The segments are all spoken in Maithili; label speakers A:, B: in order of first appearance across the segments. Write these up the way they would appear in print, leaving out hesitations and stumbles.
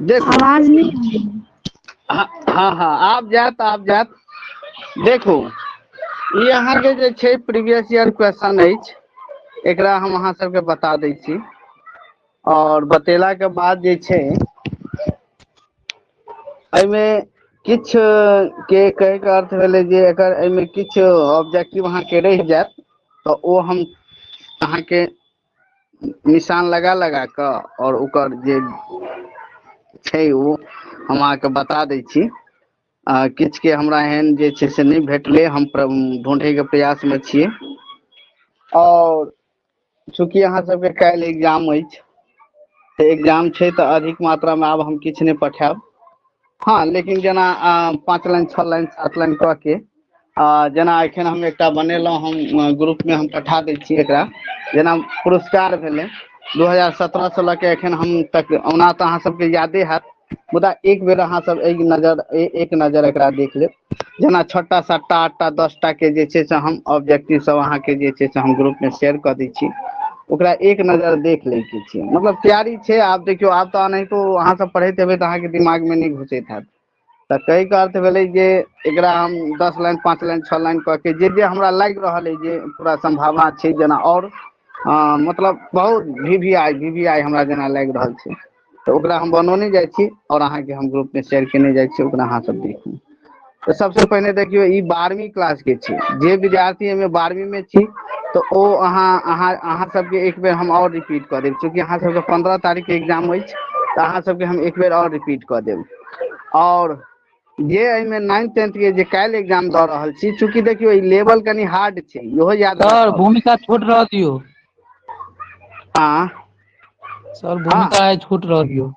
A: देखू।
B: आवाज नहि आबैया।
A: हँ हँ हँ, आब जायत, आब जायत। देखू, ई अहाँके जे छै प्रीवियस ईयर क्वेश्चन अछि, एकरा हम अहाँ सबके बता दै छी और बतेला के बाद जे छै एहिमे किछु के कहैके अर्थ भेलै जे एकर एहिमे किछु ऑब्जेक्टिव अहाँके रहि जायत तऽ ओ हम अहाँके निशान लगा लगा कऽ आओर ओकर जे छै ओ हम अहाँके बता दै छी। किछुके हमरा एहन जे छै से नहि भेटलै, हम ढूँढैके प्रयासमे छियै। आओर चूँकि अहाँ सबके काल्हि एग्जाम अछि तऽ एग्जाम छै तऽ अधिक मात्रामे आब हम किछु नहि पठायब। हँ, लेकिन जेना 5 लाइन 6 लाइन 7 लाइन कऽ के जेना एखन हम एकटा बनेलहुँ, हम ग्रुपमे हम पठा दै छी एकरा। जेना पुरस्कार भेलै 2017 से लऽ के एखन हम तक, ओना तऽ अहाँ सबके यादे हैत, मुदा एक बेर अहाँ सब एक नजर एकरा देख लेब। जेना 6टा 7टा 8टा 10टा के जे छै से हम ऑब्जेक्टिव सब अहाँके जे छै से हम ग्रुप में शेयर कऽ दै छी, ओकरा एक नजर देख लै के छै। मतलब तैयारी छै। आब देखियौ, आब तऽ एनाहितो अहाँ सब पढ़ैत हेबै तऽ अहाँके दिमाग में नहि घुसैत हैत। तऽ कहैके अर्थ भेलै जे एकरा हम 10 लाइन 5 लाइन 6 लाइन कऽ के जे जे हमरा लागि रहल अइ जे पूरा सम्भावना छै, जेना आओर मतलब बहुत V V I V V I हमरा जेना लागि रहल छै तऽ ओकरा हम बनौने जाइ छी आओर अहाँके हम ग्रुपमे शेयर केने जाइ छी, ओकरा अहाँ सब देखू। तऽ सबसे पहिने देखियौ, ई 12वीं क्लास के छै। जे विद्यार्थी एहिमे 12वीं मे छी तऽ ओ अहाँ अहाँ अहाँ सबके एक बेर हम आओर रिपीट कऽ देब। चूँकि अहाँ सबके 15 तारीख के एग्जाम अछि तऽ अहाँ सबके हम एक बेर आओर रिपीट कऽ देब। आओर जे एहिमे 9th 10th के जे काल्हि एग्जाम दऽ रहल छी, चूँकि देखियौ ई लेवल कनि हार्ड छै, इहो याद
C: सर
A: राखब।
C: भूमिका छोट रह दियौ।
A: हाँ।
C: सर भूमिका आइ छोट रह दियौ।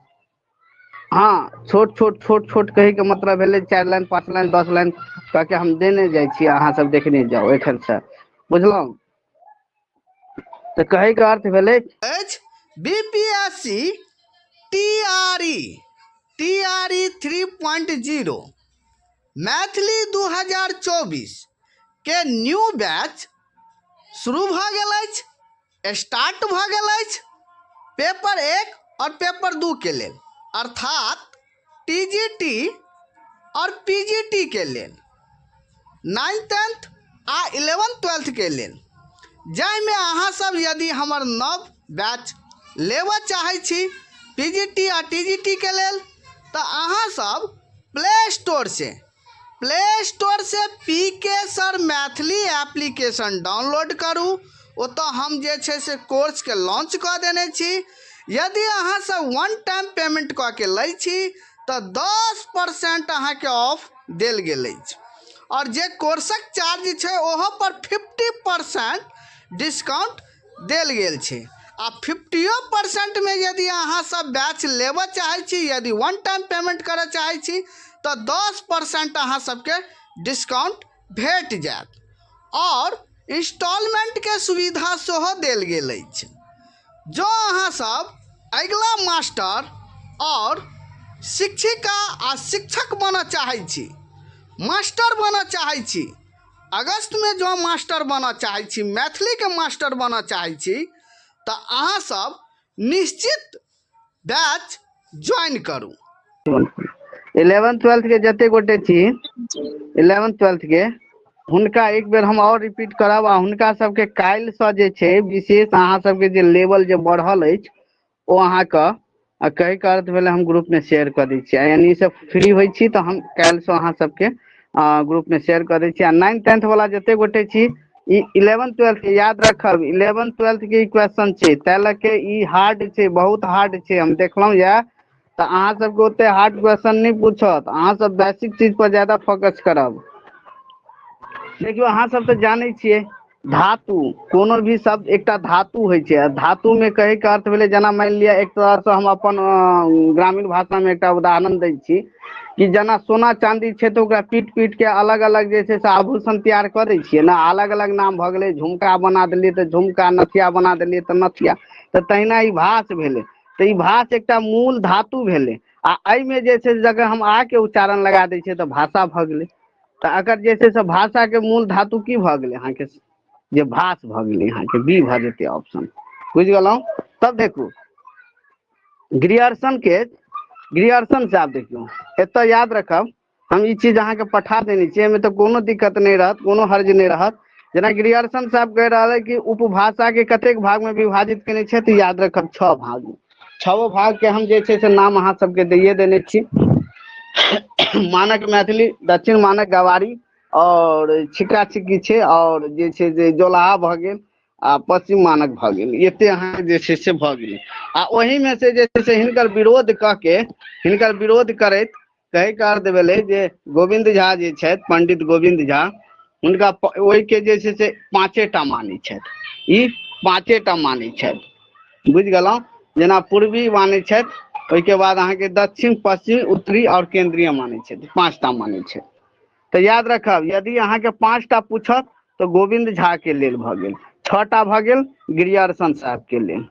A: हाँ, छोट छोट छोट छोट कहै के मतलब भेलै 4 लाइन 5 लाइन 10 लाइन कऽ के हम देने जाइ छी, अहाँ सब देखने जाउ एखन से, बुझलहुँ? तऽ कहै के अर्थ भेलै
D: अछि बीपीएससी टीआरई टीआरई 3.0 मैथिली 2024 के न्यू बैच शुरू भऽ गेल अछि, स्टार्ट भऽ गेल अछि पेपर 1 आओर पेपर 2 के लेल, अर्थात टी जी टी आओर पी जी टी के लेल, 9th 10th आ 11th 12th के लेल, जाहिमे अहाँसभ यदि हमर नव बैच लेबऽ चाहै छी पी जी टी आ टी जी टी के लेल तऽ अहाँसभ प्ले स्टोरसँ पी के सर मैथिली एप्लीकेशन डाउनलोड करू। ओतऽ हम जे छै से कोर्सके लॉन्च कऽ देने छी। यदि अहाँसभ वन टाइम पेमेंट कऽ के लै छी तऽ 10% अहाँके ऑफ देल गेल अछि आओर जे कोर्सक चार्ज छै ओहो पर 50% डिस्काउंट देल गेल छै। आ 50% यदि अहाँ सब बैच लेबऽ चाहै छी, यदि वन टाइम पेमेंट करऽ चाहै छी तऽ 10% अहाँ सबके डिस्काउंट भेट जायत आओर इंस्टॉलमेंटके सुविधा सेहो देल गेल अछि। जँ अहाँ सब अगिला मास्टर आओर शिक्षिका आ शिक्षक बनऽ चाहै छी, मास्टर बनऽ चाहै छी, अगस्तमे जँ मास्टर बनऽ चाहै छी, मैथिलीके मास्टर बनऽ चाहै छी तऽ अहाँ सब निश्चित बैच ज्वाइन करू।
A: 11th 12th के जते गोटे छी, 11th 12th के हुनका एक बेर हम आओर रिपीट करब आ हुनका सबके काल्हिसँ जे छै विशेष अहाँ सबके जे लेवल जे बढ़ल अछि ओ अहाँके आ कहैके अर्थ भेलै हम ग्रुपमे शेयर कऽ दै छी आ यानी से फ्री होइ छी तऽ हम काल्हिसँ अहाँ सबके ग्रुपमे शेयर कऽ दै छी। आ 9th 10th वाला जते गोटे छी, ई 11th 12th के याद रखब, 11th 12th के ई क्वेश्चन छै, ताहि लऽ के ई हार्ड छै, बहुत हार्ड छै। हम देखलहुँ यऽ तऽ अहाँ सबके ओते हार्ड क्वेश्चन नहि पूछत, अहाँ सब बेसिक चीज पर ज्यादा फोकस करब। देखियौ, अहाँ सब तऽ जानै छियै, धातु कोनो भी शब्द एकटा धातु होइ छै आ धातु मे कहै के अर्थ भेलै जेना मानि लिअ एक तरहसँ हम अपन ग्रामीण भाषामे एकटा उदाहरण दै छी कि जेना सोना चाँदी छै तऽ ओकरा पीट पीट के अलग अलग जे छै से आभूषण तैयार कऽ दै छियै ने, अलग अलग नाम भऽ गेलै, झुमका बना देलियै तऽ झुमका, नथिया बना देलियै तऽ नथिया। तऽ तहिना ई भाष भेलै, तऽ ई भाष एकटा मूल धातु भेलै आ एहिमे जे छै जकर हम आ के उच्चारण लगा दै छियै तऽ भाषा भऽ गेलै। तऽ अगर जे छै से भाषा के मूल धातु की भऽ गेलै अहाँके जे भाष भऽ गेलै, अहाँके बी भऽ जेतै ऑप्शन। बुझि गेलहुँ? तब देखू, ग्रियर्सन के, ग्रियर्सन से आब देखियौ एतय याद रखब, हम ई चीज अहाँके पठा देने छी, एहिमे तऽ कोनो दिक्कत नहि रहत, कोनो हर्ज नहि रहत। जेना ग्रियर्सन साहब कहि रहल है कि उपभाषा के कतेक भाग में विभाजित केने छथि, याद रखब 6 भाग में। 6 भाग के हम जे छै से नाम अहाँ सबके दैये देने छी। मानक मैथिली, दक्षिण मानक गवारी और छिका छिकी छै, और जे छै जे जोलाहा भऽ गेल आ पश्चिम मानक भऽ गेल, एते अहाँ जे छै से भऽ गेल। आ ओहिमे से जे छै से हिनकर विरोध कऽ के, हिनकर विरोध करैत कहैके अर्थ भेलै जे गोविन्द झा जे छथि, पंडित गोविन्द झा, हुनका ओहिके जे छै से 5 मानै छथि, ई 5 मानै छथि, बुझि गेलहुँ। जेना पूर्वी मानै छथि, ओहिके बाद अहाँके दक्षिण, पश्चिम, उत्तरी और केंद्रीय मानै छथि, 5 मानै छथि। तऽ याद रखब, यदि अहाँके 5 पूछत तऽ गोविन्द झा के लेल भऽ गेल, 6 भऽ गेल ग्रियर्सन साहब के लेल,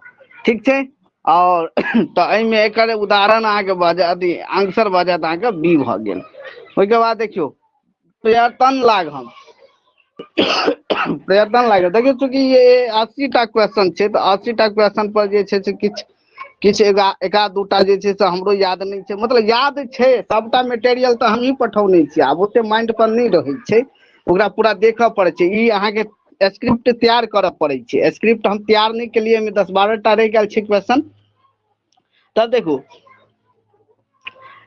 A: ठीक छै। और तऽ एहिमे एकर उदाहरण अहाँके भऽ जायत, अथी आंसर भऽ जायत अहाँके बी भऽ गेल। ओहिके बाद देखियौ प्रयत्न लाघव, प्रयत्न लाघव, देखियौ चूँकि ये 80टा क्वेश्चन छै तऽ 80टा क्वेश्चन पर जे छै से किछु किछु एका दूटा जे छै से हमरो याद नहि छै, मतलब याद छै सबटा मटेरियल तऽ हमही पठौने छियै, आब ओते माइंड पर नहि रहै छै, ओकरा पूरा देखऽ पड़ै छै। ई अहाँके स्क्रिप्ट तैयार करऽ पड़ै छै, स्क्रिप्ट हम तैयार नहि केलियै, एहिमे 10-12 टा रहि गेल छै क्वेश्चन। तब देखू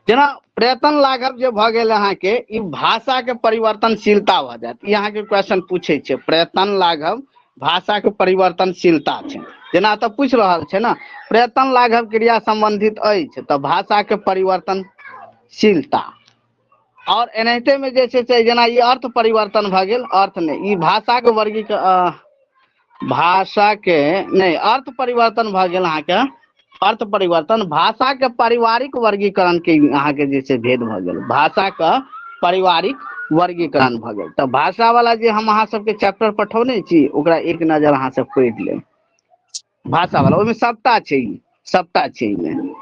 A: जेना प्रयत्न लाघव जे भऽ गेल अहाँके, ई भाषा के परिवर्तनशीलता भऽ जायत, ई अहाँके क्वेश्चन पूछै छै, प्रयत्न लाघव भाषा के परिवर्तनशीलता छै। जेना एतऽ पूछि रहल छै ने, प्रयत्न लाघव क्रिया संबंधित अछि तऽ भाषा के परिवर्तनशीलता। और एनाहिते में जे छै से जेना ई अर्थ परिवर्तन भऽ गेल, अर्थ नहि, ई भाषा के वर्गीकरण, भाषा के नहि, अर्थ परिवर्तन भऽ गेल अहाँके, अर्थ परिवर्तन भाषा के पारिवारिक वर्गीकरण के अहाँके जे छै भेद भऽ गेल, भाषा के पारिवारिक वर्गीकरण भऽ गेल। तऽ भाषा वाला जे हम अहाँ सबके चैप्टर पठौने छी ओकरा एक नजर अहाँ सब पढ़ि लेब, भाषा वाला ओहिमे सबटा छै, ई सबटा छै एहिमे।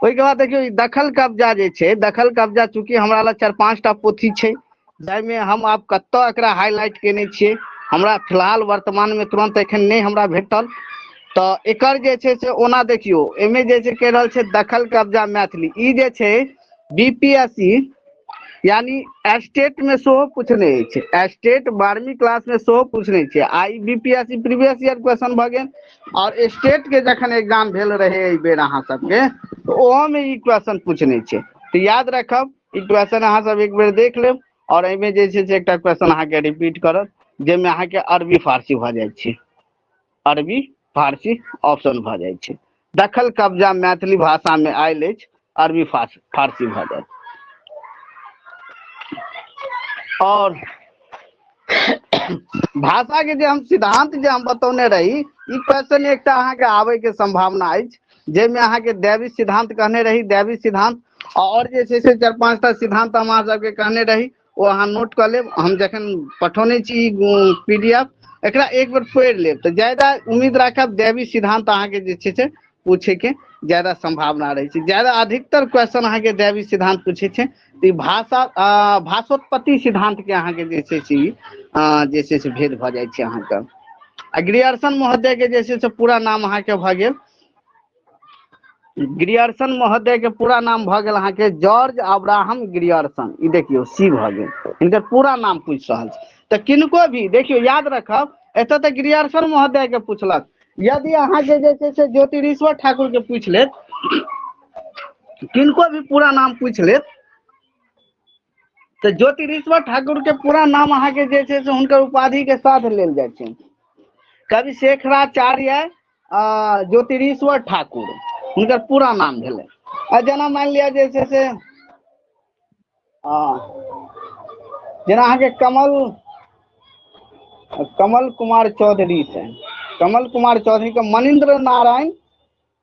A: ओहिके बाद देखियौ ई दखल कब्जा जे छै, दखल कब्जा चूँकि हमरा लग 4-5टा पोथी छै जाहिमे हम आब कतऽ एकरा हाईलाइट केने छियै, हमरा फिलहाल वर्तमानमे तुरन्त एखन नहि हमरा भेटल। तऽ एकर जे छै से ओना देखियौ एहिमे जे छै कहि रहल छै दखल कब्जा मैथिली, ई जे छै बी पी एस सी यानी स्टेट में सेहो पूछने अछि, स्टेट 12वीं क्लास में सेहो पूछने छै, आ ई B P S C previous year question भऽ गेल। और स्टेट के जखन एग्जाम भेल रहे एहि बेर अहाँ सबके तऽ ओहो में ई क्वेश्चन पूछने छै। तऽ याद रखब ई क्वेश्चन अहाँ सब एक बेर देख लेब, और एहिमे जे छै से एकटा क्वेश्चन अहाँके रिपीट करत जाहिमे अहाँके अरबी फारसी भऽ जाइ छै, अरबी फारसी ऑप्शन भऽ जाइ छै। दखल कब्जा मैथिली भाषा में आयल अछि, अरबी फारसी भऽ जायत। और भाषा के जे हम सिद्धांत जे हम बतौने रही, ई क्वेश्चन एकटा अहाँके आबै के संभावना अछि, जाहिमे अहाँके दैवी सिद्धांत कहने रही, दैवी सिद्धांत और जे छै से 4-5टा सिद्धांत हम अहाँ सबके कहने रही, ओ अहाँ नोट कऽ लेब। हम जखन पठौने छी पी डी एफ, एकरा एक बेर पढ़ि लेब तऽ ज्यादा उम्मीद राखब दैवी सिद्धांत अहाँके जे छै से पूछे के ज्यादा संभावना रहै छै। ज्यादा अधिकतर क्वेश्चन अहाँके दैवी सिद्धांत पूछे छै। तऽ ई भाषोत्पत्ति सिद्धांत के अहाँके जे छै से ई, जे छै से भेद भऽ जाइ छै अहाँके। आ ग्रियर्सन महोदय के जे छै से पूरा नाम अहाँके भऽ गेल, ग्रियर्सन महोदय के पूरा नाम भऽ गेल अहाँके जॉर्ज अब्राहम ग्रियर्सन। ई देखियौ सी भऽ गेल, हिनकर पूरा नाम पूछि रहल छै। तऽ किनको भी देखियौ याद रखब, एतऽ तऽ ग्रियर्सन महोदय के पूछलक, यदि अहाँके जे छै से ज्योतिरीश्वर ठाकुर के पूछि लेत, किनको भी पूरा नाम पूछि लेत, तऽ ज्योतिरीश्वर ठाकुर के पूरा नाम अहाँके जे छै से हुनकर उपाधि के साथ लेल जाइ छै। कवि शेखराचार्य ज्योतिरीश्वर ठाकुर हुनकर पूरा नाम भेलै। आ जेना मानि लिअ जे छै से, जेना अहाँके कमल कुमार चौधरी से, कमल कुमार चौधरी के मणिन्द्र नारायण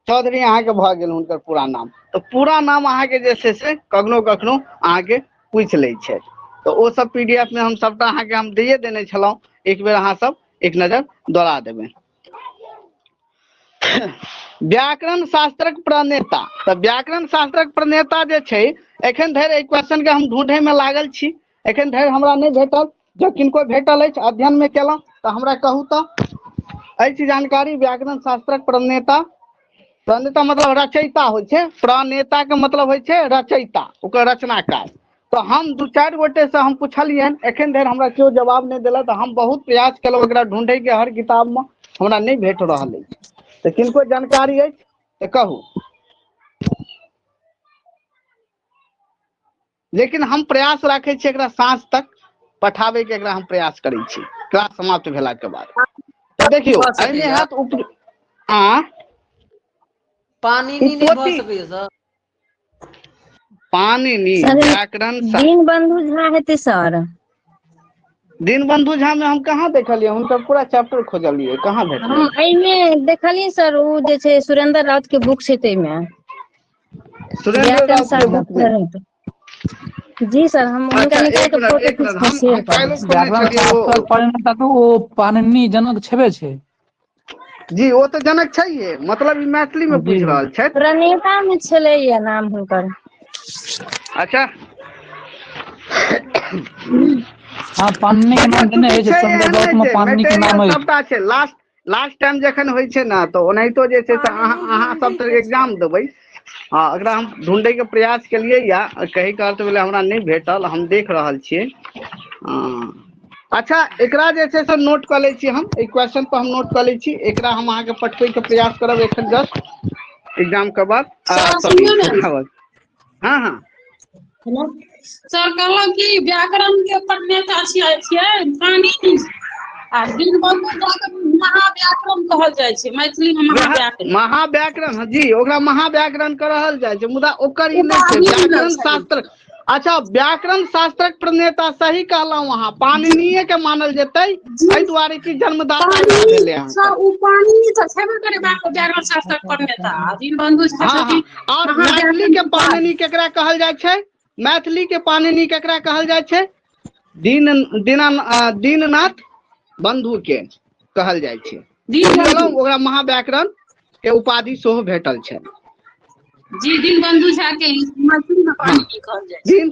A: चौधरी अहाँके भऽ गेल हुनकर पूरा नाम। तऽ पूरा नाम अहाँके जे छै से कखनो कखनो अहाँके पूछि लै छै। तऽ ओ सब पी डी एफ में हम सबटा अहाँके हम दैये देने छलहुँ, एक बेर अहाँ सब एक नजर दौड़ा देबै। व्याकरण शास्त्रक प्रणेता, तऽ व्याकरण शास्त्रक प्रणेता जे छै एखन धरि एहि क्वेश्चन के हम ढूंढे में लागल छी, एखन धरि हमरा नहि भेटल। जँ किनको भेटल अछि अध्ययन में केलहुँ तऽ हमरा कहू तऽ अछि जानकारी व्याकरण शास्त्रक प्रणेता। प्रणेता मतलब रचयिता होइ छै। प्रणेता के मतलब होइ छै रचयिता, ओकर रचनाकार। तऽ हम दू चारि गोटे से हम पुछलियनि, एखन धरि हमरा केओ जवाब नहि देलक। तऽ हम बहुत प्रयास केलहुँ एकरा ढूंढैके, हर किताबमे हमरा नहि भेट रहल अछि। तऽ किनको जानकारी अछि तऽ कहू। लेकिन हम प्रयास राखै छी एकरा साँझ तक पठाबैके, एकरा हम प्रयास करै छी क्लास समाप्त भेलाके बाद। तऽ देखियौ
B: भऽ
A: एहिमे
B: सकैया
A: हैत उप आ
B: पाणिनि
A: ओ
B: नहि भऽ
A: पोथी
B: सकैया सर?
A: पाणिनि
E: सर
A: व्याकरण
E: दीनबंधु झा हेतै सर।
A: दीनबंधु झा मे हम कहाँ देखलियै? हुनकर पूरा चैप्टर खोजलियै, कहाँ भेटलै?
E: हम एहिमे देखलियै सर, ओ जे छै सुरेंद्र राउत के बुक छै ताहिमे
A: सुरेंद्र
E: व्याकरण
A: राउत के
E: शास्त्र
A: बुक मे।
E: जी सर, हम हुनका
A: अच्छा
E: निकालि
A: एक
E: कऽ
A: मिनट
E: फोटो
A: एक
E: खींच
A: मिनट,
E: कऽ
A: हम
E: शेयर
A: हम
E: कऽ दै
A: काल्हिो
E: छी।
A: खोजने
C: व्याकरण
A: छलियै ओ।
C: शास्त्रक परिणता तऽ ओ पाणिनि जनक छेबे छै।
A: जी ओ तऽ जनक छैहे, मतलब ई मैथिली मे
C: जी
A: पूछि रहल छथि।
E: प्रणेता मे छलैया नाम हुनकर।
A: अच्छा
C: हँ, पाणिनि के
A: देखियौ
C: नाम देने
A: चूँकि
C: अछि
A: छै
C: चंद्र
A: एहन
C: राउत
A: नहि
C: मे
A: छै,
C: पाणिनि के
A: मेटेरियल
C: नाम अछि।
A: सबटा छै। लास्ट लास्ट टाइम जखन होइ छै ने तऽ ओनाहितो जे छै से अहाँ
F: पाणिनि
A: अहाँ सब
F: हिन्दी
A: तऽ
F: के छै।
A: एग्जाम देबै। हँ, एकरा हम ढूँढैके प्रयास केलियै या कहैके अर्थ भेलै हमरा नहि भेटल, हम देख रहल छियै। हँ अच्छा, एकरा जे छै से नोट कऽ लै छी हम, एहि क्वेश्चन पर हम नोट कऽ लै छी। एकरा हम अहाँके पठबैके प्रयास करब एखन जस्ट एग्जाम के बाद।
G: सर
A: सॉरी
G: सुनियौ ने।
A: हँ हँ।
G: हेलो सर, कहलहुँ कि व्याकरण के प्रणेता छियै छियै पाणिनि, आ दीनबंधु झा के महाव्याकरण कहल जाइ छै मैथिली मे, महाव्याकरण।
A: महाव्याकरण जी, ओकरा महाव्याकरण कहल जाइ छै, मुदा ओकर ई नहि छै
G: उपाधि मिलल
A: व्याकरण
G: छलै।
A: शास्त्र। अच्छा, व्याकरण शास्त्रक प्रणेता सही कहलहुँ अहाँ, पाणिनिये के मानल जेतै,
G: जी
A: एहि दुआरे कि जन्मदाता वएह
G: पाणिनि
A: भेलै अहाँके।
G: सर, ओ पाणिनि तऽ छेबे करै व्याकरण शास्त्रक प्रणेता, आ दीनबंधु झा
A: हँ हँ।
G: छथिन
A: और मैथिली
G: महाव्याकरण
A: के
G: के उपाधि।
A: पाणिनि केकरा कहल जाइ छै? मैथिली के पाणिनि केकरा कहल जाइ छै? दीन दीना दीननाथ बंधु के कहल जाइ छै। बुझि
G: दीनबंधु
A: गेलहुँ? ओकरा महाव्याकरण के उपाधि सेहो भेटल छै।
G: जी, दीनबंधु झा के मैथिली मे
A: हँ
G: पाणिनि कहल जाइ छै।
A: दीन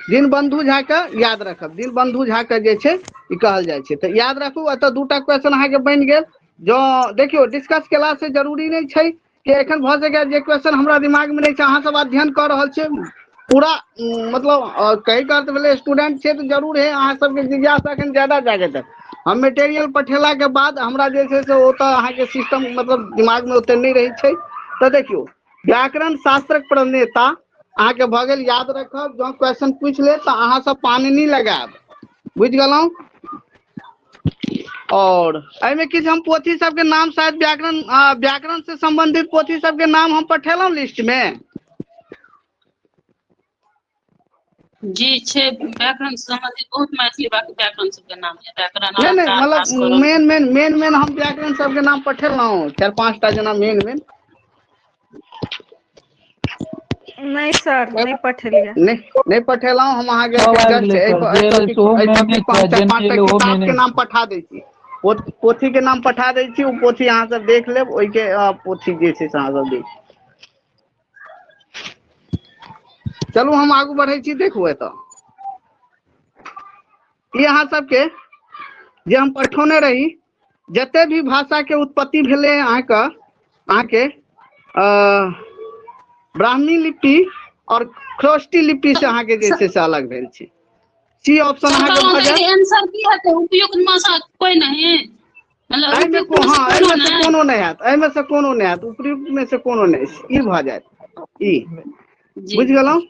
A: दीनबंधु झा के याद रखब, दीनबंधु झा के जे छै ई कहल जाइ छै। तऽ याद राखू, एतऽ दूटा क्वेश्चन अहाँके बनि गेल। जँ देखियौ डिस्कस केला से जरूरी नहि छै कि एखन भऽ सकैए जे क्वेश्चन हमरा दिमाग मे नहि छै, अहाँ सब अध्ययन कऽ रहल छियै पूरा, मतलब कहैके अर्थ भेलै स्टूडेंट छै तऽ जरूर है अहाँ सबके जिज्ञासा एखन ज्यादा जागैत है। हम मेटेरियल पठेलाके बाद हमरा जे छै से ओतऽ अहाँके सिस्टम मतलब दिमागमे ओते नहि रहै छै। तऽ देखियौ व्याकरण शास्त्रक प्रणेता अहाँके भऽ गेल, याद रखब। जँ क्वेश्चन पूछि लेत तऽ अहाँ सब पाणिनि लगायब, बुझि गेलहुँ? और एहिमे किछु हम पोथी सबके नाम शायद व्याकरण व्याकरण से संबंधित पोथी सबके नाम हम पठेलहुँ लिस्ट मे।
G: जी छै, व्याकरण से सम्बन्धित बहुत मैथिली व्याकरण सबके नाम है, व्याकरण
A: नहि नहि,
G: अलंकार
A: मतलब
G: भास्करम।
A: मेन मेन मेन मेन हम व्याकरण सबके नाम पठेलहुँ, चारि पाँच टा जेना मेन मेन।
F: नहि सर, नहि पठेलियै।
A: नहि नहि पठेलहुँ हम अहाँके
C: सब
A: एखन
C: आबि
A: जस्ट
C: गेलै
A: एहि
C: सर, जे
A: एहि
C: एलै
A: टॉपिक
C: सेहो
A: एहि
C: मेने
A: टॉपिक पर
C: छै
A: हम
C: आ
A: चारि
C: जे नहि
A: पाँच टा
C: एलै ओहो
A: किताब
C: मेने
A: के नाम
C: छै।
A: पठा दै छी, पोथी के नाम पठा दै छी। ओ पोथी अहाँ सब देख लेब, ओहिके पोथी जे छै से अहाँ सब देख। चलू हम आगू बढ़ै छी। देखू एतऽ ई अहाँ सबके जे हम पठौने रही, जते भी भाषा के उत्पत्ति भेलै अहाँके अहाँके अ, ब्राह्मी लिपि और खरोष्टी लिपि से अहाँके जे छै से अलग भेल छै। सी ऑप्शन
G: सर
A: अहाँके
G: कहलहुँ
A: भऽ
G: तऽ
A: जायत।
G: एकर आंसर की हेतै? उपयुक्त मे सँ कोइ नहीं, मतलब
A: एहिमे
G: उपयुक्त मे से
A: हँ,
G: कोनो
A: एहिमे से
G: नहि?
A: कोनो नहि हैत, एहिमे से कोनो नहि हैत, उपयुक्त मे से कोनो नहि, ई भऽ जायत ई।
G: जी
A: बुझि गेलहुँ?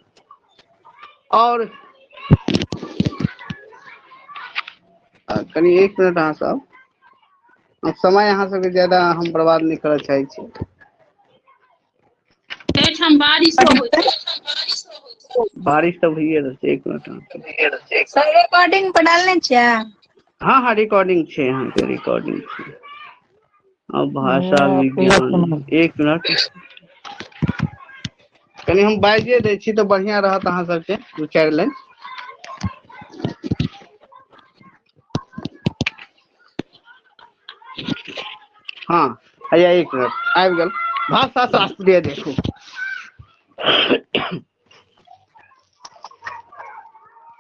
A: और कनि एक मिनट अहाँ सब, समय अहाँ सबके ज्यादा हम बर्बाद नहि करऽ चाहै छी।
G: एहिठाम बारिशो होइ छै।
A: बारिश तऽ भइए रहल छै। एक मिनट अहाँ सब।
H: सर रिकॉर्डिंग पर डालने छियै?
A: हँ हँ, रिकॉर्डिंग छै, अहाँके रिकॉर्डिंग छै। आ भाषा
C: कहिया
A: विज्ञान
C: सुनब?
A: एक मिनट कनि हम बाजिए दै छी तऽ बढ़िआँ रहत अहाँ सबके, दू चारि लाइन। हँ हैया एक मिनट आबि गेल। भाषा शास्त्रीय देखू,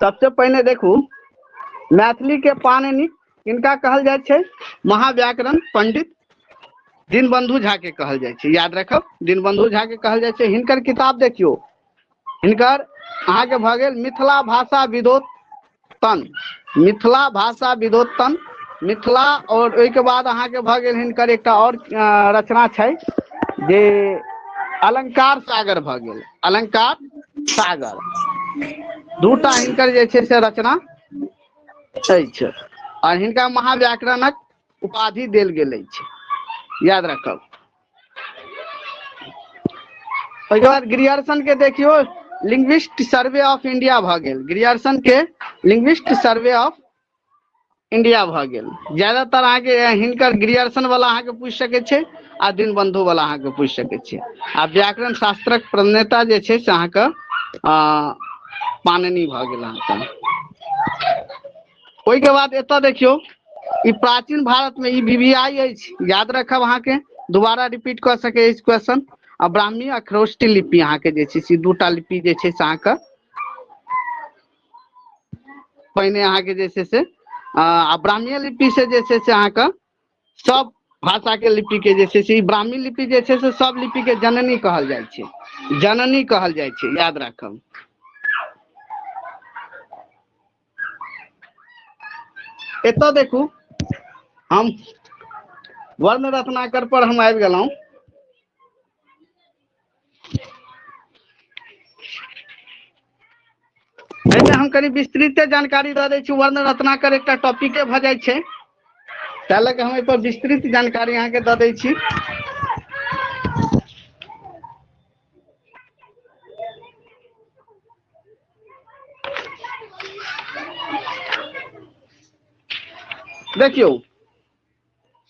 A: सबसे पहिने देखू मैथिली के पाणिनि किनका कहल जाइ छै? महाव्याकरण पंडित दीनबंधु झा के कहल जाइ छै। याद रखब, दीनबंधु झा के कहल जाइ छै। हिनकर किताब देखियौ, हिनकर अहाँके भऽ गेल मिथिला भाषा विदोत्तन, मिथिला भाषा विदोत्तन, मिथिला। और ओहिके बाद अहाँके भऽ गेल हिनकर एकटा और रचना छै जे अलंकार सागर भऽ गेल, अलंकार सागर। दूटा हिनकर जे छै से रचना अछि और हिनका महाव्याकरणक उपाधि देल गेल अछि, याद रखब। ओहिके बाद ग्रियर्सन के देखियौ, लिंग्विस्ट सर्वे ऑफ इंडिया भऽ गेल। ग्रियर्सन के लिंग्विस्ट सर्वे ऑफ इंडिया भऽ गेल। ज्यादातर अहाँके हिनकर ग्रियर्सन वाला अहाँके पूछि सकै छै आ दीनबंधु वाला अहाँके पूछि सकै छै। आ व्याकरण शास्त्रक प्रणेता जे छै से अहाँके पाणिनि भऽ गेल अहाँके। ओहिके बाद एतऽ देखियौ, ई प्राचीन भारत में ई VVI अछि, याद रखब, अहाँके दोबारा रिपीट कऽ सकै अछि क्वेश्चन। आ ब्राह्मी आ खरोष्ठी लिपि अहाँके जे छै से दूटा लिपि जे छै से अहाँके पहिने अहाँके जे छै से आ ब्राह्मीय लिपि से जे छै से अहाँके सब भाषा के लिपि के जे छै से ई ब्राह्मी लिपि जे छै से सब लिपि के जननी कहल जाइ छै, जननी कहल जाइ छै, याद राखब। एतऽ देखू, हम वर्ण रत्नाकर पर हम आबि गेलहुँ। एहिमे हम कनि विस्तृत जानकारी दऽ दै छी। वर्ण रत्नाकर एकटा टॉपिके भऽ जाइ छै, ताहि लऽ कऽ हम एहिपर विस्तृत जानकारी अहाँके दऽ दै छी। देखियौ,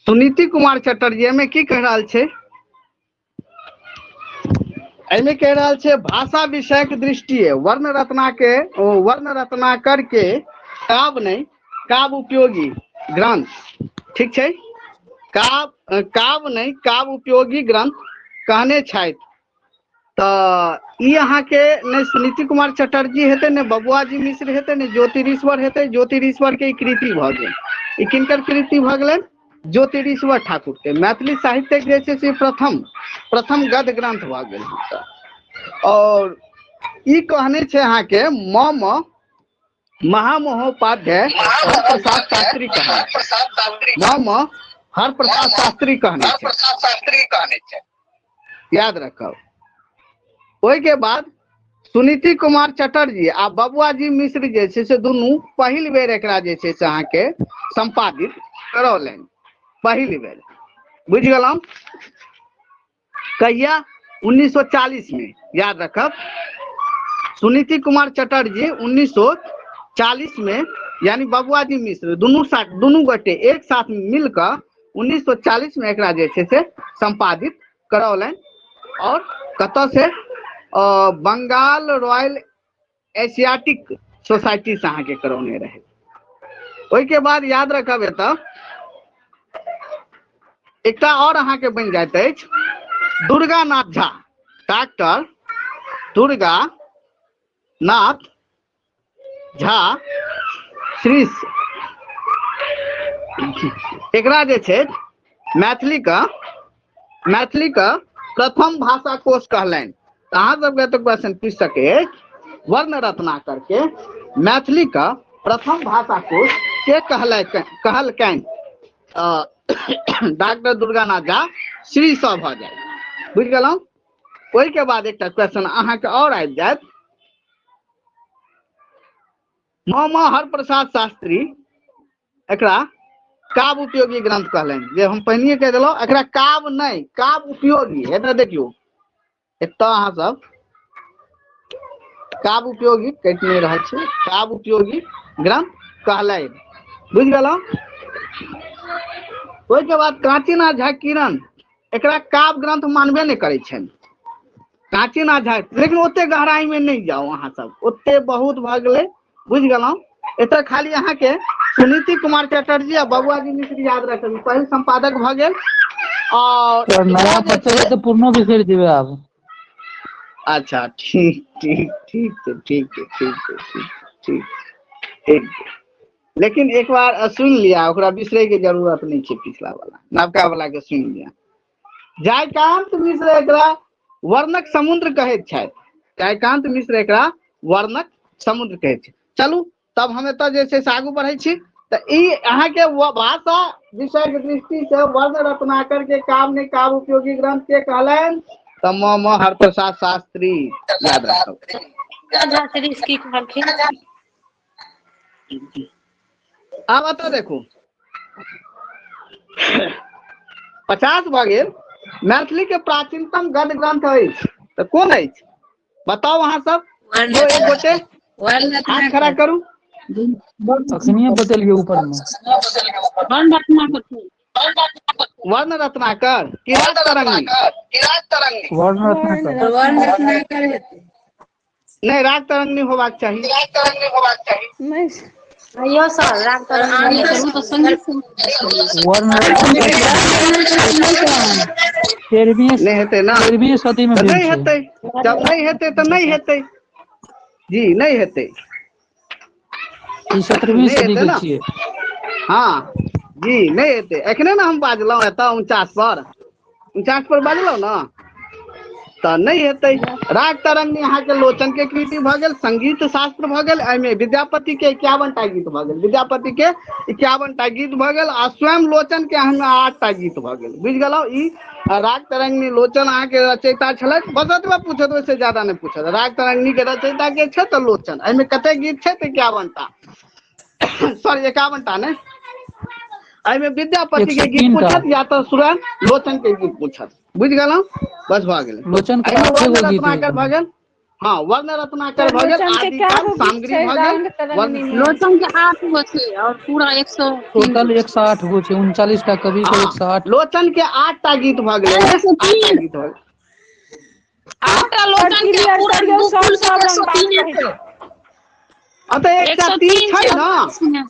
A: सुनीति कुमार चटर्जी एहिमे की कहि रहल छै? एहिमे कहि रहल छै, भाषा विषयक दृष्टिए वर्ण रत्ना के वर्ण रत्नाकर के काव्य नहि काव्य उपयोगी ग्रंथ, ठीक छै, काव्य काव्य नहि काव्य उपयोगी ग्रंथ कहने छथि। तऽ ई अहाँके नहि सुनीति कुमार चटर्जी हेतै, नहि बबुआ जी मिश्र हेतै, नहि ज्योतिरीश्वर हेतै। ज्योतिरीश्वर के ई कृति भऽ गेल। ई किनकर कृति भऽ गेलनि? ज्योतिरीश्वर ठाकुर के। मैथिली साहित्य जे छै से प्रथम प्रथम गद्य ग्रंथ भऽ गेल। और ई कहने छै अहाँके म म महामहोपाध्याय हरप्रसाद शास्त्री कहने, म म हरप्रसाद शास्त्री कहने छै, याद रखब। ओहिके बाद सुनीति कुमार चटर्जी आ बबुआ जी मिश्र जे छै से दुनू पहिल बेर एकरा जे छै से अहाँके सम्पादित करौलनि, पहिल बेर। बुझि गेलहुँ? कहिया? 1940 में, याद रखब। सुनीति कुमार चटर्जी 1940 में, यानी बबुआ जी मिश्र दुनू साथ, दुनू गोटे एक साथ मिलकर 1940 में एकरा जे छै से सम्पादित करौलनि। और कतऽ से? बंगाल रॉयल एशियाटिक सोसाइटी से अहाँके करौने रहै। ओहिके बाद याद रखब, एतऽ एकटा और अहाँके बनि जाइत अछि दुर्गानाथ झा, डॉक्टर दुर्गा नाथ झा श्रीश। एकरा जे छै मैथिली का प्रथम भाषा कोश कहलनि। तऽ अहाँ सबके तऽ क्वेश्चन पूछि सकै अछि, वर्ण रत्नाकर के मैथिली का प्रथम भाषा कोश के कहलकनि? डॉक्टर दुर्गानाथ झा श्री स भऽ जाय। बुझि गेलहुँ? ओहिके बाद एकटा क्वेश्चन अहाँके और आबि जायत। मामा हरप्रसाद शास्त्री एकरा काव्य उपयोगी ग्रंथ कहलनि, जे हम पहिनहिए कहि देलहुँ, एकरा काव्य नहि काव्य उपयोगी। एतऽ देखियौ, एतऽ अहाँ सब काव्य उपयोगी कटि नहि रहल छै, काव्य उपयोगी ग्रंथ कहलनि। बुझि गेलहुँ? ओहिके बाद कांचीनाथ झा किरण एकरा काव्य ग्रंथ मानबे नहि करै छनि, कांचीनाथ झा। लेकिन ओते गहराई में नहि जाउ अहाँ सब, ओते बहुत भऽ गेलै। बुझि गेलहुँ? एतऽ खाली अहाँके सुनीति कुमार चटर्जी आ बबुआ जी मिश्र याद रखब, पहिल सम्पादक भऽ गेल। और
C: सर, नया बच्चा छै तऽ पुरनो बिसरि जेबै आब।
A: अच्छा, ठीक ठीक, ठीक छै, ठीक छै, ठीक छै, ठीक ठीक ठीक छै। लेकिन एक बार सुनि लिअ, ओकरा बिसरै के जरूरत नहि छै। पिछला वाला, नवका वाला के सुनि लिअ। जयकांत मिश्र एकरा वर्णक समुद्र कहैत छथि। जयकांत मिश्र एकरा वर्णक समुद्र कहैत छै। चलू तब हम एतऽ जे छै से आगू बढ़ै छी। तऽ ई अहाँके भाषा विषय के दृष्टि से वर्ण रत्नाकर के काव्य ने काव्य उपयोगी ग्रंथ के कहलनि? तऽ म म हरप्रसाद शास्त्री, याद राखब।
E: की कहलखिन?
A: आब एतऽ देखू, 50 भऽ गेल। मैथिली के प्राचीनतम गद्य ग्रंथ अछि तऽ कोन अछि? बताउ अहाँ सब, एक गोटे हाथ खड़ा करू।
C: अखनिये बतेलियै ऊपर मे।
G: वर्ण रत्नाकर।
A: वर्ण रत्नाकर की राज तरंगिणी?
C: वर्ण रत्नाकर।
H: वर्ण रत्नाकर हेतै।
A: नहि, राग तरंगिणी होबाक चाही।
F: नहि।
E: अइयो सर, राग तरंगिणी।
G: ओ तऽ संगीत
C: वर्ण 13वीं
A: नहि हेतै ना?
C: 13वीं सदी मे
A: तऽ
C: भेल
A: नहि
C: छै।
A: हेतै। जब नहि हेतै तऽ नहि हेतै जी, नहि हेतै।
C: ई 17वीं
A: नहि
C: सदी
A: हेतै
C: के
A: ने?
C: छियै।
A: हँ जी, नहि हेतै। एखने ने हम बाजलहुँ एतऽ 49 पर, 49 पर बाजलहुँ ने, तऽ नहि हेतै। राग तरंगिणी अहाँके लोचन के कृति भऽ गेल। संगीत शास्त्र भऽ गेल, एहिमे विद्यापति के 51 टा गीत भऽ गेल। विद्यापति के 51 टा गीत भऽ गेल आ स्वयं लोचन के अहाँमे 8 टा गीत भऽ गेल। बुझि गेलहुँ? ई राग तरंगिणी लोचन अहाँके रचयिता छलथि। बस एतबा पूछत, ओहिसँ ज्यादा नहि पूछत। राग तरंगिणी के रचयिता के छै? तऽ लोचन। एहिमे कते गीत छै? तऽ 51 टा, सॉरी, 51 टा नहि। एहिमे विद्यापति के गीत
C: 103 टा।
A: पूछत या तऽ स्वयं लोचन के गीत पूछत। बुझि गेलहुँ? बस भऽ गेलै।
C: लोचन के
A: एहिमे
C: आठे
A: वर्ण
C: गो गीत
A: रत्नाकर भऽ
C: अछि।
A: गेल। हँ, वर्ण रत्नाकर
F: सर,
A: भऽ गेल,
F: लोचन के
A: आदि
F: कए
A: काल
F: गो गीत
A: सामग्री
F: छै
A: भऽ गेल,
F: राग
A: वर्ण
F: तरंगिणी मे?
G: लोचन के 8 गो छै और पूरा 103
C: टोटल
G: गो छै।
C: 108 गो छै, 39 टा कवि के
A: हँ,
C: 108।
A: लोचन के 8 टा गीत भऽ गेलै ने? 8 टा
G: 103।
A: गीत भऽ गेल।
G: 8 टा
F: सर,
G: लोचन के
F: क्लियर
G: पूरा
F: करियौ,
G: दू
F: सर
G: कुल के
F: सब
G: एक
F: रंग
G: सौ
F: बात
G: तीन
F: कहै
G: छै।
F: छै।
A: अतऽ
G: एक सौ
A: 103
G: तीन
A: छै
G: छै।
A: ने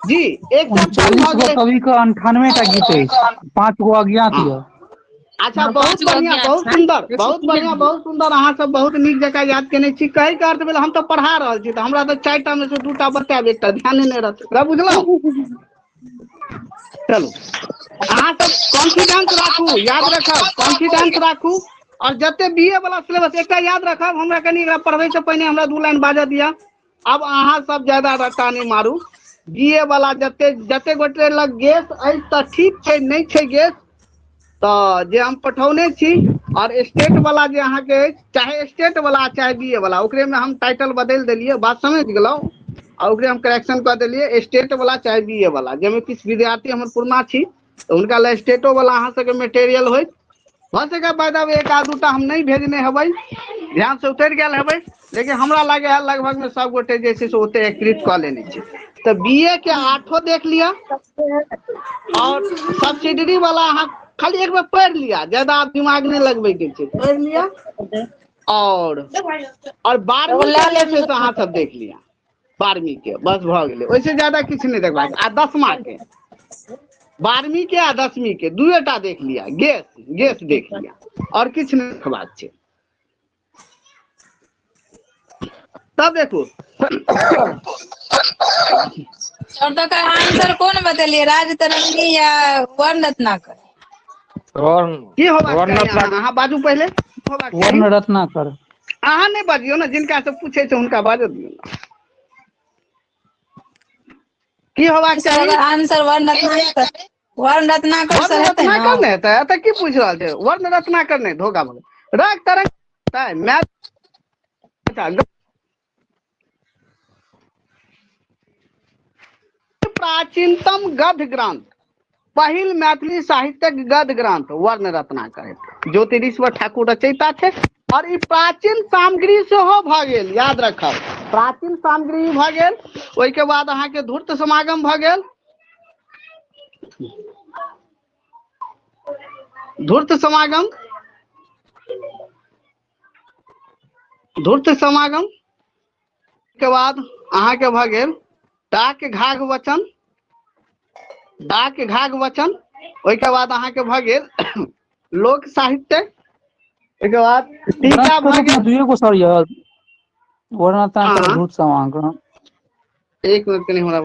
A: जी, 103
C: 39
A: भऽ
C: गो
A: गेलै।
C: कवि के 98 टा गीत अछि, 5 गो अज्ञात
A: हँ
C: यऽ।
A: अच्छा,
G: हँ,
A: बहुत
G: 5 गो
A: बढ़िया,
G: अज्ञात
A: बहुत
G: छै।
A: सुंदर,
G: एक सौ
A: बहुत
G: तीने
A: बढ़िया, बहुत सुंदर। अहाँ सब बहुत नीक जकाँ याद केने छी। कहै के अर्थ भेल, हम तऽ पढ़ा रहल छी तऽ हमरा तऽ 4 टा मे से 2 टा बतायब, एकटा ध्याने नहि रहतै। एकरा बुझलहुँ? चलू, अहाँ सब कॉन्फिडेंस राखू, याद रखब, कॉन्फिडेंस राखू। और जते बी ए वाला सिलेबस, एकटा याद रखब, हमरा कनि एकरा पढ़बै से पहिने हमरा 2 लाइन बाजऽ दिअ। आब अहाँ सब ज्यादा रट्टा नहि मारू। बी ए वाला जते जते गोटे लग गेस अछि तऽ ठीक छै, नहि छै गेस तऽ जे हम पठौने छी और स्टेट वाला जे अहाँके अछि, चाहे स्टेट वाला चाहे बी ए वाला, ओकरे मे हम टाइटल बदलि देलियै। बात समझि गेलहुँ? आ ओकरे हम करेक्शन कऽ देलियै। स्टेट वाला चाहे बी ए वाला, जाहिमे किछु विद्यार्थी हमर पुरना छी तऽ हुनका लए स्टेटो वाला अहाँ सबके मेटेरियल होइत भऽ सकै। बाय एक आध दूटा हम नहि भेजने हेबै, ध्यान से उतरि गेल हेबै, लेकिन हमरा लागे है लगभग मे सब गोटे जे छै से ओते एकत्रित कऽ लेने छै। तऽ बी ए के आठो देख लिअ और सब्सिडरी वाला अहाँ खाली एक बेर पढ़ि लिअ, ज्यादा आब दिमाग नहि लगबै के छै, पढ़ि लिअ। और 12वीं के जे छै से अहाँ सब देख लिअ 12वीं के, बस भऽ गेलै। ओहिसँ ज्यादा किछु नहि देखबाक। आ 10मा के, 12वीं के आ 10वीं के दुएटा देख लिअ, गेस गेस देख लिअ, और किछु नहि देखबाक छै। तब देखू।
H: सर, तऽ आंसर कोन बतेलियै, राज तरंगिणी या वर्ण रत्नाकर?
B: वर्ण
A: की होबाक
B: वर्ण
A: चाही? अहाँ
B: रत्नाकर।
A: अहाँ बाजू पहिले, होबाक चाही।
C: वर्ण रत्नाकर।
A: अहाँ नहि बाजियौ ने, जिनका से पूछै छै हुनका बाजऽ दियौ ने। की होबाक
H: सर,
A: चाही?
H: अगर आंसर वर्ण रत्नाकर, वर्ण रत्नाकर
A: वर्ण
H: सर हेतै ने?
A: रत्नाकर नहि हेतै। एतऽ की पूछि रहल छै? वर्ण रत्नाकर नहि, धोखा भऽ गेल। राग तरंग मैथ। अच्छा, प्राचीनतम गद्य ग्रंथ, पहिल मैथिली साहित्यक गद्य ग्रंथ वर्ण रत्नाकर हेतै। ज्योतिरीश्वर ठाकुर रचयिता छै और ई प्राचीन सामग्री सेहो भऽ गेल, याद रखब, प्राचीन सामग्री भऽ गेल। ओहिके बाद अहाँके धूर्त समागम भऽ गेल। धूर्त समागम, धूर्त समागम के बाद अहाँके भऽ गेल डाक घाघ वचन, डाक घाघ वचन। ओहिके बाद अहाँके भऽ गेल लोक साहित्य। ओहिके बाद टीका
C: ग्रंथ के
A: भऽ
C: रूप मे
A: गेल।
C: दुइए गो सर यऽ, वर्ण रत्नाकर,
A: हँ
C: धूर्त समागम।
A: एक मिनट, कनि हमरा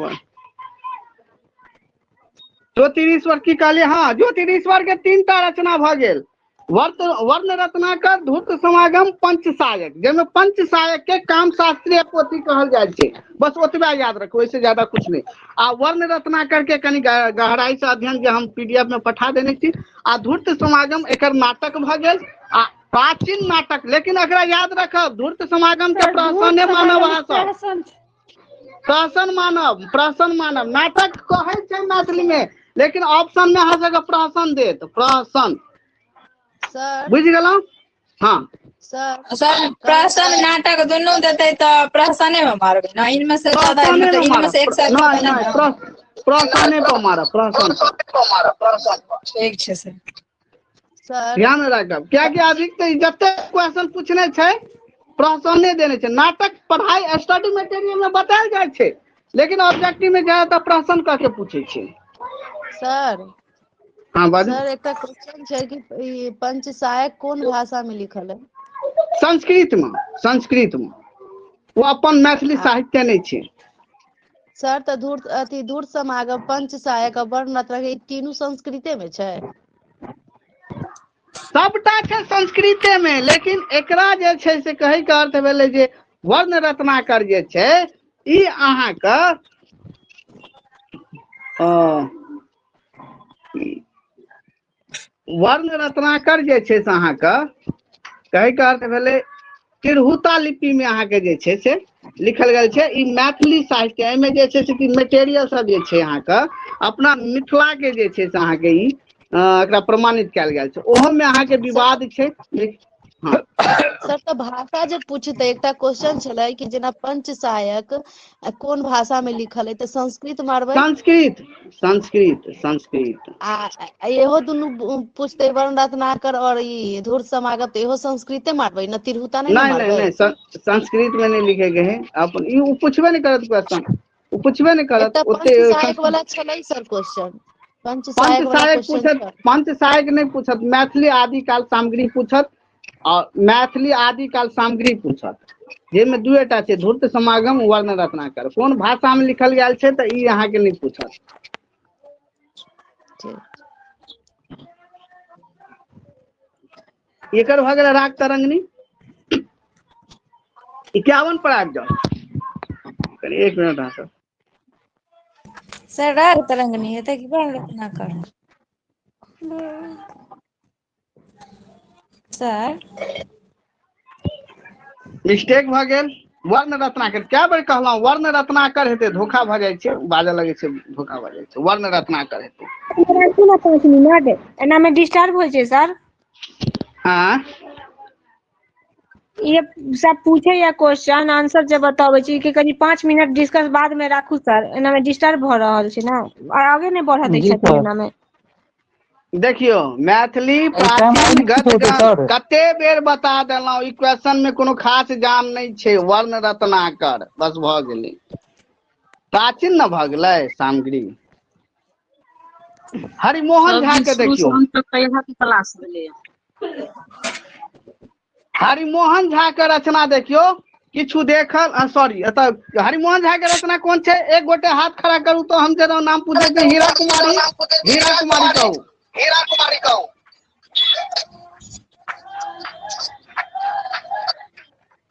A: ज्योतिरीश्वर की कहलियै? हँ, ज्योतिरीश्वर के 3 टा रचना भऽ गेल। वर्ण रत्नाकर, धूर्त समागम, पंचसायक, जाहिमे पंचसायक के काम शास्त्रीय पोथी कहल जाइ छै। बस ओतबे याद रखू, ओहिसे ज्यादा कुछ नहि। आ वर्ण रत्नाकर के कनि गहराई से अध्ययन जे हम पीडीएफ में पठा देने छी। आ धूर्त समागम एकर नाटक भऽ गेल आ प्राचीन नाटक, लेकिन एकरा याद रखब, धूर्त समागम के
B: सर धूर्त
A: प्रहसने मानब
B: समागम
A: अहाँ सब,
B: प्रहसन छै।
A: प्रहसन मानब, प्रहसन मानब। नाटक कहै छै मैथिली में, लेकिन ऑप्शन में अहाँ सबके प्रहसन देत, प्रहसन।
I: सर
A: बुझि गेलहुँ? हँ
I: सर
H: सर प्रहसन नाटक दुनू देतै तऽ प्रहसने मे मारबै ने? इनमे से ज्यादा
A: प्रहसने
H: मतलब
A: मे
H: इनमे
A: मारब,
H: से एक सौ
A: नहि नहि, प्रहसने पर मारब, प्रहसन पर।
H: ठीक छै सर।
I: सर
A: ध्यान राखब, कियाकि अधिक तऽ जते क्वेश्चन पूछने छै प्रहसने देने छै। नाटक पढ़ाई स्टडी मटेरियल में बतायल जाइ छै, लेकिन ऑब्जेक्टिव में ज्यादातर प्रहसन कह के पूछे छै।
I: सर
A: हँ बाजू।
I: सर एकटा क्वेश्चन छै कि ई पंचसायक कोन भाषा में लिखल है?
A: संस्कृत में, संस्कृत में। ओ अपन मैथिली
I: आ
A: साहित्य नहि छै।
I: सर तऽ धूर्त अथी धूर्त समागम, पंचसायक आ वर्ण रत्नाकर ई तीनू संस्कृते में छै?
A: सबटा छै संस्कृते में, लेकिन एकरा जे छै से कहै के अर्थ भेलै जे वर्ण रत्नाकर जे छै ई अहाँके वर्ण रत्नाकर जे छै से अहाँके कहै के अर्थ भेलै तिरहुता लिपि में अहाँके जे छै से लिखल गेल छै। ई मैथिली साहित्य एहिमे जे छै से कि मेटेरियल सब जे छै अहाँके अपना मिथिला के जे छै से अहाँके ई एकरा प्रमाणित कयल गेल छै। ओहो में अहाँके विवाद छै। हँ
I: सर तऽ भाषा जे पूछतै, एकटा क्वेश्चन छलै कि जेना पंचसायक कोन भाषा में लिखल है, तऽ संस्कृत मारबै?
A: संस्कृत, संस्कृत, संस्कृत।
I: आ इहो दुनू पूछतै वर्ण रत्नाकर और ई धूर्त समागम, तऽ इहो संस्कृते मारबै न, तिरहुता नहि ने
A: नहीं नहीं
I: मारबै?
A: नहीं, संस्कृत में नहीं लिखे के है अपन। ई ओ पूछबे नहीं करत क्वेश्चन, ओ पूछबे नहीं करत
I: एकटा
A: ओते।
I: पंचसायक वाला छलै सर क्वेश्चन, पंचसायक वाला
A: पंचसायक
I: क्वेश्चन
A: पूछत?
I: छल।
A: पंचसायक नहि पूछत, मैथिली आदिकाल सामग्री पूछत। और मैथिली आदिकाल सामग्री पूछत जाहिमे दुएटा छै, धूर्त समागम, वर्ण रत्नाकर। कोन भाषा में लिखल गेल छै तऽ ई अहाँके नहि पूछत।
I: ठीक।
A: एकर भऽ गेल राग तरंगिणी। 51 पर आबि जाउ कनि एक मिनट अहाँ सब।
H: सर राग तरंगिणी हेतै कि वर्ण रत्नाकर? सर
A: मिस्टेक भऽ गेल, वर्ण रत्नाकर। कए बेर कहलहुँ वर्ण रत्नाकर हेतै, धोखा भऽ जाइ छै, बाजऽ लगै छै, धोखा भऽ जाइ छै। वर्ण रत्नाकर हेतै।
B: राखू ने 5 मिनट, एनामे डिस्टर्ब होइ छै सर।
A: आँ?
B: ये सब पूछे या क्वेश्चन आंसर जे बताबै छी कि कनि 5 मिनट डिस्कस बाद में राखू सर, एनामे डिस्टर्ब भऽ रहल छै ने, आगे नहि बढ़ऽ दै
C: जी
B: छथिन
C: सर।
B: एनामे।
A: देखियौ, मैथिली
C: एहि टाइम
A: प्राचीन
C: नहि
A: गद्य
C: होतै
A: ग्रंथ
C: सर।
A: कते बेर बता देलहुँ, ई क्वेश्चन में कोनो खास जान नहि छै। वर्ण रत्नाकर बस भऽ गेलै, प्राचीन ने भऽ गेलै सामग्री। हरिमोहन
G: सब
A: झा
G: दिन
A: के
G: शुरू से
A: देखियौ,
G: अंत तक कहिया के क्लास भेलैया?
A: हरिमोहन झा के रचना देखियौ, किछु देखल, सॉरी, एतऽ हरिमोहन झा के रचना कोन छै? एक गोटे हाथ खड़ा करू तऽ हम जेना नाम पूछै छी। हीरा कुमारी, हीरा कुमारी कहू।
F: हीरा कुमारी कहू।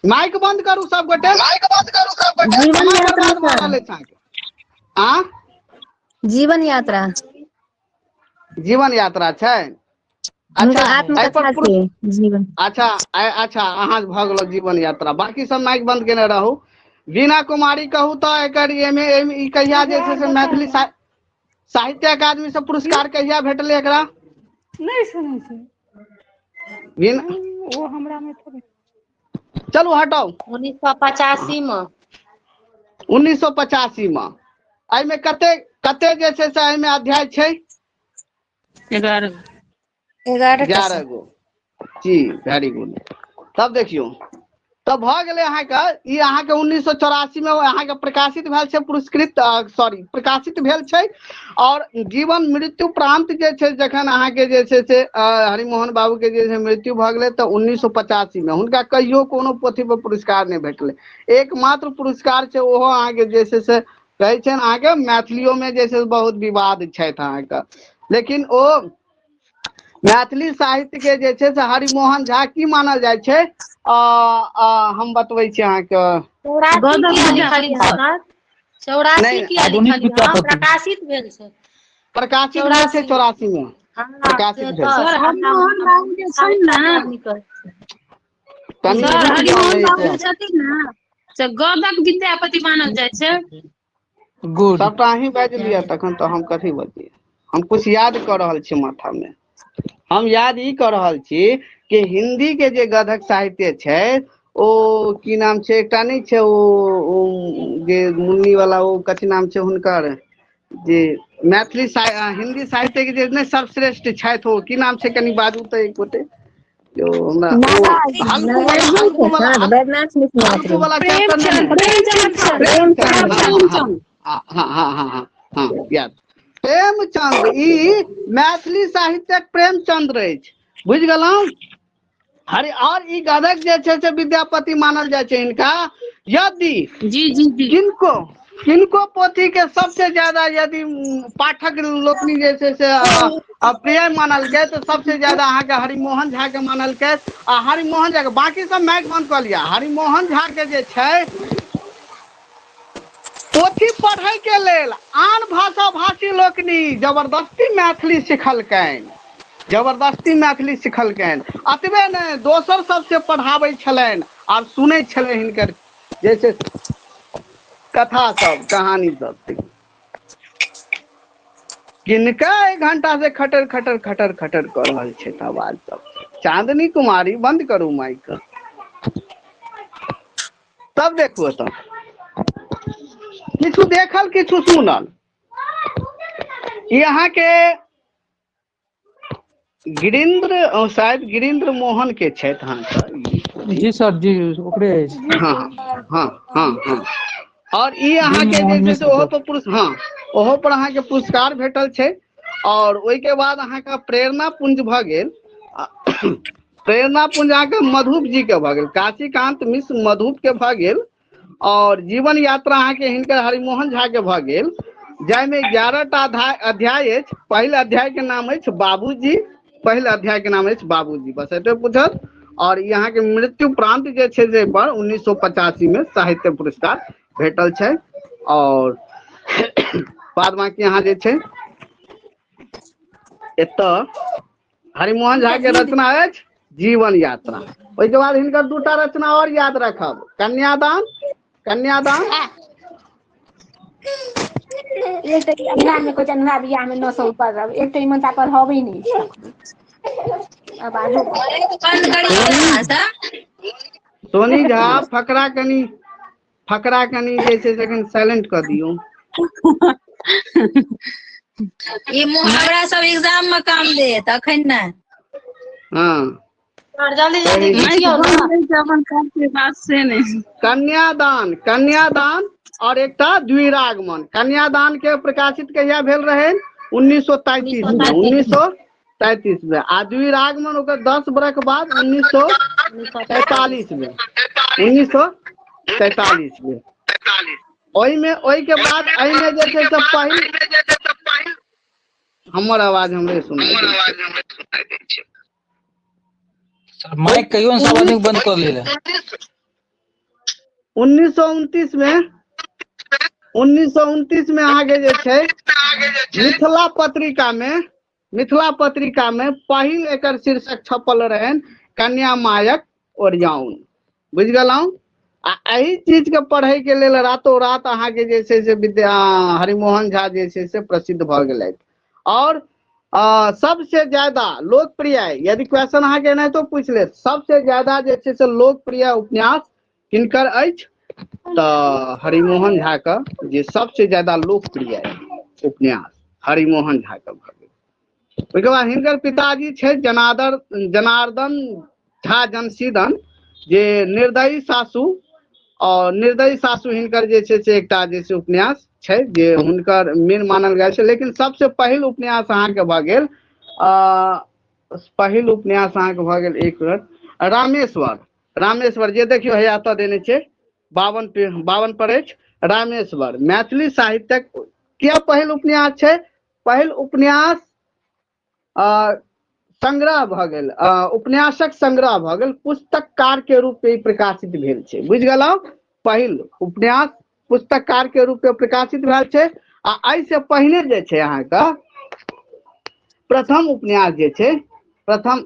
A: माइक बंद करू सब गोटे।
F: माइक बंद करू सब गोटे।
E: जीवन
A: समय
E: यात्रा
A: बर्बाद भऽ
E: सर।
A: रहल अछि अहाँके। आ
E: जीवन यात्रा।
A: जीवन यात्रा छै?
E: हुनकर
A: अच्छा, एहि पर
E: आत्मकथा
A: पुरुष
E: छै जीवन।
A: अच्छा, अच्छा, अहाँ भऽ गेलौ जीवन यात्रा, बाकी सब माइक बंद केने रहू। वीणा कुमारी कहू तऽ एकर एमे ई कहिया जे छै
B: बिहार
A: से
B: बता
A: मैथिली
B: दे।
A: साहित्य अकादमी से पुरस्कार कहिया भेटलै एकरा?
B: नहि सुनै छै।
A: वीणा
B: ओ हमरा मे थोड़े।
A: चलू हटाउ।
J: 1985 मे।
A: 1985 मे। एहिमे कते कते जे छै से एहिमे अध्याय छै?
G: 11।
H: 11 टा
A: 11
H: सर।
A: गो जी, वेरी गुड। तब देखियौ, तब भऽ गेलै अहाँके ई अहाँके 1984 मे अहाँके प्रकाशित भेल छै, पुरस्कृत, सॉरी, प्रकाशित भेल छै। और जीवन मृत्यु प्रांत जे छै, जखन अहाँके जे छै से हरिमोहन बाबू के जे छै मृत्यु भऽ गेलै तऽ 1985 मे। हुनका कहियो कोनो पोथी पर पुरस्कार नहि भेटलै। एकमात्र पुरस्कार छै ओहो अहाँके जे छै से कहै छै अहाँके मैथिलियो मे जे छै बहुत विवाद छथि अहाँके, लेकिन ओ मैथिली साहित्य के जे छै से हरिमोहन झा की मानल जाइ छै? आ आ हम बतबै छी अहाँके।
J: 84
G: गदक
J: किया
G: विद्यापति
J: लिखलियै
G: सर।
J: सर? 84
A: नहि,
J: किया
C: आधुनिक
J: लिखलियै? हँ,
C: विद्यापति।
J: प्रकाशित भेल छै।
A: प्रकाशित भेल छै
J: 84।
A: 84 मे।
J: हँ,
A: प्रकाशित
J: से
A: भेल
J: तऽ
G: सर हरिमोहन बाबू जे छै
J: साहित्य
G: ने,
J: अकादमी कहै छै।
A: कनि
G: सर
A: रुकि जाउ
G: हरिमोहन
A: ने
G: बाबू जे छथिन ने से गदक विद्यापति मानल जाइ छै।
C: गुड।
A: सबटा अहीं बाजि लिअ तखन तऽ हम कथी बजियै। हम कुछ याद कऽ रहल छी माथा मे। हम याद ई कऽ रहल छी कि हिन्दी के जे गधक साहित्य छै ओ की नाम छै, एकटा नहि छै ओ जे मुन्नी वाला, ओ कथी नाम छै हुनकर, जे मैथिली हिन्दी साहित्य के जे नहि सर्वश्रेष्ठ छथि, ओ की नाम छै, कनि बाजू तऽ एक गोटे। यो हमरा ओ हल्कू वाला, हल्कू वाला, हल्कू वाला चैप्टर नहि,
G: प्रेमचंद, प्रेमचंद सर।
A: प्रेमचंद, हँ हँ
G: प्रेमचंद।
A: हँ हँ हँ हँ हँ हँ याद, प्रेमचंद। ई मैथिली साहित्यक प्रेमचंद्र अछि, बुझि गेलहुँ? हरि और ई गदक जे छै से विद्यापति मानल जाइ छै हिनका। यदि
G: जी जी जी
A: किनको किनको पोथी के सबसे ज्यादा यदि पाठक लोकनि जे छै से प्रिय मानलकै तऽ सबसे ज्यादा अहाँके हरिमोहन झा के मानलकै। आ हरिमोहन झा के बाकी सब माइक बंद कऽ लिअ। हरिमोहन झा के जे छै पोथी पढ़ै के लेल आन भाषा भाषी लोकनि जबरदस्ती मैथिली सिखलकनि, जबरदस्ती मैथिली सिखलकनि। अतबे नहि, दोसर सबसे पढ़ाबै छलनि आर सुनै छलै हिनकर जैसे कथा सब, कहानी सब। किनका एक घंटा से खटर खटर खटर खटर कऽ रहल छै आवाज सब? चांदनी कुमारी बंद करू माइक। तब देखू एतऽ किछु देखल किछु सुनल। ई अहाँके गिरीन्द्र, शायद गिरीन्द्र मोहन के छथि अहाँके ई पोथी।
C: जी सर जी, ओकरे अछि।
A: हँ हँ हँ हँ। और ई अहाँके
C: मोहन
A: जे छै से
C: मिश्र
A: ओहो
C: के।
A: पर पुरस् हँ, ओहो पर अहाँके पुरस्कार भेटल छै। और ओहिके बाद अहाँके प्रेरणा पुंज भऽ गेल। प्रेरणा पुंज अहाँके मधुप जी के भऽ गेल, काशीकांत मिश्र मधुप के भऽ गेल। और जीवन यात्रा अहाँके हिनकर हरिमोहन झा के भऽ गेल, जाहिमे 11 टा अध्याय अछि। पहिल अध्याय के नाम अछि बाबूजी, पहिल अध्याय के नाम अछि बाबूजी, बस एतबे पूछत। और ई अहाँके मृत्यु प्रांत जे छै से पर 1985 मे साहित्य पुरस्कार भेटल छै। और बाद बाकी अहाँ जे छै एतऽ हरिमोहन झा के रचना अछि जीवन यात्रा। ओहिके बाद हिनकर दूटा रचना और याद रखब, कन्यादान, कन्यादान।
B: एक तऽ ई अन्हार मे कहै छै, अन्हार बियाह मे 900 ऊपर, एक तऽ ई मनसा पढ़बै नहि छै। आवाजो
H: बंद करियौ
A: सोनी
H: ने सर।
A: सोनी झा फकरा कनि, फकरा कनि जे छै से कनि साइलेंट कऽ दियौ।
H: ई मुहावरा सब एग्जाम मे काम देत, अखन नहि।
A: हँ
J: सर जल्दी जल्दी
A: सही।
G: माइक
J: घिचियौ
G: बंद
J: ने।
G: रहै छै अपन सबके बात से नहि।
A: कन्यादान, कन्यादान और एकटा द्विरागमन। कन्यादान के प्रकाशित कहिया भेल रहै? 1933 मे, 1933 मे। आ द्विरागमन ओकर 10 बरख बाद 1943 मे, 1943 मे। ओहिमे ओहिके बाद एहिमे जे छै से पहिल, हमर आवाज हमरे सुनाई दै छै।
C: सर माइक कहियो ने सब आदमी के बंद कऽ लै।
A: 1929 मे, 1929 मे अहाँके जे छै मिथिला पत्रिका मे, मिथिला पत्रिका मे पहिल एकर शीर्षक छपल रहनि कन्या मायक ओरियाउन, बुझि गेलहुँ? आ एहि चीज के पढ़ै के लेल रातों रात अहाँके जे छै से विद्या हरिमोहन झा जे छै से प्रसिद्ध भऽ गेलथि। और सबसे ज्यादा लोकप्रिय, यदि क्वेश्चन अहाँके एनाहितो पूछि लेत, सबसे ज्यादा जे छै से लोकप्रिय उपन्यास किनकर अछि? तऽ हरिमोहन झा के जे सबसे ज्यादा लोकप्रिय उपन्यास हरिमोहन झा के भऽ गेल। ओहिके बाद हिनकर पिताजी छै जनार्दन झा जनसीदन, जे निर्दयी सासु, और निर्दयी सासु हिनकर जे छै से एकटा जे छै उपन्यास छै जे हुनकर मेन मानल गेल छै। लेकिन सबसे पहिल उपन्यास अहाँके भऽ गेल, पहिल उपन्यास अहाँके भऽ गेल, एक मिनट, रामेश्वर। रामेश्वर जे देखियौ हैया एतऽ देने छै 52 पर अछि रामेश्वर। मैथिली साहित्यक किया पहिल उपन्यास छै? पहिल उपन्यास संग्रह भऽ गेल, उपन्यासक संग्रह भऽ गेल, पुस्तककार के रूप में ई प्रकाशित भेल छै। बुझि गेलहुँ? पहिल उपन्यास पुस्तककार के रूप में प्रकाशित भेल छै। आ एहिसँ पहिने जे छै अहाँके प्रथम उपन्यास जे छै प्रथम,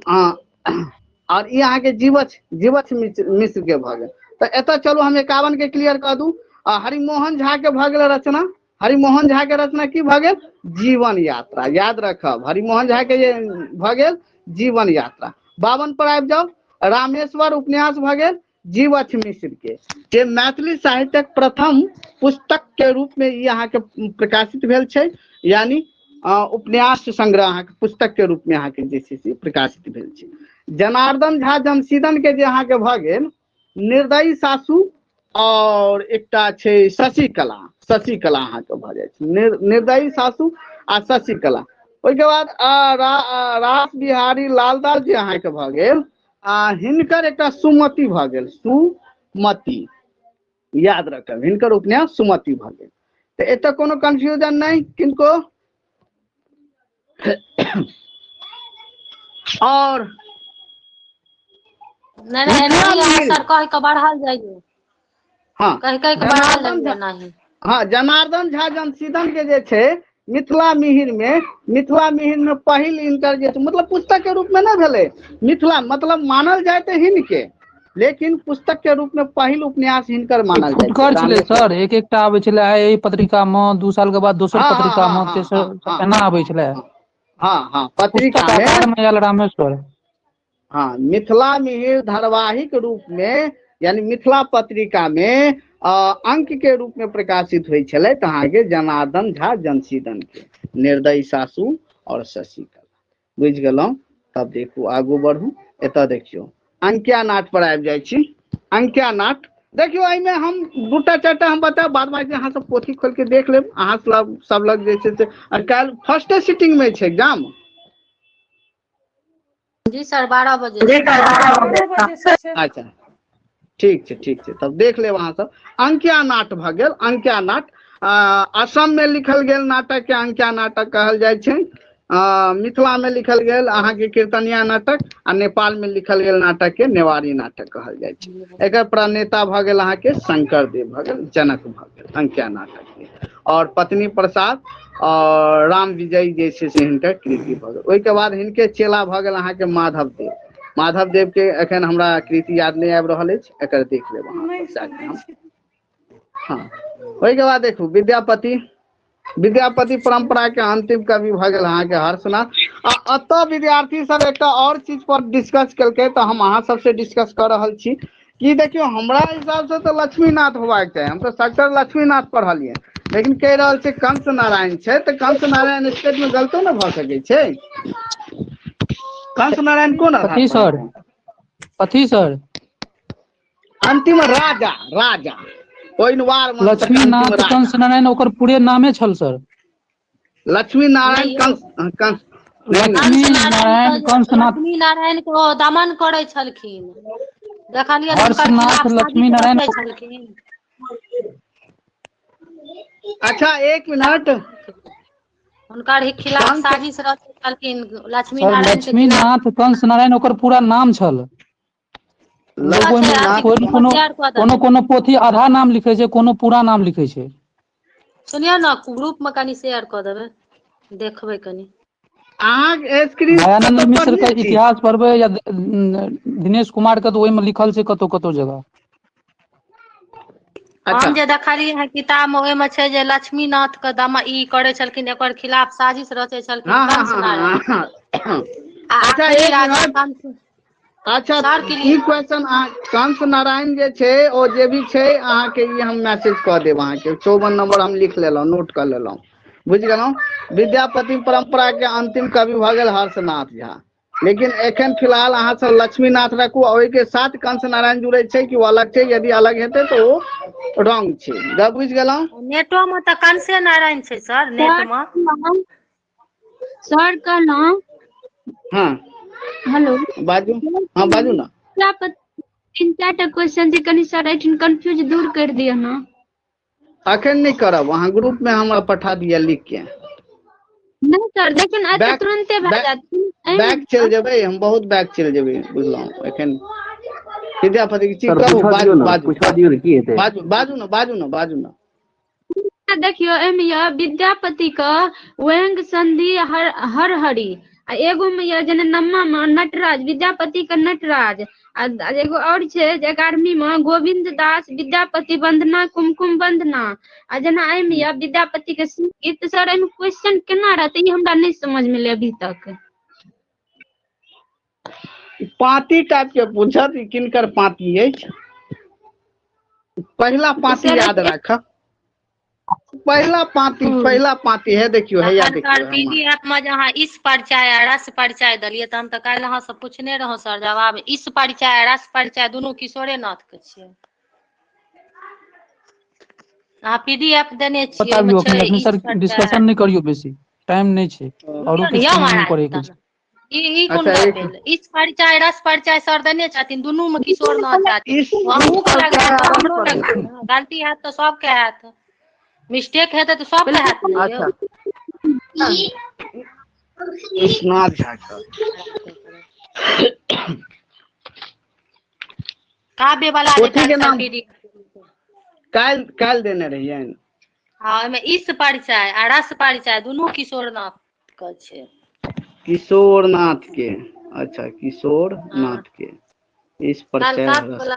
A: और ई अहाँके जीवछ जीवछ मिश्र के भऽ गेल। तऽ एतऽ चलू हम 51 के क्लियर कऽ दू। आ हरिमोहन झा के भऽ गेल रचना। हरिमोहन झा के रचना की भऽ गेल? जीवन यात्रा। याद रखब, हरिमोहन झा के जे भऽ गेल जीवन यात्रा। 52 पर आबि जाउ। रामेश्वर उपन्यास भऽ गेल जीवछ मिश्र के, जे मैथिली साहित्यक प्रथम पुस्तक के रूप में ई अहाँके प्रकाशित भेल छै, यानी उपन्यास संग्रह अहाँके पुस्तक के रूप में अहाँके जे छै से प्रकाशित भेल छै। जनार्दन झा जनसीदन के जे अहाँके भऽ गेल निर्दयी सासु, और एकटा छै शशिकला। शशिकला अहाँके भऽ जाइ छै निर्दयी सासु आ शशिकला। ओहिके बाद रास बिहारी लालदास जी अहाँके भऽ गेल, आ हिनकर एकटा सुमति भऽ गेल, सुमति याद रखब, हिनकर उपन्यास सुमति भऽ गेल। तऽ एतऽ कोनो कंफ्यूजन नहि किनको। और
J: नहि नहि,
A: मिथिला
J: एनाही अहाँ
A: मिहिर,
J: सर कहि कऽ बढ़ल जाइयौ।
A: हँ,
J: कहि कहि कऽ बढ़ल
A: जनार्दन
J: जाइयौ
A: झा,
J: एनाही।
A: हँ, जनार्दन झा जनसीदन के जे छै मिथिला मिहिर में, मिथिला मिहिर में पहिल हिनकर जे मतलब पुस्तक के रूप में नहि भेलै, मिथिला मतलब मानल जाय तऽ हिनके, लेकिन पुस्तक के रूप में पहिल उपन्यास हिनकर मानल जाइ छै।
C: फुटकर छलै
A: रामेश्वर
C: सर, एक एकटा आबै छलै आइ एहि पत्रिका मे, 2 साल के बाद दोसर
A: हँ हँ
C: पत्रिका
A: हँ
C: मे,
A: हँ
C: तेसर,
A: हँ हँ
C: एना आबै छलै।
A: हँ हँ,
C: पुस्तक
A: पत्रिका में,
C: आकार मे आयल रामेश्वर।
A: हँ, मिथिला मिहिर धारावाहिक रूप में, यानी मिथिला पत्रिका में अंक के रूप में प्रकाशित होइ छलै तऽ अहाँके जनार्दन झा जनसीदन के निर्दयी सासु और शशिकला। बुझि गेलहुँ? तब देखू आगू बढ़ू। एतऽ देखियौ अंकिया नाट पर आबि जाइ छी। अंकिया नाट देखियौ, एहिमे हम 2 4टा हम बतायब, बाद बाकी अहाँ सब पोथी खोलि के देख लेब। अहाँ सब सब लग जे छै से काल्हि फर्स्टे सिटिंग में छै एग्जाम।
J: जी सर, 12 बजे।
A: अच्छा ठीक छै, ठीक छै, तब देख लेब अहाँ सब। अंकिया नाट भऽ गेल। अंकिया नाट असम में लिखल गेल नाटक के अंकिया नाटक कहल जाइ छै। मिथिला में लिखल गेल अहाँके कीर्तनिया नाटक, आ नेपाल में लिखल गेल नाटक के नेवारी नाटक कहल जाइ छै। एकर प्रणेता भऽ गेल अहाँके शंकर देव भऽ गेल, जनक भऽ गेल अंकिया नाटक के, और पत्नी प्रसाद और राम विजयी जे छै से हिनकर कृति भऽ गेल। ओहिके बाद हिनके चेला भऽ गेल अहाँके माधव देव। माधव देव के एखन हमरा कृति याद नहि आबि रहल अछि, एकर देख लेब अहाँ सब जाके हम। हँ, ओहिके बाद देखू विद्यापति। विद्यापति परंपरा के अंतिम कवि भऽ गेल अहाँके हर्षनाथ। आ एतऽ विद्यार्थी सब एकटा और चीज पर डिस्कस केलकै, तऽ हम अहाँ सबसे डिस्कस कऽ रहल छी कि देखियौ हमरा हिसाब से तऽ लक्ष्मीनाथ होबाक चाही, हम तऽ सगतर लक्ष्मीनाथ पढ़लियै, लेकिन कहि रहल छै कंस नारायण छै, तऽ कंस नारायण स्टेट में गलतो ने भऽ सकै छै। कंस नारायण कोन आधार
C: कथी
A: पर
C: सर?
A: हेतै?
C: कथी सर?
A: अंतिम राजा, राजा ओइनवार वंशक अंतिम
C: लक्ष्मीनाथ
A: राजा
C: कंस नारायण ओकर पूरे नामे छल सर।
A: लक्ष्मी नारायण
J: नहि यौ।
A: कंस कंस नहीं नहीं,
C: लक्ष्मी
J: कंस नारायण
C: नारायण
J: के,
C: कंसनाथ,
J: लक्ष्मी नारायण के ओ दमन करै छलखिन, देखलियै हुनकर
C: हर्षनाथ
J: खिलाफ साजिश
C: लक्ष्मी नारायण।
J: रचै छलखिन।
A: अच्छा एक मिनट,
J: हुनकर ही खिलाफ
A: कंस
J: साजिश रचै छलखिन लक्ष्मी
C: सर
J: नारायण के खिलाफ।
C: लक्ष्मीनाथ कंस नारायण ओकर पूरा नाम छल। लोग ओहिमे
A: लक्ष्मीनाथ
C: कोनो कोनो
J: शेयर कऽ
C: कोनो
J: देबै।
C: कोनो पोथी आधा नाम लिखै छै, कोनो पूरा नाम लिखै छै।
J: सुनियौ ने, ग्रुप में कनि शेयर कऽ देबै, देखबै कनि।
A: अहाँके स्क्रीन
C: मायानंद
A: कतऽ
C: मिश्र
A: पढ़ने
C: के
A: छी?
C: इतिहास पढ़बै या दिनेश कुमार के, तऽ ओहिमे लिखल छै कतौ कतौ जगह।
A: अच्छा
J: हम जे देखलियै हँ किताब में, ओहिमे छै जे लक्ष्मीनाथ के दम ई करै छलखिन, एकर खिलाफ साजिश रचै छलखिन
A: हाँ हाँ
J: कंस
A: हाँ
J: नारायण।
A: हाँ हाँ।
J: आ
A: अच्छा
J: आखिरी
A: एक
J: राजा
A: मिनट,
J: कंस।
A: अच्छा
J: सर
A: ई
J: क्लियर
A: क्वेश्चन कंस नारायण जे छै ओ जे भी छै अहाँके ई हम मैसेज कऽ देब अहाँके। 54 नंबर हम लिख लेलहुँ, नोट कऽ लेलहुँ, बुझि गेलहुँ। विद्यापति परंपरा के अंतिम कवि भऽ गेल हर्षनाथ झा, लेकिन एखन फिलहाल अहाँ सब लक्ष्मीनाथ रखू, आ ओहिके साथ कंस नारायण जुड़ै छै कि ओ अलग छै? यदि अलग हेतै तऽ ओ रॉन्ग छै। गप बुझि गेलहुँ?
J: नेटो में तऽ कंसे नारायण छै सर, नेट में।
K: सर कहलहुँ।
A: हाँ
K: हेलो
A: बाजू, हाँ बाजू ना।
K: 3 4टा क्वेश्चन छै, कनि सर एहिठाम कंफ्यूज दूर कर दिअ ना।
A: अखन नहि करब, अहाँ ग्रुप में हमरा पठा दिअ लिख के।
K: नहि सर, देखियौ ने, एतऽ
A: बैक
K: तुरन्ते भए
A: बैक
K: जायत। एहिमे
A: बैक चलि जेबै हम, बहुत बैक चलि जेबै, बुझलहुँ? एखन विद्यापति के
L: सर,
A: कहू,
L: पूछऽ दियौ
A: बाजू
L: ने।
A: बाजू।
L: पूछऽ दियौ ने, की हेतै?
A: बाजू, बाजू ने, बाजू ने, बाजू ने।
K: देखियौ, एहिमे यऽ विद्यापति के व्यंग संधि हर हर हरि, आ एगो मे यऽ जेना नम्मा मे नटराज, विद्यापति के नटराज, आ एगो और छै जे 11वीं मे गोविन्द दास विद्यापति वंदना, कुमकुम वंदना, आ जेना एहिमे यऽ विद्यापति के गीत। सर, एहिमे क्वेश्चन केना रहतै, ई हमरा नहि समझ मे एलै अभी तक।
A: पाँती टाइप के पूछत, ई किनकर पाँती अछि। पहिला
K: तऽ
A: पाँती
K: सर
A: याद राखब, पहिला पाँती। पहिला पाँती है, देखियौ, हैया
J: तखन
A: देखियौ
J: सर,
A: हम
J: पीडीएफ मे जे अहाँ इस परिचय आ रस परिचय देलियै, तऽ हम तऽ काल्हि अहाँ से पूछने रहौं सर जवाब, इस परिचय आ रस परिचय दुनू किशोरे नाथ के छियै। अहाँ पीडीएफ देने छियै, ओहिमे
C: बताबियौ
J: छै
C: एखन एखन
J: इस
C: सर,
J: परिचय।
C: डिस्कशन नहि करियौ, बेसी टाइम नहि छै, औरो
J: रुकियौ ने
C: किछु
J: यौ
C: कनि
J: महाराज,
C: करैके
J: तहन
C: छै।
J: ई कोन
A: अच्छा
J: गप
A: एक
J: भेल? इस परिचय, रस परिचय सर देने छथिन, दुनू मे किशोर नाथ झा छै।
A: इस
J: ओ
A: इस
J: अहूँके
A: परिचय
J: लगतै
A: आ
J: तऽ
A: रस
J: हमरो
A: परिचय।
J: लगतै ने, गलती हैत तऽ सबके हैत, मिस्टेक हेतै तऽ सबके हैत ने यौ।
A: अच्छा, विश्वनाथ झा के
J: काव्य वाला जे
A: पोथी के
J: काल्हि सर
A: नाम
J: पीडीएफ
A: काल्हि काल्हि देने रहियनि।
J: हँ, ओहिमे इस परिचय आ रस परिचय दुनू किशोरनाथ के छै।
A: किशोर नाथ के, अच्छा, किशोर
J: हँ
A: नाथ के इस
J: काल्हि
A: परिचय
J: काव्य
A: रस
J: वाला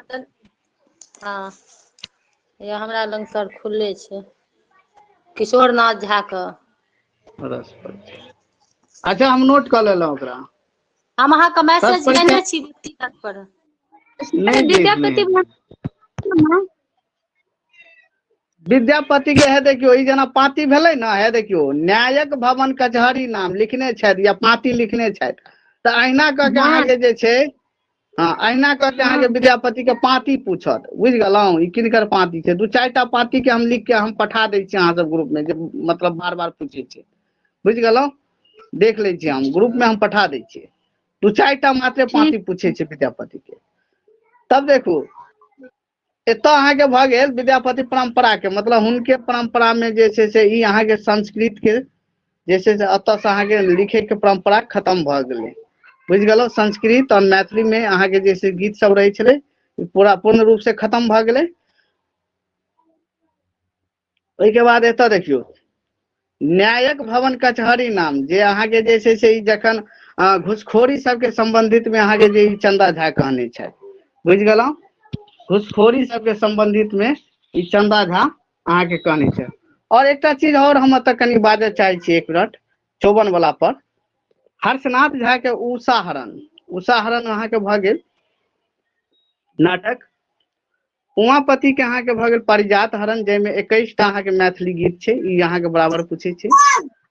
J: हँ, या हमरा लग सर खुलले छै किशोर नाथ झा के।
A: रस परिचय, अच्छा, हम नोट कऽ लेलहुँ ओकरा।
J: हम अहाँके
A: रस
J: मैसेज
A: परिचय
J: केने छी व्यक्तिगत पर।
A: नहि देखने
K: विद्यापति
A: हेबै। विद्यापति के है, देखियौ, ई जेना पाँती भेलै ने, हे देखियौ, न्यायक भवन कचहरी नाम लिखने छथि या पाँती लिखने छथि, तऽ अहिना कऽ के
K: हँ
A: अहाँके जे छै, हँ, अहिना कऽ के अहाँके
K: हँ
A: विद्यापति के पाँती पूछत, बुझि गेलहुँ? ई किनकर पाँती छै। दू चारि टा पाँती के हम लिख के हम पठा दै छी अहाँ सब ग्रुप मे, जे मतलब बार बार पूछै छै, बुझि गेलहुँ? देख लै छी, हम ग्रुप मे हम पठा दै छियै। दू चारि टा मात्रे
K: ठीक
A: पाँती पूछै छै विद्यापति के। तब देखू, एतऽ अहाँके भऽ गेल विद्यापति परम्परा के, मतलब हुनके परम्परा मे जे छै से ई अहाँके संस्कृत के जे छै से एतऽ से अहाँके लिखे के परम्परा खतम भऽ गेलै, बुझि गेलहुँ? संस्कृत आओर मैथिली मे अहाँके जे छै गीत सब रहै छलै, पूरा पूर्ण रूप से खतम भऽ गेलै। ओहिके बाद एतऽ देखियौ, न्यायक भवन कचहरी नाम, जे अहाँके जे छै से ई जखन घुसखोरी सबके संबंधित मे अहाँके जे ई चंदा झा कहने छथि, बुझि गेलहुँ? घुसखोरी सबके संबंधित मे ई चंदा झा अहाँके कहने छै। और एकटा चीज और हम एतऽ कनि बाजऽ चाहै छी, एक मिनट, 54 वाला पर हर्षनाथ झा के उषाहरण, उषाहरण अहाँके भऽ गेल नाटक। उमापति के अहाँके भऽ गेल पारिजात हरण, जाहिमे 21 टा अहाँके मैथिली गीत छै, ई अहाँके बराबर पूछै छै।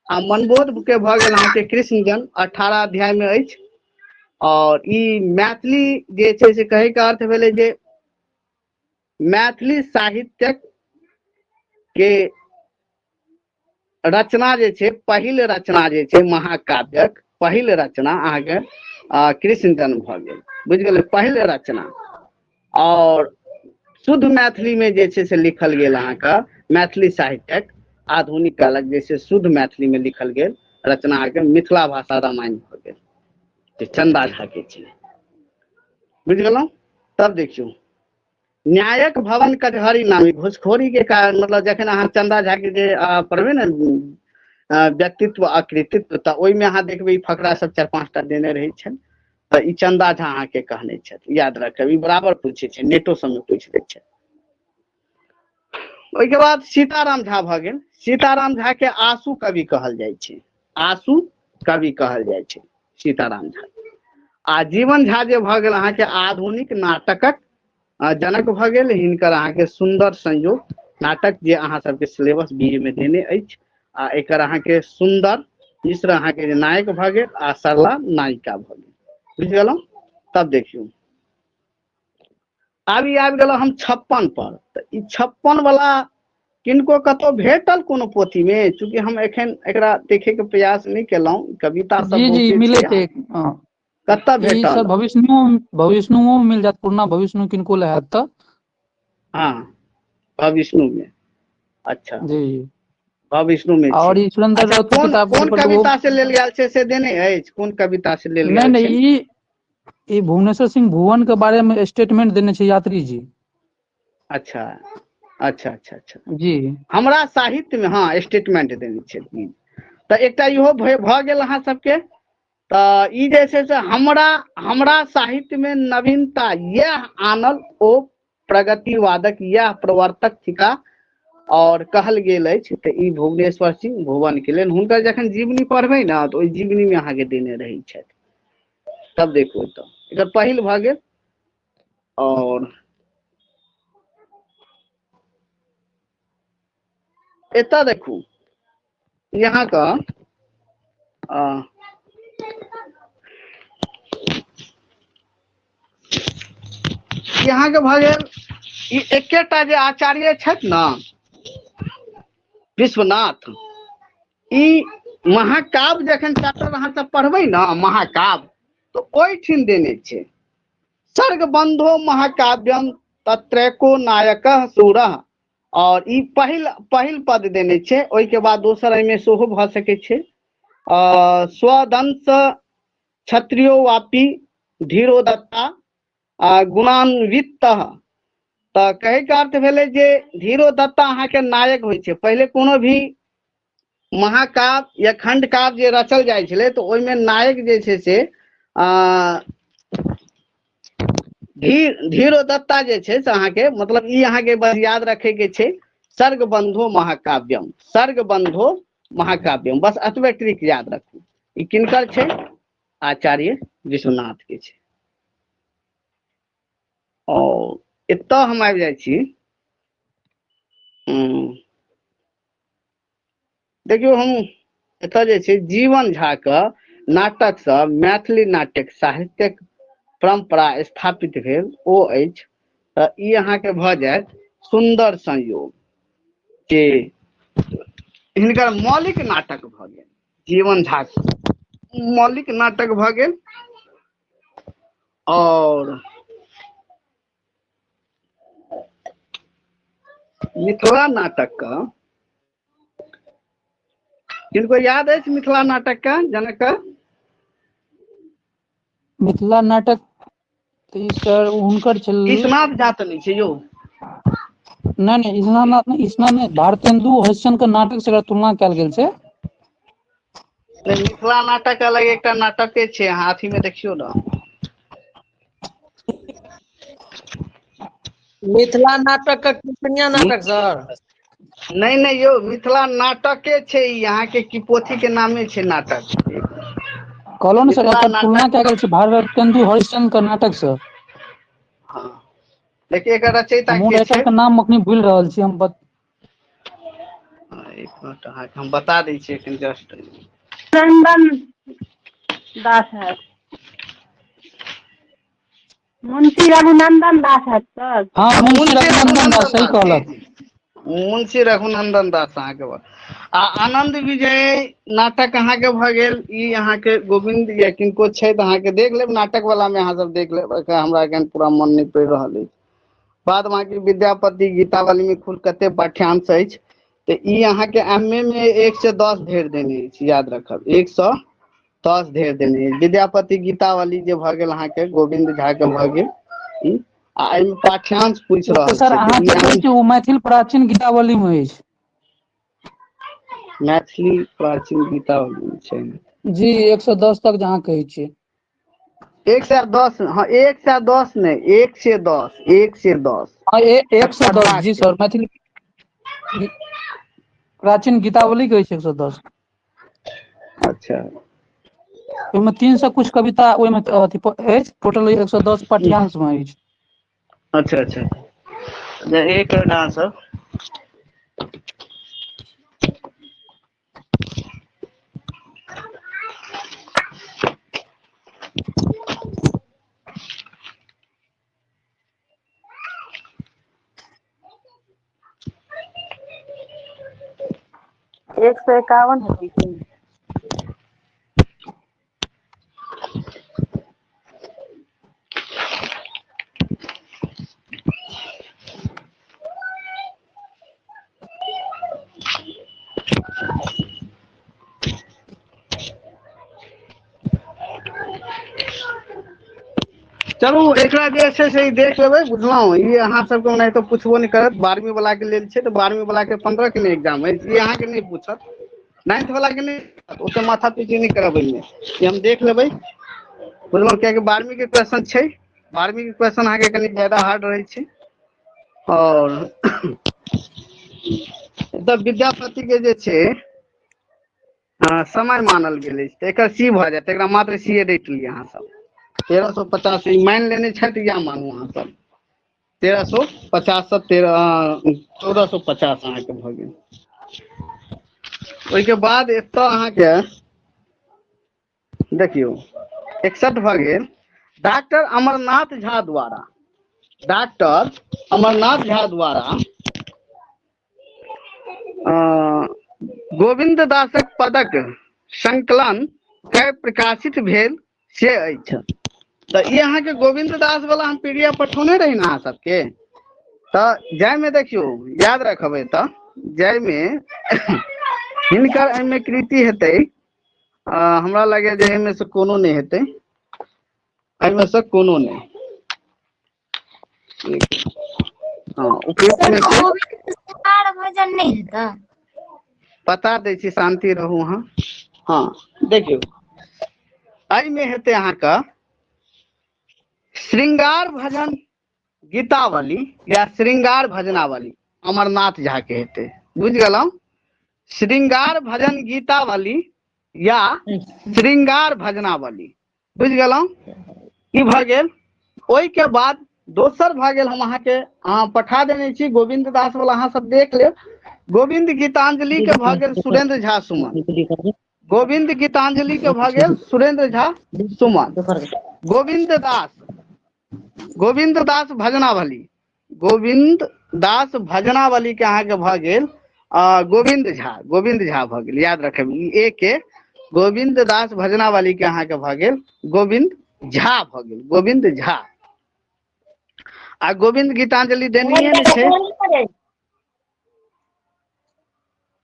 A: आ मनबोध के भऽ गेल अहाँके कृष्ण जन्म, 18 अध्याय मे अछि। और ई मैथिली जे छै से कहै के अर्थ भेलै जे मैथिली साहित्यक के रचना जे छै, पहिल रचना जे छै महाकाव्यक पहिल रचना अहाँके कृष्ण जन्म भऽ गेल, बुझि गेलै? पहिल रचना और शुद्ध मैथिली में जे छै से लिखल गेल अहाँके मैथिली साहित्यक आधुनिक कालक जे छै शुद्ध मैथिली में लिखल गेल रचना अहाँके मिथिला भाषा रामायण भऽ गेल, जे चंदा झा के छै, बुझि गेलहुँ? तब देखियौ, न्यायक भवन कचहरी नामी घुसखोरी के कारण, मतलब जखन अहाँ चंदा झा के जे पढ़बै ने व्यक्तित्व आ कृतित्व, तऽ ओहिमे अहाँ देखबै ई फकरा सब 4-5 टा देने रहै छनि, तऽ ई चंदा झा अहाँके कहने छथि, याद रखब, ई बराबर पूछै छै, नेटो सबमे पूछि दै छै। ओहिके बाद सीताराम झा भऽ गेल। सीताराम झा के आशु कवि कहल जाइ छै, आशु कवि कहल जाइ छै सीताराम झा। आ जीवन झा जे भऽ गेल अहाँके आधुनिक नाटकक जनक भऽ गेल। हिनकर अहाँके सुन्दर संयोग नाटक जे अहाँ सबके सिलेबस बी ए मे देने अछि, आ एकर अहाँके सुन्दर मिश्र अहाँके जे नायक भऽ गेल आ सरला नायिका भऽ गेल, बुझि गेलहुँ? तब देखियौ, आब ई आबि गेलहुँ हम 56 पर। तऽ ई 56 वाला किनको कतौ भेटल कोनो पोथी मे? चूँकि हम एखन एकरा देखे के प्रयास नहि केलहुँ, कविता सब
C: जी जी
A: बहुते
C: मिलै
A: छै।
C: छै। हँ,
A: कतऽ
C: ई
A: भेटल?
C: सर भविष्णु, भविष्णुओ मिल जायत, पुरना भविष्णु किनको लए हैत तऽ।
A: हँ, भविष्णु मे, अच्छा।
C: जी।
A: भविष्णु मे
C: और
A: छै।
C: ई सुरेंद्र
A: अच्छा,
C: राउत के
A: कोन
C: किताब
A: कोन
C: पर तऽ ओ
A: कविता से लेल गेल छै से देने अछि? कोन कविता से लेल
C: नहि
A: गेल
C: नहि
A: छै?
C: ई ई भुवनेश्वर सिंह भुवन के बारे मे स्टेटमेंट देने छै यात्री जी।
A: अच्छा अच्छा अच्छा अच्छा।
C: जी।
A: हमरा साहित्य मे, हँ, स्टेटमेंट देने छथिन। तऽ एकटा इहो भऽ गेल अहाँ सबके। तऽ ई जे छै से हमरा हमरा साहित्य मे नवीनता इएह आनल, ओ प्रगतिवादक इएह प्रवर्तक थिका और कहल गेल अछि। तऽ ई भुवनेश्वर सिंह भुवन के लेल हुनकर जखन जीवनी पढ़बै ने तऽ ओहि जीवनी मे अहाँके देने रहै छथि। तब देखू, तऽ एकर पहिल भऽ गेल। और एतऽ देखू यहाँ का यहाँ के भऽ गेल ई एकेटा जे आचार्य छथि ने विश्वनाथ, ई महाकाव्य जखन चैप्टर अहाँ सब पढ़बै ने महाकाव्य, तऽ ओहिठिन देने छै सर्गबंधो महाकाव्यम तत्रैको नायक सूरः। और ई पहिल पहिल पद देने छै। ओहिके बाद दोसर एहिमे सेहो भऽ सकै छै। स्वदंश क्षत्रियो वापी धीरोदत्ता गुणान्वित। तऽ कहैके अर्थ भेलै जे धीरोदत्ता अहाँके नायक होइ छै। पहिले कोनो भी महाकाव्य या खंड काव्य जे रचल जाइ छलै तऽ ओहिमे नायक जे छै से धीरोदत्ता जे छै से अहाँके, मतलब ई अहाँके बस याद रखे के छै, सर्गबंधो महाकाव्यम, सर्गबंधो महाकाव्यम, बस एतबे ट्रिक याद रखू। ई किनकर छै? आचार्य विश्वनाथ के छै। और एतऽ हम आबि जाइ छी। देखियौ, हम एतऽ जे छै जीवन झा के नाटक सँ मैथिली नाट्य साहित्यक परंपरा स्थापित भेल ओ अछि। तऽ ई अहाँके भऽ जायत सुन्दर संयोग के हिनकर मौलिक नाटक भऽ गेल, जीवन झा मौलिक नाटक भऽ गेल। और मिथिला नाटक के किनको याद अछि? मिथिला नाटक के जनक के
C: मिथिला नाटक तऽ ई सर हुनकर छल।
A: ईशनाथ झा तऽ नहि छै यौ?
C: नहि नहि, इसना नहि, भारतेंदु हरिश्चंद्र के नाटक से एकर तुलना कयल गेल छै।
A: नहि, मिथिला नाटक अलग एकटा नाटके छै, अहाँ अथी मे देखियौ ने।
L: मिथिला नाटक के कीर्तनिया नाटक सर?
A: नहि नहि यौ, मिथिला नाटके छै ई अहाँके, की पोथी के नामे छै नाटक।
C: कहलहुँ ने सर,
A: मिथिला
C: एकर तुलना
A: नाटक
C: कयल गेल छै भारतेंदु हरिश्चंद्र के नाटक से।
A: हँ, देखियौ एकर रचयिता
C: हमहूँ
A: के
C: राइटर
A: छै।
C: के नाम अखनी भूलि रहल छी हम।
A: एक मिनट, अहाँके हम बता दै छी एखन जस्ट।
M: नंदन दास है, मुंशी रघुनंदन दास है सर।
C: हाँ, मुंशी
A: मुंशी
C: रघुनंदन दास
A: रघुनंदन
C: सही
A: दास, जी
C: कहलक।
A: जी, मुंशी रघुनंदन दास अहाँके भऽ आ आनंद विजय नाटक अहाँके भऽ गेल। ई अहाँके गोविंद या किनको छै तऽ अहाँके देख लेब, नाटक वाला मे अहाँ सब देख लेब, एखन हमरा एखन पूरा मन नहि पड़ि रहल अछि। बाद बाकी विद्यापति गीतावली मे कुल कते पाठ्यांश अछि? तऽ ई अहाँके एम ए मे 110 धरि देने अछि, याद रखब, 110 धरि देने अछि। विद्यापति गीतावली जे भऽ गेल अहाँके गोविंद झा के भऽ गेल ई, आ एहिमे पाठ्यांश पूछि
C: ओ तऽ
A: रहल
C: सर
A: छै तऽ
C: अहाँ
A: ई
C: जे कहै
A: आनंद
C: छी ओ मैथिल प्राचीन गीतावली मे अछि।
A: मैथिली प्राचीन गीतावली छै
C: जी, 110 तक जहाँ कहै छियै।
A: 110, हँ, 110 नहि, 110, 110
C: हाँ, 110
A: पढ़बाक
C: जी
A: छै।
C: सर, मैथिली प्राचीन गीतावली कहै छै 110।
A: अच्छा।
C: ओहिमे 300 कुछ कविता ओहिमे अथी अछि, टोटल 110 पाठ्यांश मे अछि।
A: अच्छा अच्छा, एक मिनट अहाँ सब।
M: 151 हेतै की?
A: चलू एकरा जे छै से ई देख लेबै, बुझलहुँ? ई अहाँ सबके ओनाहितो पुछबो नहि करत। 12वीं वाला के लेल छै तऽ 12वीं वाला के 15 के नहि एग्जाम अछि, ई अहाँके नहि पूछत। 9th वाला के नहि, ओते माथा पीची नहि करब एहिमे, ई हम देख लेबै, बुझलहुँ? कियाकि 12वीं के क्वेश्चन छै, 12वीं के क्वेश्चन अहाँके कनि ज्यादा हार्ड रहै छै। आओर तऽ विद्यापति के जे छै समय मानल गेल अछि, तऽ एकर सी भऽ जायत। एकरा मात्र सी ए रटि लिअ अहाँ सब। 1350 ई मानि लेने छथि, या मानू अहाँ सब 1350 से 13 1450 अहाँके भऽ गेल। ओहिके बाद एतऽ अहाँके देखियौ, 61 भऽ गेल। डॉक्टर अमरनाथ झा द्वारा, डॉक्टर अमरनाथ झा द्वारा गोविन्द दासक पदक संकलन कय प्रकाशित भेल से अछि। तऽ ई अहाँके गोविन्द दास वाला हम पीडीएफ पठौने रही ने अहाँ सबके, तऽ जाहिमे देखियौ, याद रखबै, तऽ जाहिमे हिनकर एहिमे कृति हेतै, हमरा लगैए जे एहिमे से कोनो नहि हेतै, एहिमे से कोनो नहि। हँ, उपयुक्त मे से
E: श्रृंगार भजन नहि हेतै?
A: बता दै छी, शान्ति रहू अहाँ। हँ, देखियौ, एहिमे हेतै अहाँके श्रृंगार भजन गीतावली या श्रृंगार भजनावली, अमरनाथ झा के हेतै, बुझि गेलहुँ? श्रृंगार भजन गीतावली या श्रृंगार भजनावली, बुझि गेलहुँ? ई भऽ गेल। ओहिके बाद दोसर भऽ गेल, हम अहाँके अहाँ पठा देने छी गोविन्द दास वाला, अहाँ सब देख लेब। गोविन्द गीतांजलि के भऽ गेल सुरेंद्र झा सुमन, गोविन्द गीतांजलि के भऽ गेल सुरेंद्र झा सुमन। गोविन्द दास, गोविन्द दास भजनावली, गोविन्द दास भजनावली के अहाँके भऽ गेल गोविन्द झा, गोविन्द झा भऽ गेल। याद रखब ई ए के, गोविन्द दास भजनावली के अहाँके भऽ गेल गोविन्द झा भऽ गेल, गोविन्द झा। आ गोविन्द गीतांजलि देनिये ने छै।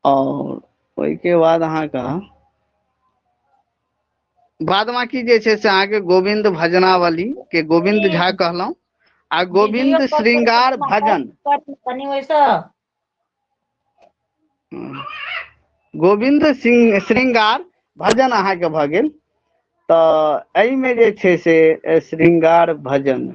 A: और ओहिके बाद अहाँके बाद बाकी जे छै से अहाँके गोविन्द भजनावली के गोविन्द झा कहलहुँ आ गोविन्द श्रृंगार भजन,
N: कनि ओहिसँ
A: गोविन्द सिंह श्रृंगार भजन अहाँके भऽ गेल। तऽ एहिमे जे छै से श्रृंगार भजन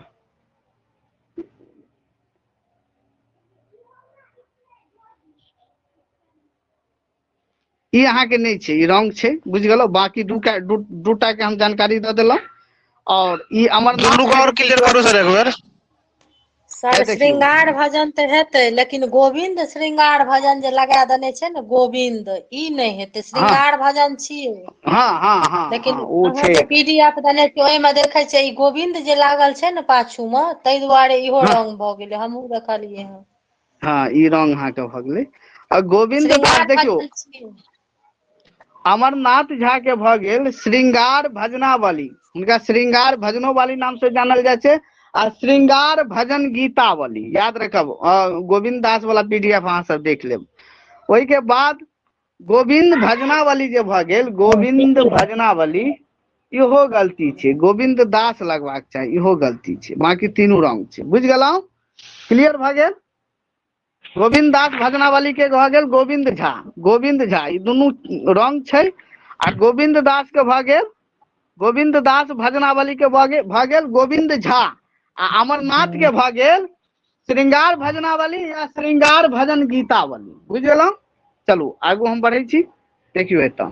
A: ई अहाँके नहि छै, ई रॉन्ग छै, बुझि गेलहुँ? बाकी दूटा के हम जानकारी दऽ देलहुँ। और ई अमरनाथ
F: दुनू के और क्लियर करू सर एक बेर।
J: सर,
A: देखियौ,
J: श्रृंगार भजन तऽ हेतै, लेकिन गोविंद श्रृंगार भजन जे लगा देने छै ने गोविंद, ई नहि हेतै। श्रृंगार भजन छियै,
A: हँ हँ हँ
J: लेकिन
A: हँ, ओ
J: अहाँ
A: छै।
J: जे पीडीएफ देने छियै ओहिमे देखै छियै ई गोविंद जे लागल छै ने पाछू मे, ताहि दुआरे इहो रंग भऽ गेलै। हमहुँ देखलियै हँ।
A: हँ, ई रंग अहाँके भऽ गेलै। आ गोविन्द दास
J: श्रृंगार
A: देखियौ,
J: भजन छियै।
A: अमरनाथ झा के भऽ गेल श्रृंगार भजनावली, हुनका श्रृंगार भजनोवाली नाम से जानल जाइ छै, आ श्रृंगार भजन गीतावली, याद रखब। गोविन्द दास वाला पीडीएफ अहाँ सब देख लेब। ओहिके बाद गोविन्द भजनावली जे भऽ गेल, गोविन्द भजनावली, इहो गलती छै, गोविन्द दास लगबाक चाही, इहो गलती छै। बाकी तीनू रंग छै, बुझि गेलहुँ? क्लियर भऽ गेल? गोविन्द दास भजनावली के भऽ गेल गोविन्द झा, गोविन्द झा, ई दुनू रंग छै। आ गोविन्द दास के भऽ गेल, गोविन्द दास भजनावली के भऽ गेल गोविन्द झा, आ अमरनाथ के भऽ गेल श्रृंगार भजनावली या श्रृंगार भजन गीतावली, बुझि गेलहुँ? चलू आगू हम बढ़ै छी। देखियौ एतऽ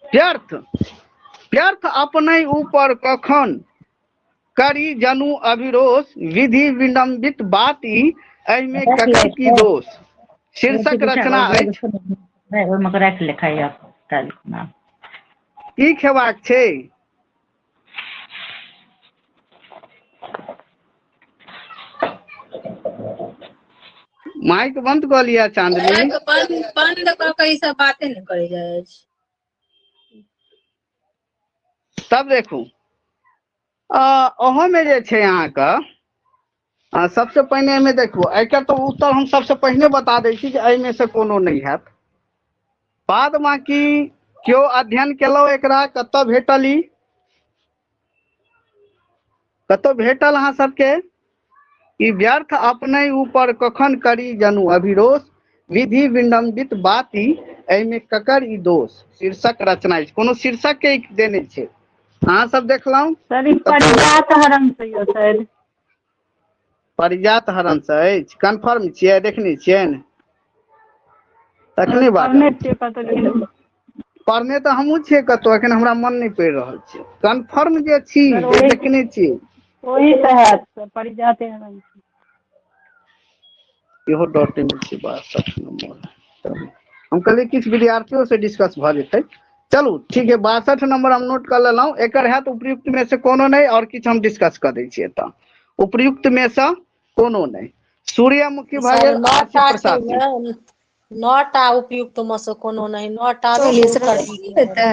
A: व्यर्थ व्यर्थ अपने ऊपर कखन करी जनु अभिरोष, विधि विलंबित बात ई, एहिमे ककर की दोष, शीर्षक रचना अछि।
N: ओहिमे के राखि ले, खाइया काल्हि खुना।
A: की खेबाक छै? माइक बंद कऽ लिअ चांदनी।
H: माइक बंद बंद कऽ के ई सब बाते नहि करै जाइ अछि।
A: तब देखू, ओहोमे जे छै अहाँके सबसे पहिने एहिमे देखू, एकर तऽ उत्तर हम सबसे पहिने बता दै छी जे एहिमे से कोनो नहि हैत। बाद बाकी केओ अध्ययन केलहुँ एकरा कतऽ भेटल ई कतऽ भेटल अहाँ सबके ई व्यर्थ अपने ऊपर कखन करी जनु अभिरोष विधि विलंबित बात ई एहिमे ककर ई दोष शीर्षक रचना अछि कोनो शीर्षक के देने छै अहाँ सब देखलहुँ
M: सर ई परिजात हरण से यौ शायद
A: परिजात हरण से अछि कन्फर्म छियै देखने छियै ने तखने बात
M: पढ़ने छियै कतौ लेकिन
A: पढ़ने तऽ हमहूँ छियै कतहु एखन हमरा मन नहि पड़ि रहल छै कन्फर्म जे छी
M: सर
A: जे
M: ओही
A: देखने छी
M: ओही से हैत सर परिजाते हरण से।
A: इहो डॉट इन छै 62 नंबर हम कहलियै किछु विद्यार्थियों से डिस्कस भऽ जेतै चलू ठीक है 62 नंबर हम नोट कऽ लेलहुँ एकर हैत उपयुक्त में से कोनो नहि आओर किछु हम डिस्कस कऽ दै छियै एतऽ उपयुक्त में से कोनो नहि सूर्यमुखी भऽ
J: सर
A: गेल
J: नौ
A: आरसी
J: टा छै
A: प्रसाद सिंह
J: ने नौ टा उपयुक्त मे से कोनो नहि नौ टा मे
H: चलिए
J: उत्तर
H: सर
J: ई
H: की
J: के
H: हेतै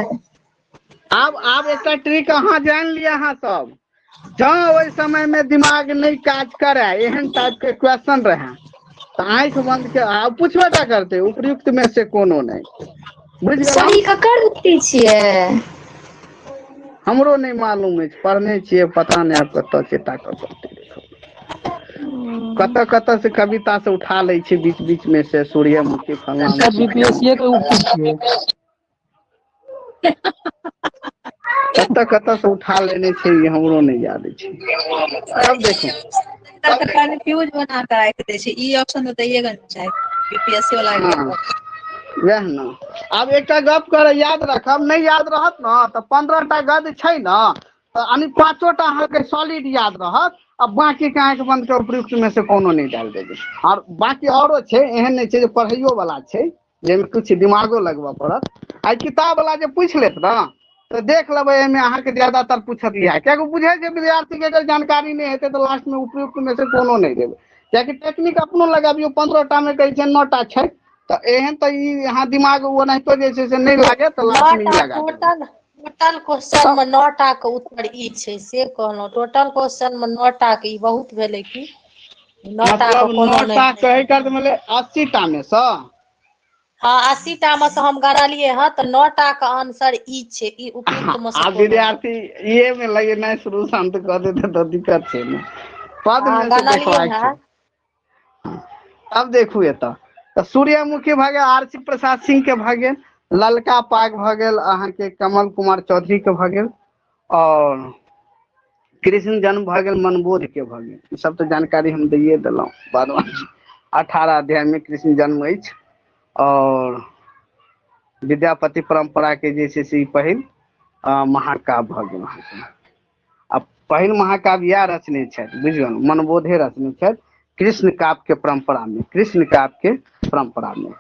A: आब आब एकटा ट्रिक अहाँ जानि लिअ अहाँ सब जँ ओहि समय मे दिमाग नहि काज करे एहन टाइप के क्वेश्चन रहे तऽ आँखि बंद के आ पुछबे टा करतै उपयुक्त में से कोनो नहि बुझि
H: सर
A: गेलहुँ
H: ई ककर उक्ति छियै
A: हमरो नहि मालूम अछि पढ़ने छियै पता नहि आब कतऽ छै ताकऽ पड़तै कतऽ कतऽ से कविता से उठा लै छै बीच बीच मे से सूर्यमुखी फलना
C: सर
A: मुखी
C: बीपीएससी के उक्ति छियै
A: कतऽ कतऽ से उठा लेने छै ई हमरो नहि याद छै तब देखू
H: तऽ कन्फ्यूज बना कऽ राखि दै छै ई ऑप्शन तऽ दैये के ने चाही बीपीएससी वाला के
A: हँ वएह ने आब एकटा गप कर याद रखब नहि याद रहत ने तऽ 15 टा गद्य छै ने तऽ यानी पाँचो टा अहाँके सॉलिड याद रहत आ बाँकी के आँखि बंद के उपयुक्त में से कोनो नहि डालि देबै आर बाँकी औरो छै एहन नहि छै जे पढ़ैयो वाला छै जाहिमे किछु दिमागो लगबऽ पड़त आ किताब वाला जे पूछि लेत ने तऽ देख लेबै एहिमे अहाँके ज्यादातर पूछत इएह कियाकि बुझै छै विद्यार्थी के अगर जानकारी नहि हेतै तऽ लास्ट मे उपयुक्त में से कोनो नहि देबै कियाकि टेक्निक अपनो लगाबियौ 15 टा मे कहै छै 9 टा छै तऽ एहन तऽ ई अहाँ दिमाग ओनाहितो जे छै से नहि लागे तऽ
J: नौ
A: लास्ट मे ई
J: टा
A: लगा देबै
J: टोटल टोटल क्वेश्चन मे नौ टा के उत्तर ई छै से कहलहुँ टोटल क्वेश्चन मे नौ टा के ई बहुत भेलै की नौ टा के
A: मतलब
J: कोनो
A: 9
J: नहि
A: टा कहै के अर्थ भेलै 80 टा मे सँ
J: हँ 80 टा मे से हम गड़लियै हँ तऽ नौ टा के आंसर ई छै ई उपयुक्त मे से
A: आ
J: कोनो नहि
A: विद्यार्थी इहे मे लगेनाइ शुरू शान्त कऽ देतै तऽ दिक्कत छै ने पद
J: हँ
A: मे से
J: गनलियै
A: देखबाक
J: हँ
A: छै अब देखू एतऽ तऽ सूर्यमुखी भऽ गेल आरसी प्रसाद सिंह के भऽ गेल ललका पाग भऽ गेल अहाँके कमल कुमार चौधरी के भऽ गेल और कृष्ण जन्म भऽ गेल मनबोध के भऽ गेल ई सब तऽ जानकारी हम दैये देलहुँ बाद 18 अध्याय मे कृष्ण जन्म अछि और विद्यापति परम्परा के जे छै से ई पहिल महाकाव्य भऽ गेल अहाँके आ पहिल महाकाव्य इएह रचने छथि बुझि गेलहुँ मनबोधे रचने छथि कृष्ण काव्य के परम्परा मे कृष्ण काव्य के परम्परा मे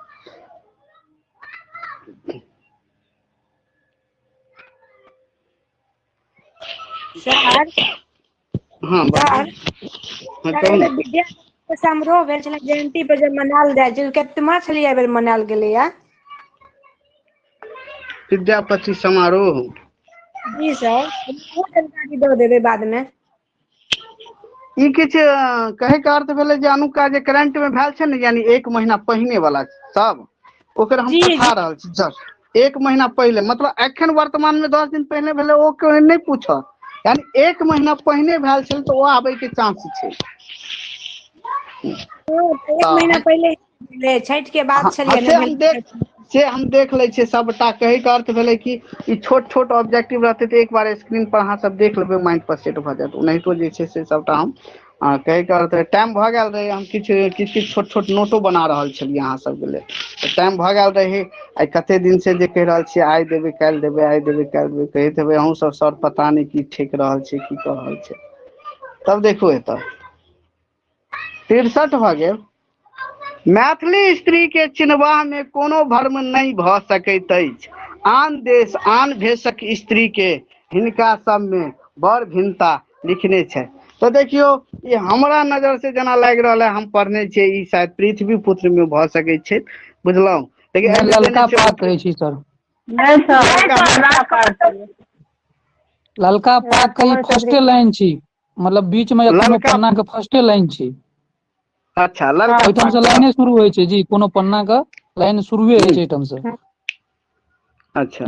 B: सर
A: हँ
B: सर
A: बाजू हँ
B: सर
A: कहू
B: एहि
A: ने
B: बेर विद्यापति समारोह भेल छलै जयन्ती पर जे मनायल जाइ छै केतना छलियै एहि बेर मनायल गेलैया
A: विद्यापति समारोह
B: जी सर ओहो जानकारी दऽ देबै बादमे
A: ई किछु कहैके अर्थ भेलै जे अनुका जे करेंट मे भेल छै ने यानी एक महीना पहिने वाला सब ओकर हम
B: जी
A: पठा
B: जी
A: रहल छी जस्ट एक महीना पहिले मतलब एखन वर्तमान मे 10 दिन पहिले भेलै ओ केओ नहि पूछत यानी एक महीना पहिने भेल छल तऽ ओ आबै के चांस छै
B: हँ तऽ एक
A: तऽ
B: महीना पहिले भेलै छठि के बाद
A: हँ
B: छलियै
A: से
B: ने
A: हम देख से हम देख लै छियै सबटा कहै के अर्थ भेलै कि ई छोट छोट ऑब्जेक्टिव रहतै तऽ एक बार स्क्रीन पर अहाँ सब देख लेबै माइंड पर सेट भऽ जायत ओनाहितो जे छै से सबटा हम कहै के अर्थ टाइम भऽ गेल रहै हम किछु किछु किछु छोट छोट नोटो बना रहल छलियै अहाँ सबके लेल तऽ टाइम भऽ गेल रहै आइ कते दिन से जे कहि रहल छियै आइ देबै काल्हि देबै आइ देबै काल्हि देबै कहैत हेबै अहूँ सब सर पता नहि की ठकि रहल छै की कऽ रहल छै तब देखू एतऽ 63 भऽ गेल मैथिली स्त्री के चिन्हबा मे कोनो भ्रम नहि भऽ सकैत अछि आन देश आन भेषक स्त्री के हिनका सब मे बड़ भिन्नता लिखने छै तऽ देखियौ ई हमरा नजर से जेना लागि रहल है हम पढ़ने छियै ई शायद पृथ्वी पुत्र मे भऽ सकैत छै बुझलहुँ लेकिन
C: नहि
A: एहिमे देने
C: ललका
A: छै
C: पाग कहै छी सर
M: नहि सर
A: ललका
M: ललका पाग छलै
C: ललका पाग के ई
B: राजकमल चौधरी
C: फर्स्टे लाइन छी मतलब बीच मे या कोनो
A: ललका
C: पन्ना के फर्स्टे लाइन छी
A: अच्छा ललका
C: ओहिठाम
A: पाग
C: से लाइने शुरू होइ छै जी कोनो पन्ना के लाइन शुरुए होइ
A: हूँ
C: छै एहिठाम से
A: अच्छा।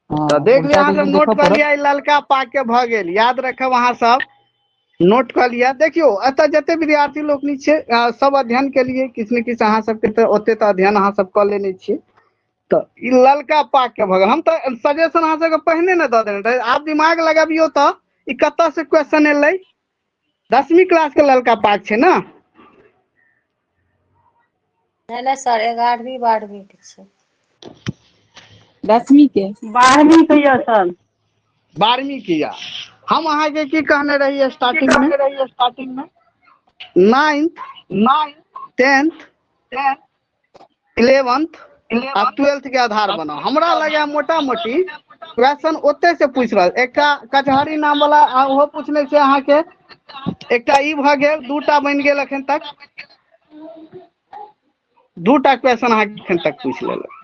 C: हँ,
A: तऽ देख लिअ
C: उल्टा
A: अहाँ
C: के
A: सब
C: लिखऽ
A: नोट कऽ
C: पड़त।
A: लिअ, ई ललका पाग के भऽ गेल, याद रखब अहाँ सब नोट कऽ लिअ। देखियौ एतऽ जते विद्यार्थी लोकनि छै सब अध्ययन केलियै किछु ने किछु, अहाँ सबके तऽ ओते तऽ अध्ययन अहाँ सब कऽ लेने छियै। तऽ ई ललका पाग के भऽ गेल। हम तऽ सजेशन अहाँ सबके पहिने ने दऽ देने रही, आब दिमाग लगबियौ तऽ ई कतऽ से क्वेश्चन एलै। 10वीं क्लास के ललका पाग छै ने?
J: नहि नहि सर, 11वीं 12वीं के छै।
G: 10वीं के।
M: 12वीं के यऽ सर।
A: 12वीं के यऽ। हम अहाँके की कहने रही स्टार्टिंग में? 9th 10th 11th आ 12th के आधार बनाउ। हमरा लगे मोटा मोटी क्वेश्चन ओते से पूछि रहल। एकटा कचहरी नाम वाला ओहो पूछने छै अहाँके, एकटा ई भऽ गेल, दूटा बनि गेल एखन तक, दूटा क्वेश्चन अहाँके एखन तक पूछि लेलक।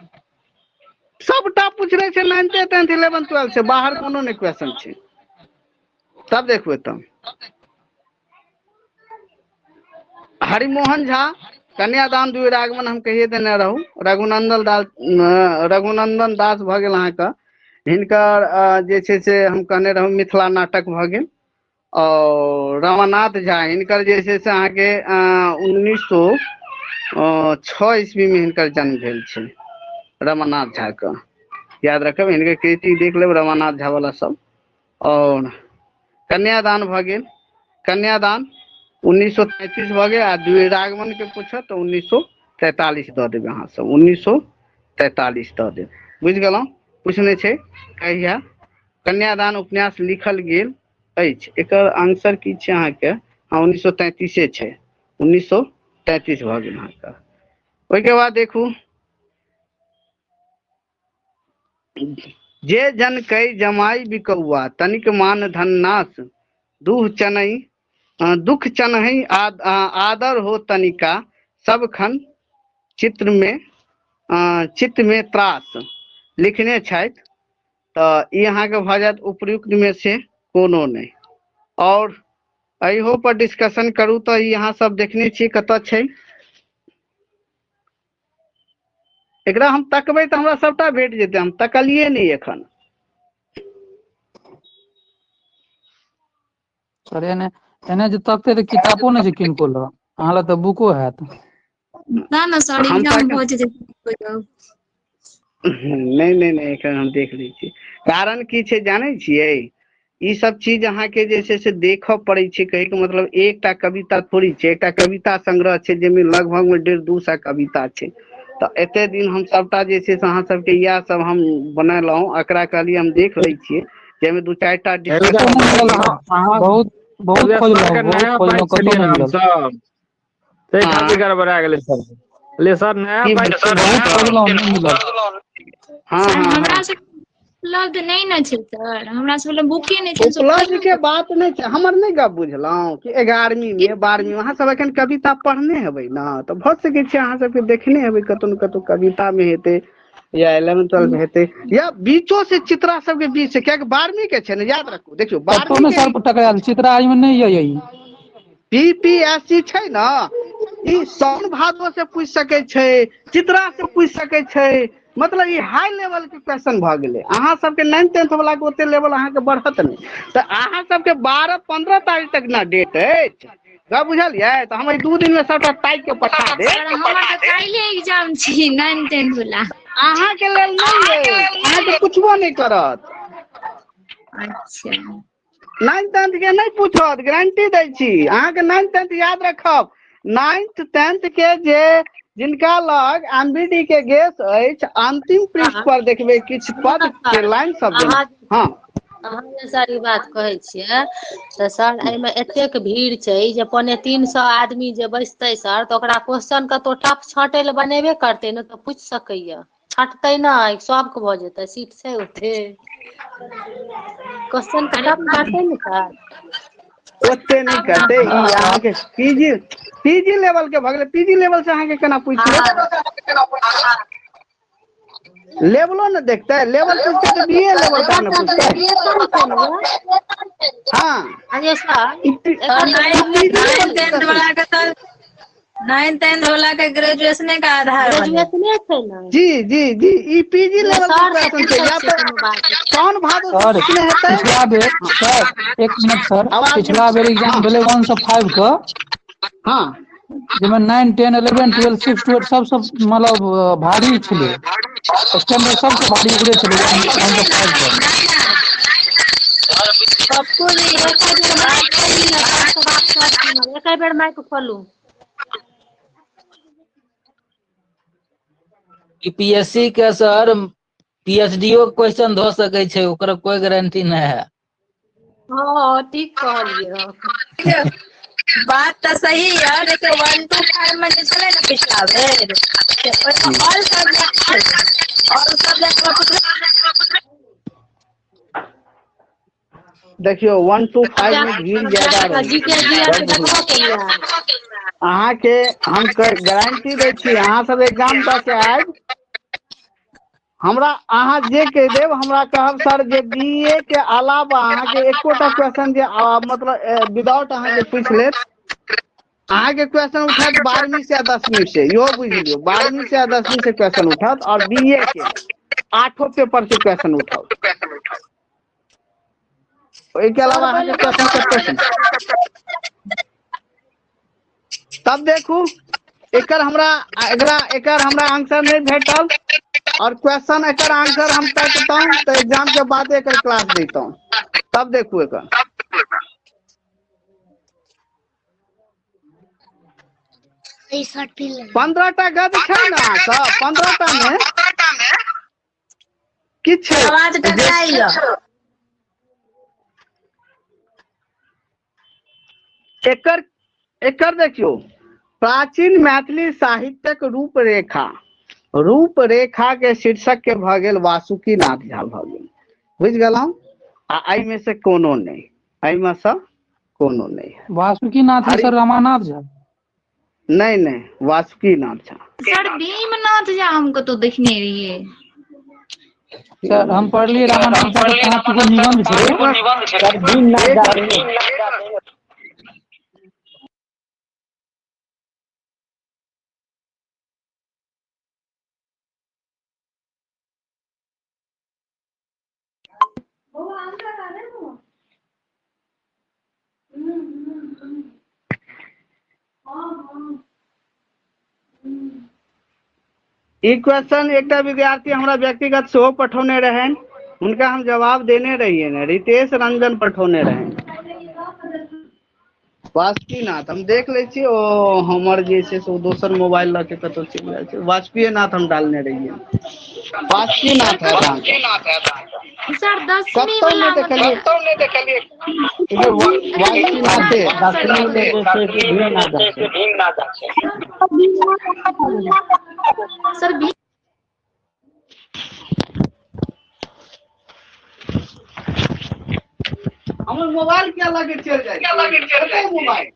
A: सबटा पूछने छै 9th 10th 11th 12th से, बाहर कोनो नहि क्वेश्चन छै। तब देखू एतऽ हरिमोहन झा कन्यादान द्विरागमन हम कहिए देने रहू। रघुनंदन दास, रघुनंदन दास भऽ गेल अहाँके, हिनकर जे छै से हम कहने रहू मिथिला नाटक भऽ गेल। और रमानाथ झा हिनकर जे छै से अहाँके 1906 ईस्वी में हिनकर जन्म भेल छै रमानाथ झा के, याद रखब हिनकर कृति देख लेब रमानाथ झा वाला सब। और कन्यादान भऽ गेल, कन्यादान 1933 भऽ गेल। आ द्विरागमन के पूछत तऽ 1943 दऽ देबै अहाँ सब, 1943 दऽ देब। बुझि गेलहुँ? पूछने छै कहिया कन्यादान उपन्यास लिखल गेल अछि, एकर आंसर की छै अहाँके? हँ, 1933 छै, 1933 भऽ गेल अहाँके। ओहिके बाद देखू, जे जन कै जमाई बिकौआ तनिक मान धन नाश, दुह चनई दुख चनहि आदर हो तनिका, सब खन चित्र में चित्त में त्रास लिखने छथि। तऽ ई अहाँके भऽ जायत उपयुक्त में से कोनो नहि। और एहो पर डिस्कशन करू तऽ ई अहाँ सब देखने छियै कतऽ छै। एकरा हम तकबै तऽ हमरा सबटा भेट जेतै, हम तकलियै नहि एखन।
C: सर एने एने जे तकतै तऽ किताबो नहि छै किनको लग, अहाँ लग तऽ बुको हैत।
O: ना ना सर,
A: हम
O: एग्जाम
A: तक
O: भऽ जेतै तऽ।
A: नहि नहि नहि, एखन हम देख लै छियै। कारण की छै जानै छियै? ई सब चीज अहाँके जे छै से देखऽ पड़ै छै। कहैके मतलब एकटा कविता थोड़ी छै, एकटा कविता संग्रह छै जाहिमे लगभग मे 150-200 कविता छै। तऽ एते दिन हम सबटा जे छै से अहाँ सबके इएह सब हम बनेलहुँ, एकरा कहलियै हम देख लै छियै, जाहिमे 2-4 टा
C: कतौ
A: डिस्कशन
C: नहि
A: भऽ
C: मिलल
A: गेल।
C: सर, बहुत बहुत खोजलहुँ,
P: सर
C: बहुत
P: नया
C: खोजलहुँ,
P: बैच
C: कतौ
P: छलियै
C: नहि
P: ने
C: मिलल।
P: हमसब, ताहि
A: हँ
P: खातिर गड़बड़ा गेलै सर। कहलियै सर नया
A: की
P: बैच
A: भेल?
P: छलियै
C: बहुत
P: ने।
C: खोजलहुँ, नहि मिलल।
A: हँ
O: सर
A: हँ
O: हमरा
A: हँ
O: सब उपलब्ध नहि ने छै सर, हमरा सब लग बुके नहि छै, हमसब
A: उपलब्ध
O: कहियो
A: के बात नहि छै। हमर नहि गप बुझलहुँ कि 11वीं में 12वीं में अहाँ सब एखन कविता पढ़ने हेबै ने, तऽ भऽ सकै छै अहाँ सबके देखने हेबै कतौ ने कतौ कविता में हेतै या 11th 12th हेतै या बीचो से चित्रा सबके बीच से, कियाकि 12वीं के छै ने, याद रखू। देखियौ
C: कतौ
A: 12वीं
C: नहि
A: के
C: सर टकरायल, चित्रा एहिमे नहि यऽ ई।
A: बीपीएससी छै ने, ई साउन भादो से पूछि सकै छै, चित्रा से पूछि सकै छै, मतलब ई हाई लेवल के क्वेश्चन भऽ गेलै। अहाँ सबके 9th 10th वाला के ओते लेवल अहाँके बढ़त नहि, तऽ अहाँ सबके 12-15 तारीख तक ना डेट अछि, गप बुझलियै? तऽ हम एहि 2 दिन में सबटा ताकि के पठा देब।
O: सर हमर तऽ काल्हि एग्जाम छी 9th 10th वाला।
A: अहाँके लेल नहि अछि, अहाँके पुछबो नहि करत।
O: अच्छा।
A: 9th 10th के नहि पूछत, गारंटी दै छी अहाँके। 9th 10th याद रखब, 9th 10th के जे जिनका लग एमबीडी के गेस अछि, अंतिम पृष्ठ पर देखबै किछु पद के लाइन सब देने।
J: अहाँ
A: हँ
J: अहाँ जे सर ई बात कहै छियै तऽ सर एहिमे एतेक भीड़ छै जे 275 आदमी जे बैसतै सर, तऽ ओकरा क्वेश्चन कतौ टफ छाँटै लए बनेबे करतै ने, तऽ पूछि सकैया, छाँटतै नहि, सबके भऽ जेतै, सीट छै ओते, क्वेश्चन के टफ करतै ने सर?
A: ओते नहि करतै। ई अहाँके पीजी पीजी लेवल के भऽ गेलै, पीजी लेवल से अहाँके केना पूछि लेत? लेवलो ने देखतै, लेवल पूछतै तऽ बीए लेवल तक ने पूछतै। हँ
J: अरे सर
A: ई
J: एकर तऽ
H: सर
A: पीजी लेवल
H: 9th
A: के
H: 10th
A: question
H: वाला के सर नाइन टेंथ वाला के ग्रेजुएशने के आधार बने।
J: ग्रेजुएशने छै ने।
A: जी जी जी, ई पीजी
J: नहि
A: लेवल के
J: सर से
A: क्वेश्चन छै,
J: पूछै
A: या
J: छियै
A: तऽ
J: कोनो बात।
A: साउन भादो से
C: सर
A: पूछने हेतै।
C: पिछला बेर सर, एक मिनट सर,
A: आवाज
C: पिछला बेर एग्जाम
A: हँ
C: भेलै 1 से 5 के,
A: हँ,
C: जाहिमे 9 10 11 12 6 टू 8 सबसँ मतलब भारी छलै, स्टैंडर्ड सबसँ भारी ओकरे छलै 1 से 5 के।
H: पप्पू जी
J: एके बेर माइक खोलू ने, सर से बात करथिन, एके बेर माइक खोलू।
L: यूपीएससी के सर पीएचडीओ क्वेश्चन धऽ सकै छै, ओकर कोई गारंटी नहि है।
J: हँ ठीक कहलियै हँ।
H: बात तऽ सही है, लेकिन 1 2 5 में जे छलै ने पिछला बेर, से ओहिमे ऑल सब्जेक्ट छलै, ऑल सब्जेक्ट में पुछले।
A: देखियौ 1 2 5 में भीड़ ज्यादा रहै छै,
J: जीके जीएस
A: बड़
J: देखबो
A: भीड़।
J: केलियै।
A: अहाँके हम गारंटी दै छी, अहाँ सब एग्जाम दऽ के आयब, हमरा अहाँ जे कहि देब, हमरा कहब सर जे बी ए के अलावा अहाँके एकोटा क्वेश्चन जे मतलब विदाउट अहाँके पूछि लेत, अहाँके क्वेश्चन उठत 12वीं से 10वीं से, इहो बुझि लियौ, 12वीं से 10वीं से क्वेश्चन उठत, और बी ए के 8 पेपर से क्वेश्चन उठत। ओहिके अलावा अहाँके क्वेश्चन कतऽ से? तब देखू एकर हमरा एकरा एकर हमरा आंसर नहि भेटल, और क्वेश्चन एकर आंसर हम तकतहुँ तऽ एग्जाम के बाद एकर क्लास दैतहुँ। तब देखू एकर 15 टा गद्य छै ने अहाँके, 15 टा मे किछु
H: आवाज
A: जे
H: टकराइया।
A: एकर एकर देखियौ, प्राचीन मैथिली साहित्यक रूपरेखा, रूपरेखा के शीर्षक के भऽ गेल वासुकीनाथ झा भऽ गेल, बुझि गेलहुँ? आ एहिमे से कोनो नहि, एहिमे से कोनो नहि है।
C: वासुकीनाथ है
A: हरि
C: सर रमानाथ झा।
A: नहि नहि, वासुकीनाथ झा।
O: सर भीमनाथ झा हम कतौ देखने रहियै।
C: सर हम पढ़लियै रमानाथ झा के 5 गो निबंध छै।
L: सर भीमनाथ
A: एक
L: झा।
A: ई क्वेश्चन एकटा विद्यार्थी हमरा व्यक्तिगत सेहो पठौने रहनि, हुनका हम जवाब देने रहियै, रितेश रंजन पठौने रहनि। वासुकीनाथ हम देख लै छी, ओ हमर जे छै से ओ दोसर मोबाइल लऽ के कतौ चलि जाइ छै। वासुकीनाथ हम डालने रहियै, वासुकीनाथ है अहाँके।
O: सर 10वीं
A: कतौ
O: वाला
A: नहि देखलियै वासुकीनाथे।
L: दसवीं में जे छै से भीमनाथ झा छै।
O: सर
A: हमर मोबाइल किया लगे चलि जाइ छै? कतऽ मोबाइल?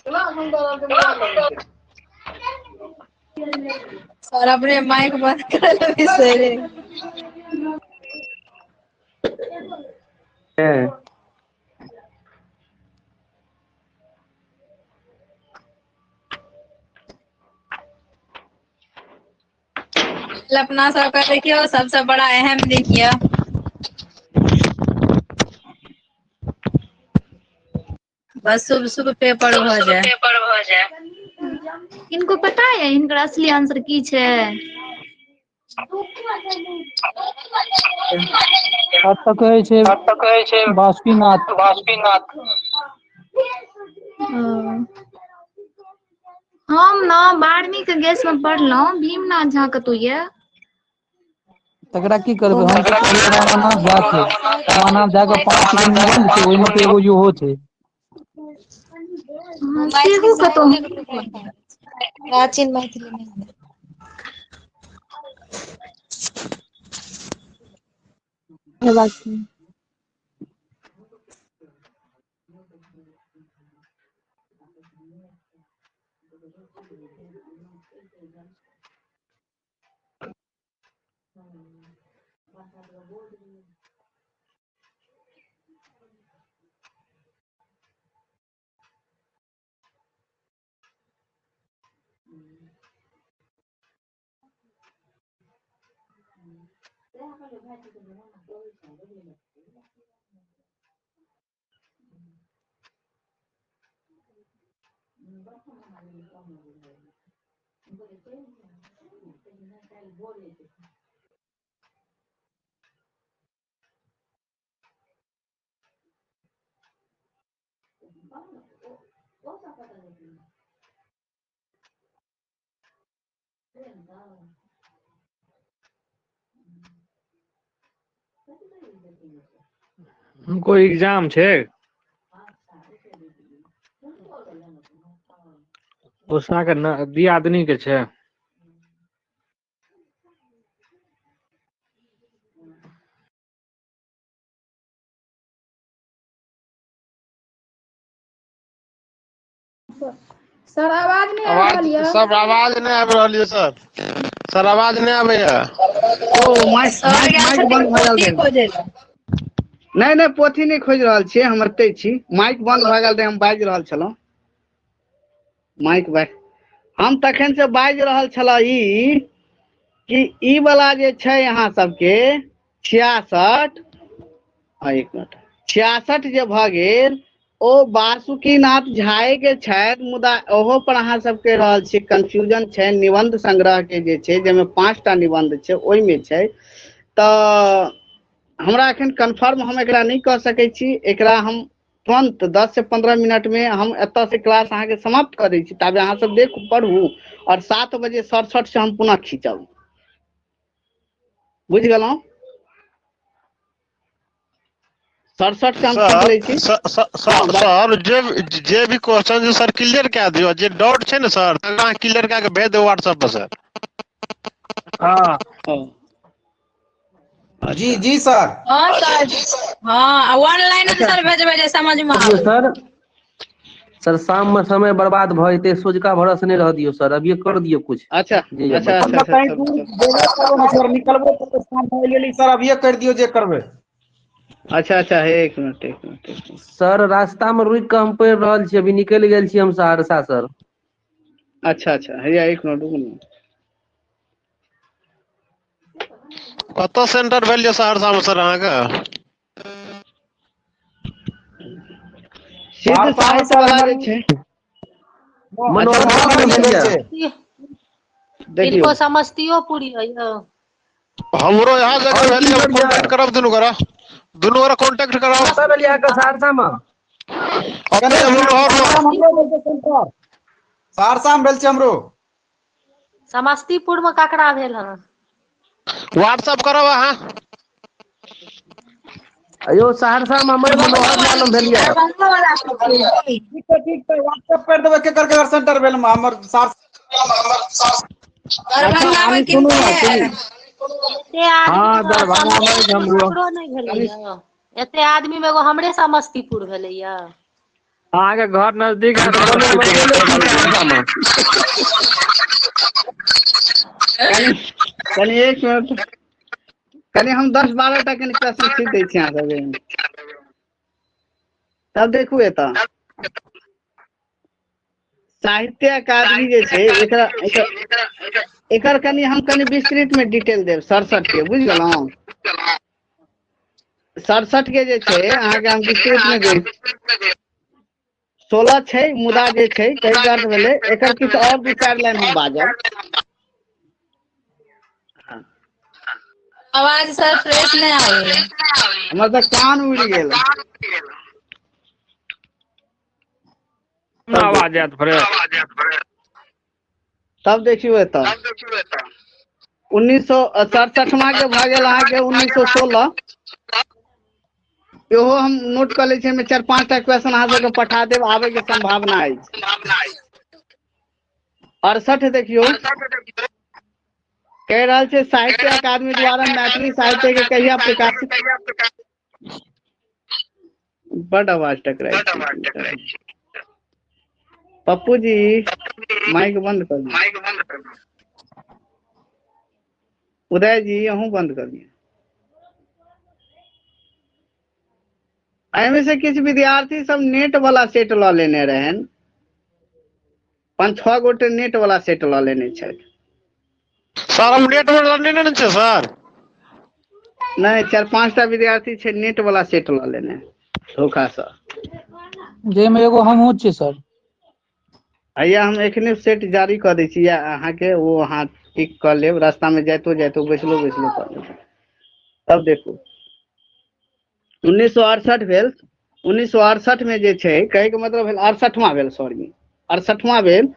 A: चला सुन्दर मोबाइल लगे छै।
H: सर अपने माइक बंद कर बिसरे। अपना सबके देखियौ सबसे बड़ा अहम दिन यऽ। बस शुभ शुभ पेपर भऽ जाय।
O: किनको पता है हिनकर असली आंसर की छै?
C: सर तऽ कहै छै वासुकीनाथ।
O: ओ। हम ने 12वीं के गैस में पढ़लहुँ, भीमनाथ झा कतौ ये।
C: तकरा की करबै, हम तऽ पढ़लियै रमानाथ झा के, रमानाथ झा के 5 गो निबंध छै, ओहिमे तऽ एगो इहो छै।
O: हँ, सेहो कतौ
I: प्राचीन मैथिली में।
K: हेबाक चाही।
P: हुनको एग्जाम छै। उषा के न दियादनी के छै।
Q: सर आवाज नहि आबि
R: आवाज
Q: रहल यऽ।
R: सब आवाज नहि आबि रहल यऽ सर। सर आवाज नहि आबैया।
A: ओ माइक
H: सर
A: माइक
H: गेल
A: माइक
H: छथिन
A: बंद भऽ गेल
H: पोथी
A: रहै।
H: खोजै लए।
A: नहि नहि, पोथी नहि खोजि रहल छियै, हम एतै छी। माइक बंद भऽ गेल रहै, हम बाजि रहल छलहुँ। माइक बाज हम तखन से बाजि रहल छलहुँ ई कि ई वाला जे छै अहाँ सबके 66, एक मिनट, 66 जे भऽ गेल ओ वासुकीनाथ झाए के छथि, मुदा ओहो पर अहाँ सब कहि रहल छी कंफ्यूजन छै। निबंध संग्रह के जे छै, जाहिमे 5टा निबंध छै, ओहिमे छै। तऽ हमरा एखन कन्फर्म हम एकरा नहि कऽ सकै छी। एकरा हम तुरंत 10 से 15 मिनट में हम एतऽ से क्लास अहाँके समाप्त कऽ दै छी, ताबे अहाँ सब देखू पढ़ू, और 7 बजे 67 से हम पुनः खींचब। बुझि गेलहुँ? 67 से हम खींच
R: सर
A: लै छी। हँ
R: सर जे जे भी क्वेश्चन छै सर क्लियर कए दियौ, जे डाउट छै ने सर तकरा अहाँ क्लियर कए के भेज दियौ व्हाट्सएप पर सर।
P: हँ।
S: जी
A: अच्छा
S: जी सर।
H: हँ सर, हँ वन लाइन
A: अच्छा
H: आंसर भेजबै जे समझमे
T: देखियौ
H: आबै।
T: सर, सर शाम मे समय बर्बाद भऽ जेतै, सोझका भरोसे नहि रह दियौ सर, अभिये कर दियौ कुछ
A: अच्छा
T: जे ये
A: अच्छा
T: बचल
A: अच्छा
T: है।
A: अच्छा
S: कहीं
A: चलू
S: दूर
A: चलू।
S: जेबे करबै ने सर, निकलबो करबै शाम भए गेली सर, अभिये करि दियौ जे करबै।
A: अच्छा अच्छा, हे एक मिनट एक मिनट एक मिनट।
T: सर रास्ता मे रुकि कऽ हम पढ़ि रहल छी, अभी निकलि गेल छी हम सहरसा सर।
A: अच्छा अच्छा, हैया एक मिनट रुकू ने।
R: कतऽ सेंटर भेल यऽ सहरसा मे सर अहाँके?
A: सिद्ध
S: सहरसा मे
A: साहित्य
S: सर
A: वाला
S: हमर
A: जे छै। अच्छा
T: मनोहर
S: मनोहर
T: मे
S: मे
T: भेल
S: भेल
T: यऽ।
S: छै।
A: देखियौ
J: किनको समस्तियोपुर यऽ यौ?
R: हमरो यहाँ जगह
T: आओर
R: भेल यऽ,
T: किनकर
R: कॉन्टेक्ट
T: यऽ?
R: करब दुनू गोरा, दुनू गोरा कॉन्टेक्ट कराउ।
T: कतऽ भेल यऽ अहाँके सहरसा मे?
R: अपने
S: गणेश जी
R: मनोहर
S: सहरसा
R: मे।
S: मे हमरो भेल छै सेंटर। सहरसा मे भेल छै हमरो।
J: समस्तीपुर मे ककरा भेल हन?
R: व्हाट्सएप करब अहाँ।
T: यौ सहरसा मे हमर मनोहर लाल मे भेल यऽ।
H: दरभंगा वाला सब छै।
S: ठीक छै ठीक छै, व्हाट्सएप कर देबै केकर केकर सेंटर भेल हमर सहरसा।
A: अच्छा
H: दरभंगा मे
A: आमी सुनू
H: किनको
A: ने
H: नहि
A: सुनू।
H: आयल।
J: एते आदमी
P: हँ
J: मे
P: दरभंगा मे अछि
J: समस्तीपुर
P: हमरो।
J: ककरो नहि भेलै
A: कनि
J: यौ? एते आदमी मे एगो हमरे समस्तीपुर भेलै यऽ।
P: अहाँके घर नजदीक
T: हम
P: हैत
T: तऽ कहलहुँ हम
P: समस्तीपुर
T: अकेले
P: ओतऽ
T: छी
P: भेल यऽ।
T: सहरसा मे।
A: कनि कनि एक मिनट, कनि हम 10 12 टा कनि प्रश्न खींच दै छी अहाँ सबके। तब देखू एतऽ साहित्य अकादमी जे छै एकरा एकर एकर कनि हम कनि विस्तृत मे डिटेल देब 67 के, बुझि गेलहुँ? 67 के जे छै अहाँके हम विस्तृत मे देब। 16 छै, मुदा जे छै कहै के अर्थ भेलै एकर किछु और 2-4 लाइन हम बाजब। हँ।
H: आवाज सर फ्रेश नहि आबैया।
A: हमर तऽ कान उड़ि गेल।
P: ना
A: तब
P: आवाज
A: देखियौ,
P: आयत फ्रेश।
A: तब देखियौ एतऽ 1967 के भऽ गेल अहाँके 1916। इहो हम नोट कऽ लै छी, एहिमे 4-5 टा क्वेश्चन अहाँ सबके पठा देब, आबै के सम्भावना अछि। 68 देखियौ, कहि रहल छै साहित्य अकादमी द्वारा मैथिली साहित्य के कहिया प्रकाशित। बड आवाज टकराइ छै। पप्पू जी माइक बंद कर दियौ। उदय जी अहूँ बंद कर दियौ। एहिमे से किछु विद्यार्थी सब नेट वाला सेट लऽ लेने रहनि, 5-6 गोटे नेट वाला सेट लऽ लेने छथि।
R: सर हम नेट वाला लेने ने छै सर।
A: नहि, 4-5 टा विद्यार्थी छै नेट वाला सेट लऽ लेने धोखासँ।
C: जाहिमे एगो हमहूँ छी सर।
A: हैया हम एखने सेट जारी कऽ दै छी, या अहाँके ओ अहाँ टिक कऽ लेब, रास्तामे जाइतो जाइतो बैसलो बैसलो कऽ लेब। तब देखू 1968 भेल। 1968 मे जे छै, कहैके मतलब भेल 68वां भेल, सॉरी 68वां भेल।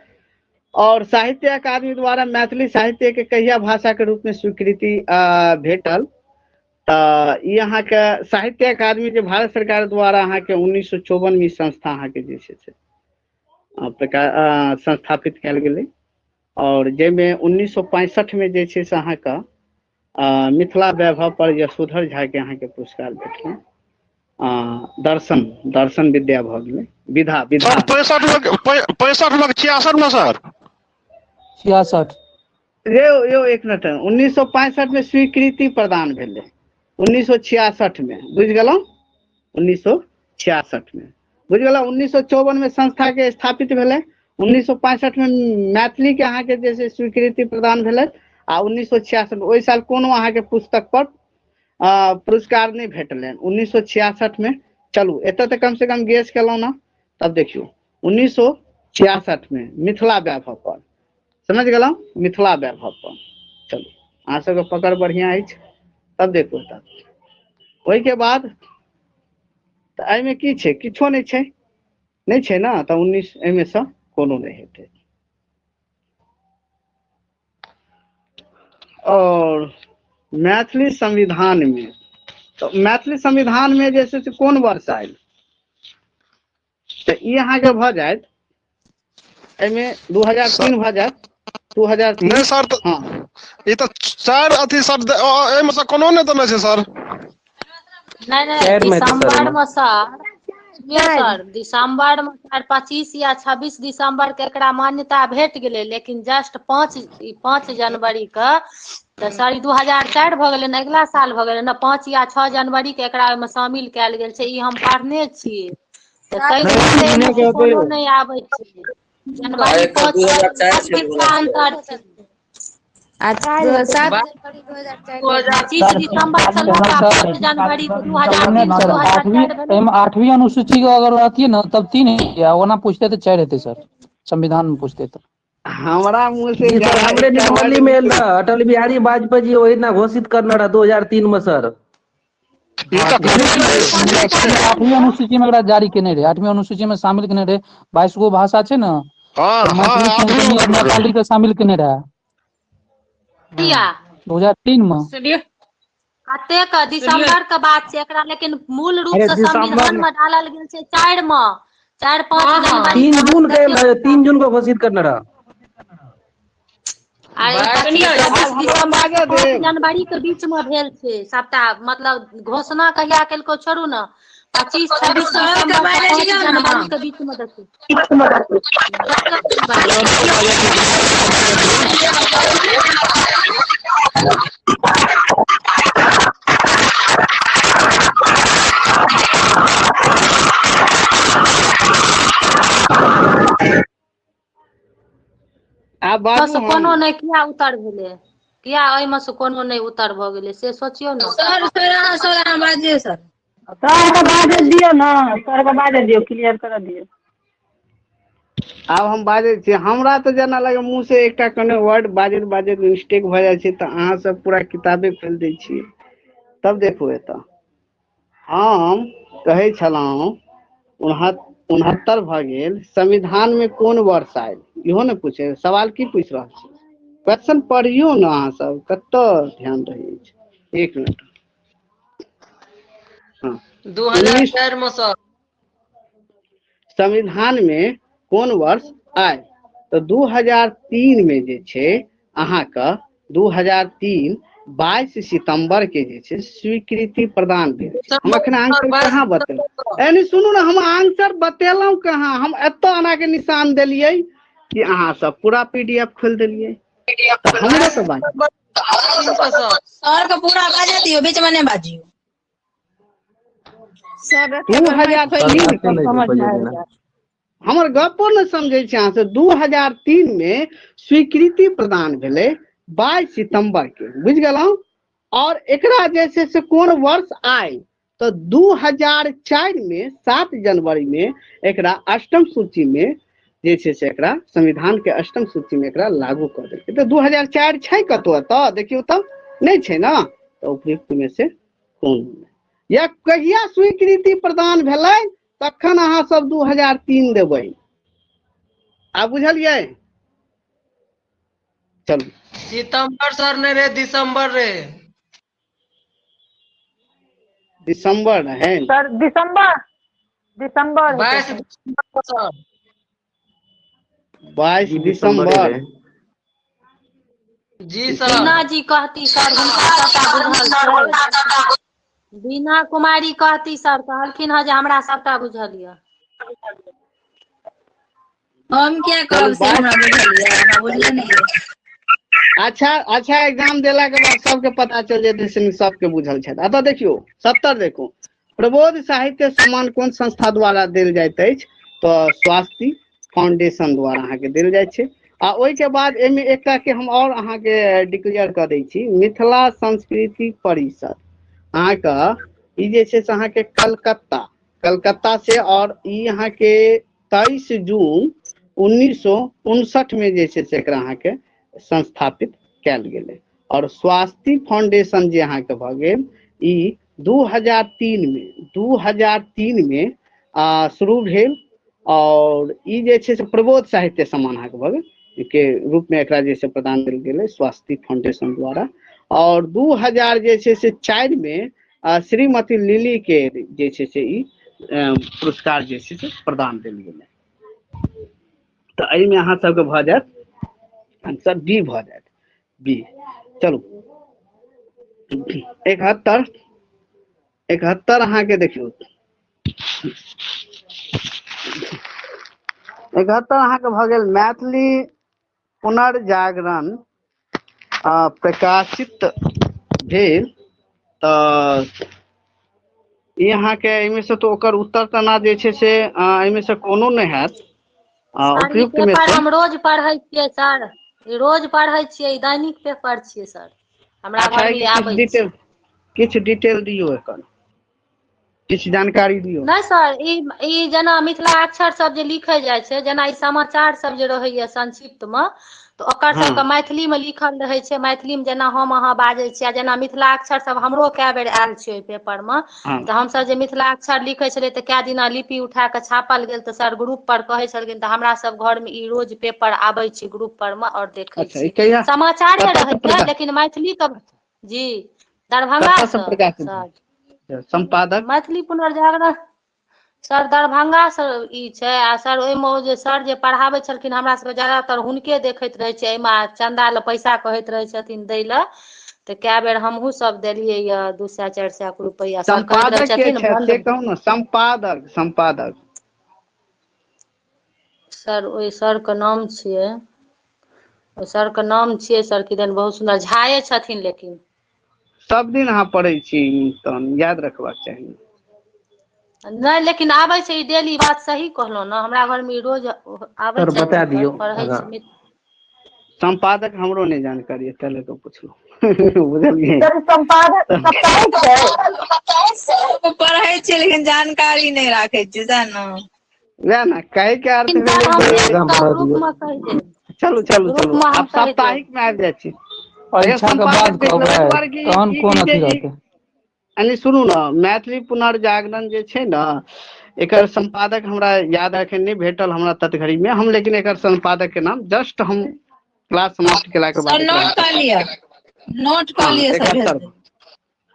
A: और साहित्य अकादमी द्वारा मैथिली साहित्य के कहिया भाषा के रूप में स्वीकृति भेटल? तऽ ई अहाँके साहित्य अकादमी जे भारत सरकार द्वारा अहाँके 1954 मे ई संस्था अहाँके जे छै से प्रकार संस्थापित कयल गेलै। और जाहिमे 1965 मे जे छै से अहाँके मिथिला वैभव पर यशोधर झा के अहाँके पुरस्कार भेटल। दर्शन दर्शन विद्या भऽ गेलै, विधा विधा।
R: सर 65 में, 65 में 66 में सर?
C: 66।
A: यौ यौ एक मिनट, 1965 में स्वीकृति प्रदान भेलै, 1966 में, बुझि गेलहुँ? 1966 में, बुझि गेलहुँ? 1954 में संस्था के स्थापित भेलै, 1965 में मैथिली के अहाँके जे छै स्वीकृति प्रदान भेलै, आ 1966 ओहि साल कोनो अहाँके पुस्तक पर पुरस्कार नहि भेटलनि 1966 में। चलू एतऽ तऽ कम से कम गेस केलहुँ ने। तब देखियौ 1966 में मिथिला वैभव पर, समझ गेलहुँ? मिथिला वैभव पर। चलू अहाँ सबके पकड़ बढ़िया अछि। तब देखू तब ओहिके बाद तऽ एहिमे की छै? किछो नहि छै, नहि छै ने? तऽ 19 एहिमे सँ कोनो नहि हेतै। और मैथिली संविधान में, तऽ मैथिली संविधान में जे छै से कोन वर्ष आयल? तऽ ई अहाँके भऽ जायत एहिमे 2003 भऽ जायत, 2003।
R: नहि सर, तऽ
A: हँ
R: ई तऽ चारि अथी सर, एहिमे सँ कोनो नहि देने छै सर।
J: नहि नहि,
T: चारि मे हेतै सर
J: दिसंबर
T: एहिमे।
J: मे सर, सुनियौ सर, दिसंबर मे सर 25 या 26 दिसंबर के एकरा मान्यता भेट गेलै, लेकिन जस्ट 5 जनवरी के तऽ सर ई 2004 भऽ गेलै ने, अगिला साल भऽ गेलै ने। 5 या 6 जनवरी के एकरा ओहिमे शामिल कयल गेल छै, ई हम पढ़ने छियै। तऽ ताहि दुआरे एहिमे से कोनो नहि आबै छै। जनवरी 5
L: 2004 छै
J: कितना अंतर छै।
H: अच्छा 7 जनवरी 2004।
J: 25 दिसंबर से लऽ कऽ 5 जनवरी 2003 से
C: सर आठवीं
J: 2004 भेलै।
C: एहिमे आठवीं अनुसूची के अगर रहतियै ने तब 3 हेतै, आ ओना पूछते तऽ 4 हेतै सर, संविधान में पूछते तऽ।
A: हमरा मुँह से
T: जी सर,
A: ज्यादा
T: हमरे
A: एकटा वर्ड
T: निर्मली में एल रह, अटल बिहारी वाजपेयी जी ओहि दिना घोषित करने रह 2003 में सर।
C: हाँ, आठवीं अनुसूची में एकरा जारी केने रहे, आठवीं अनुसूची में शामिल केने रहे। 22 गो भाषा छै ने,
R: हाँ
C: तऽ
R: हाँ
C: मैथिली,
R: आठवीं
C: कोंकणी
R: में
C: और नेपाली के शामिल केने रहे
J: किया
C: 2003 में।
J: कतेक दिसंबर के बात छै एकरा, लेकिन मूल रूप
P: अरे
J: से
P: दिसंबर
J: संविधान
P: में
J: में डालल गेल छै 4 में, 4-5
G: हाँ हाँ
J: जनवरी
T: 3
J: के।
T: जून के एल
J: देखियौ
T: रहे, 3 जून को घोषित करने रह।
J: आ ई
G: सुनियौ
J: 25
A: आब
J: 26
A: हमरा
J: दिसंबर
A: बाजऽ
J: से 5
A: देब।
J: जनवरी के बीच में भेल छै सबटा, मतलब घोषणा कहिया केलको छोड़ू ने, 25-26
H: सर के
J: दिसंबर से
H: बाजऽ
J: 5
H: दियौ ने।
J: जनवरी के बीच में देखियौ।
A: आब बाजू
J: से
A: हम।
J: कोनो नहि किया उतर भेलै, किया एहिमे से कोनो नहि उतर भऽ गेलै से सोचियौ ने।
H: सर सर अहाँ सर अहाँ बाजियौ सर।
M: सर के बाजऽ दियौ ने, सर के बाजऽ दियौ, क्लियर करऽ दियौ।
A: आब हम बाजै छी। हमरा तऽ जेना लागै मुँह से एकटा कोनो वर्ड बाजैत बाजैत मिस्टेक भऽ जाइ छै तऽ अहाँ सब पूरा किताबे खोलि दै छियै। तब देखू एतऽ हम कहै छलहुँ 69 भऽ गेल। संविधान में कोन वर्ष आयल इहो ने पूछे, सवाल की पूछि रहल छै? क्वेश्चन पढ़ियौ ने अहाँ सब, कतऽ ध्यान रहै छै। एक मिनट। हाँ,
L: 2004
A: 19
L: में सर।
A: संविधान में कोन वर्ष आयल? तऽ 2003 में जे छै अहाँके 2003 22 सितंबर के जे छै स्वीकृति प्रदान भेल छै। हम एखन
L: सर
A: आंसर
L: 22
A: कहाँ बतेलहुँ? एनी सुनू ने, हम आंसर बतेलहुँ कहाँ? हम एतऽ एना के निशान देलियै कि अहाँ सब पूरा पीडीएफ खोलि देलियै। तऽ हमरो तऽ बाज
L: सर।
H: सर के पूरा बाजऽ दियौ, बीच में नहि बाजियौ।
Q: सर एते बेर माइक
A: 2003
Q: खोलि
T: सर
Q: देबै
T: बाते
Q: तब
T: नहि छै
Q: समझ मे
T: बजै
Q: आबि
T: देना।
Q: जायत।
A: हमर गप्पो ने समझै छै अहाँ से। 2003 में स्वीकृति प्रदान भेलै 22 सितंबर के, बुझि गेलहुँ? आओर एकरा जे छै से कोन वर्ष आयल? तऽ 2004 मे 7 जनवरी मे एकरा अष्टम सूची मे जे छै से एकरा संविधान के अष्टम सूची मे एकरा लागू कऽ देलकै। तऽ 2004 छै कतौ? एतऽ देखियौ तऽ नहि छै ने। तऽ उपयुक्त मे से कोन या कहिया स्वीकृति प्रदान भेलै तखन अहाँ सब 2003 देबै। आ बुझलियै? चलू।
U: सितंबर सर नहीं रे, दिसंबर रे।
A: दिसंबर रहै
M: सर, दिसंबर, दिसंबर हेतै
U: 22
M: सर।
U: दिसंबर सर।
A: 22
T: जी दिसंबरे
A: दिसंबर
T: रहे।
U: जी सर।
J: बीना जी कहती सर, हुनका सबटा बुझल छै। बीना कुमारी कहती सर, कहलखिन हँ जे हमरा सबटा बुझल यऽ।
H: हम किया
A: चलू
H: कहब से
A: 22।
H: हमरा बुझल यऽ? हमरा बुझले नहि यऽ।
A: अच्छा अच्छा, एग्जाम देला के बाद सबके पता चल जेतै से सबके बुझल छै। एतऽ देखियौ 70 देखू, प्रबोध साहित्य सम्मान कोन संस्था द्वारा देल जाइत अछि? तऽ स्वास्ति फाउंडेशन द्वारा अहाँके देल जाइ छै। आ ओहिके बाद एहिमे एकटा के हम आओर अहाँके डिक्लेयर कऽ दै छी, मिथिला सांस्कृतिक परिषद अहाँके ई जे छै से अहाँके कलकत्ता, कलकत्ता से, और ई अहाँके 23 जून 1959 में जे छै से एकरा अहाँके संस्थापित कयल गेलै। और स्वास्ति फाउंडेशन जे अहाँके भऽ गेल ई 2003 में 2003 में शुरू भेल, और ई जे छै से प्रबोध साहित्य सम्मान अहाँके भऽ गेल के रूप में एकरा जे छै प्रदान देल गेलै स्वास्ति फाउंडेशन द्वारा। और 2000 जे छै से 4 में श्रीमती लिली के जे छै से ई पुरस्कार जे छै से प्रदान देल गेलै। तऽ एहिमे अहाँ सबके भऽ जायत आंसर बी भऽ जायत, बी। चलू 71, 71 अहाँके देखियौ, 71 अहाँके भऽ गेल मैथिली पुनर्जागरण प्रकाशित भेल। तऽ ई अहाँके एहिमे से तऽ ओकर उत्तर तना जे छै से एहिमे से कोनो नहि हैत।
J: सर ई
A: उपयुक्त मे
J: पेपर
A: से
J: हम रोज पढ़ै छियै सर, ई रोज पढ़ै छियै, ई दैनिक पेपर छियै सर, हमरा
A: अच्छा
J: घर मे
A: एहिके किछु
J: आबै छै।
A: डिटेल, किछु डिटेल दियौ एकर, किछु जानकारी दियौ।
J: नहि सर, ई ई जेना मिथिला अक्षर सब जे लिखल जाइ छै, जेना ई समाचार सब जे रहैया संक्षिप्त मे, तऽ ओकर सबके
A: हँ
J: मैथिली मे लिखल रहै छै। मैथिली मे जेना हम अहाँ बाजै छियै, आ जेना मिथिला अक्षर सब हमरो कए बेर आयल छै ओहि पेपर मे,
A: हँ
J: तऽ हमसब जे मिथिला अक्षर लिखै छलियै तऽ कए दिना लिपि उठा कऽ छापल गेल, तऽ सर ग्रुप पर कहै छलखिन, तऽ हमरा सब घर मे ई रोज पेपर आबै छै ग्रुप पर मे आओर देखै
A: अच्छा, ई
J: छियै।
A: कहिया
J: समाचारे
A: कतऽ
J: रहै
A: से
J: छै
A: प्रकाश,
J: लेकिन मैथिली के जी दरभंगा
A: कतऽ से
J: सँ
A: प्रकाशित
J: सर।
A: भेल? सम्पादक
J: मैथिली पुनर्जागरण सर दरभंगा से ई छै। आ सर ओहिमे ओ जे सर जे पढ़ाबै छलखिन हमरा सबके, ज्यादातर हुनके देखैत रहै छियै एहिमे, आ चन्दा लए पैसा कहैत रहै छथिन दै लए, तऽ कए बेर हमहुँ सब देलियै यऽ 200 400 के रुपैआ। सर कहैत रहै
A: सम्पादक के
J: छथिन
A: छथि
J: बन्द।
A: से कहू ने, सम्पादक, सम्पादक
J: सर ओहि सर के नाम छियै, ओहि सर के नाम छियै सर किदन बहुत सुन्दर झाए छथिन लेकिन।
A: सब दिन अहाँ पढ़ै छी तहन याद रखबाक चाही।
J: नहि लेकिन आबै छै ई डेली, बात सही कहलहुँ ने, हमरा घरमे ई रोज आबै
T: सर
J: छै
T: बता
J: पेपर,
T: दियौ
J: पढ़ै
T: आगाँ।
J: छी।
A: सम्पादक हमरो नहि जानकारी है, तै लऽ कऽ पुछलहुँ, बुझलियै?
M: सर सम्पादक साप्ताहिक छै।
H: पढ़ै छियै लेकिन जानकारी नहि राखै छियै, सएह ने?
A: वएह ने कहै के अर्थ
J: लेकिन सर
A: भेलै
J: हम
A: जे
J: देब
T: आगाँ
J: तऽ
T: बढ़ऽ
J: ग्रुप
T: दियौ।
J: मे कहि देब,
A: चलू चलू
J: ग्रुप
A: चलू,
J: मे हम
A: आब
J: कहि देब।
A: साप्ताहिक मे आबि जाइ छी। एकर
C: परीक्षा के
A: सम्पादक
C: बाद
A: देख लेबै
C: कहबै
A: एहि दुआरे कि
C: तहन
A: ई
C: कोन
A: ई जे
C: अथी
A: ई
C: रहतै।
A: यानी सुनू ने, मैथिली पुनर्जागरण जे छै ने एकर सम्पादक हमरा याद एखन नहि भेटल हमरा तत घड़ी मे हम, लेकिन एकर सम्पादक के नाम जस्ट हम क्लास समाप्त केला के बाद
H: सर
A: एकरा
H: नोट कऽ लिअ, नोट कऽ
A: हँ
H: लिअ सर, भेज
A: 71
H: देब।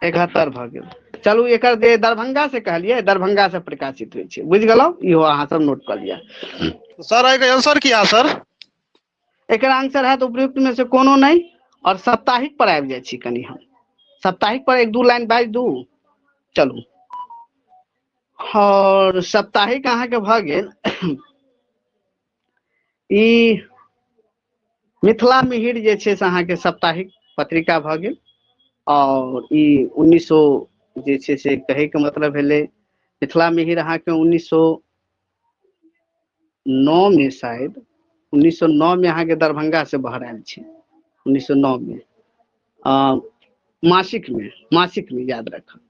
A: 71 भऽ गेल। चलू एकर जे दरभंगा से कहलियै, दरभंगा से प्रकाशित होइ छै, बुझि गेलहुँ? इहो अहाँ सब नोट कऽ लिअ।
R: सर एहिके आंसर की है सर?
A: एकर आंसर हैत उपयुक्त में से कोनो नहि। और साप्ताहिक पर आबि जाइ छी कनि हम, साप्ताहिक पर एक दू लाइन बाजि दू। चलू, और साप्ताहिक अहाँके भऽ गेल ई मिथिला मिहिर जे छै से अहाँके साप्ताहिक पत्रिका भऽ गेल। और ई 1900 जे छै से कहैके मतलब भेलै मिथिला मिहिर अहाँके 1909 मे, शायद 1909 मे अहाँके दरभंगा से बहरायल छै, 1909 मे। मासिक मे, मासिक मे याद रखब।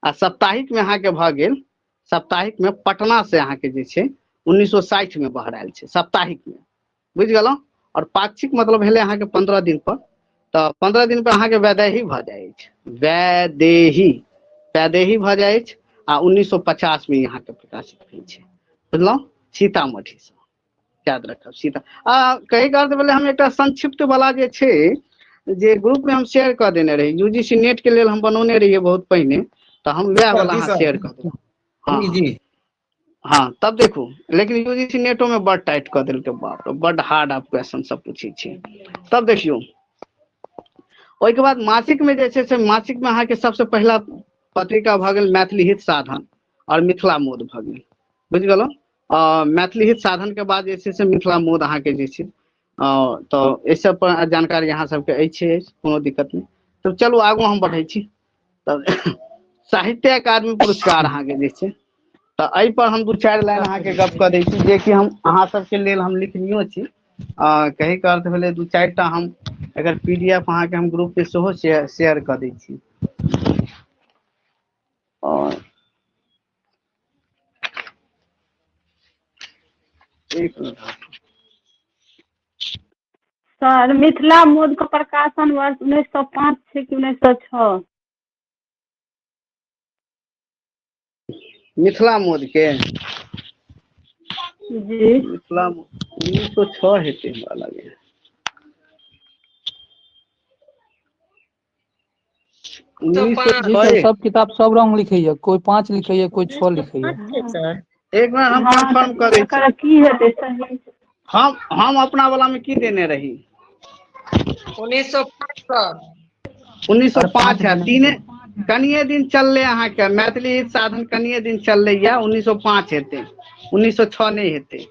A: आ साप्ताहिक मे अहाँके भऽ गेल, साप्ताहिक मे पटना से अहाँके जे छै 1960 मे बहरायल छै साप्ताहिक मे, बुझि गेलहुँ। आओर पाक्षिक मतलब भेलै अहाँके 15 दिन पर, तऽ 15 दिन पर अहाँके वैदेही भऽ जाइ अछि, वैदेही, वैदेही भऽ जाइ अछि। आ 1950 मे अहाँके प्रकाशित भेल छै, बुझलहुँ, सीतामढ़ी से, याद रखब सीता। आ कही अर्थ भेलै हम एकटा संक्षिप्त वाला जे छै जे ग्रुप में हम शेयर कऽ देने रही, यूजीसी नेट के लेल हम बनौने रहियै बहुत पहिने, तऽ हम वएह वाला
S: जी
A: अहाँ
S: सर
A: शेयर कऽ देब। हँ
S: जी जी।
A: हँ, तब देखू, लेकिन यूजीसी नेटो में बड टाइट कऽ देलकै, बाप रे, बड हार्ड आब क्वेश्चन सब पूछै छै। तब देखियौ ओहिके बाद मासिक में जे छै से मासिक में अहाँके सबसे पहिला पत्रिका भऽ गेल मैथिली हित साधन और मिथिला मोद भऽ गेल, बुझि गेलहुँ। मैथिली हित साधन के बाद जे छै से मिथिला मोद अहाँके जे छै, तऽ एहि सब पर जानकारी अहाँ सबके अछि, कोनो दिक्कत नहि। तऽ चलू आगू हम बढ़ै छी। तब साहित्य अकादमी पुरस्कार अहाँके जे छै, तऽ एहि पर हम 2-4 लाइन अहाँके गप कऽ दै छी, जेकि हम अहाँ सबके लेल हम लिखनियो छी। कहैके अर्थ भेलै 2-4 टा हम एकर पीडीएफ अहाँके हम ग्रुप पे सेहो शेयर कऽ दै छी। और एक मिनट।
M: सर मिथिला मोद के प्रकाशन वर्ष 1905 छै कि 1906?
A: मिथिला मोद के
M: जी
A: मिथिला 1906 हेतै हमरा लागैया।
C: जी सर, सब किताब सब रंग लिखैया, कोई 5 लिखैया, कोई 6 लिखैया।
A: एक मिनट हम
M: हाँ
A: कंफर्म
M: तऽ
A: करै छी।
M: एकर की हेतै सही?
A: हम अपना वाला में की देने रही?
U: 1905 सर।
A: 1905 है, तीने कनिये दिन चलले अहाँके मैथिली हित साधन, कनिये दिन चलले या 1905 हेतै, 1906 नहि हेतै।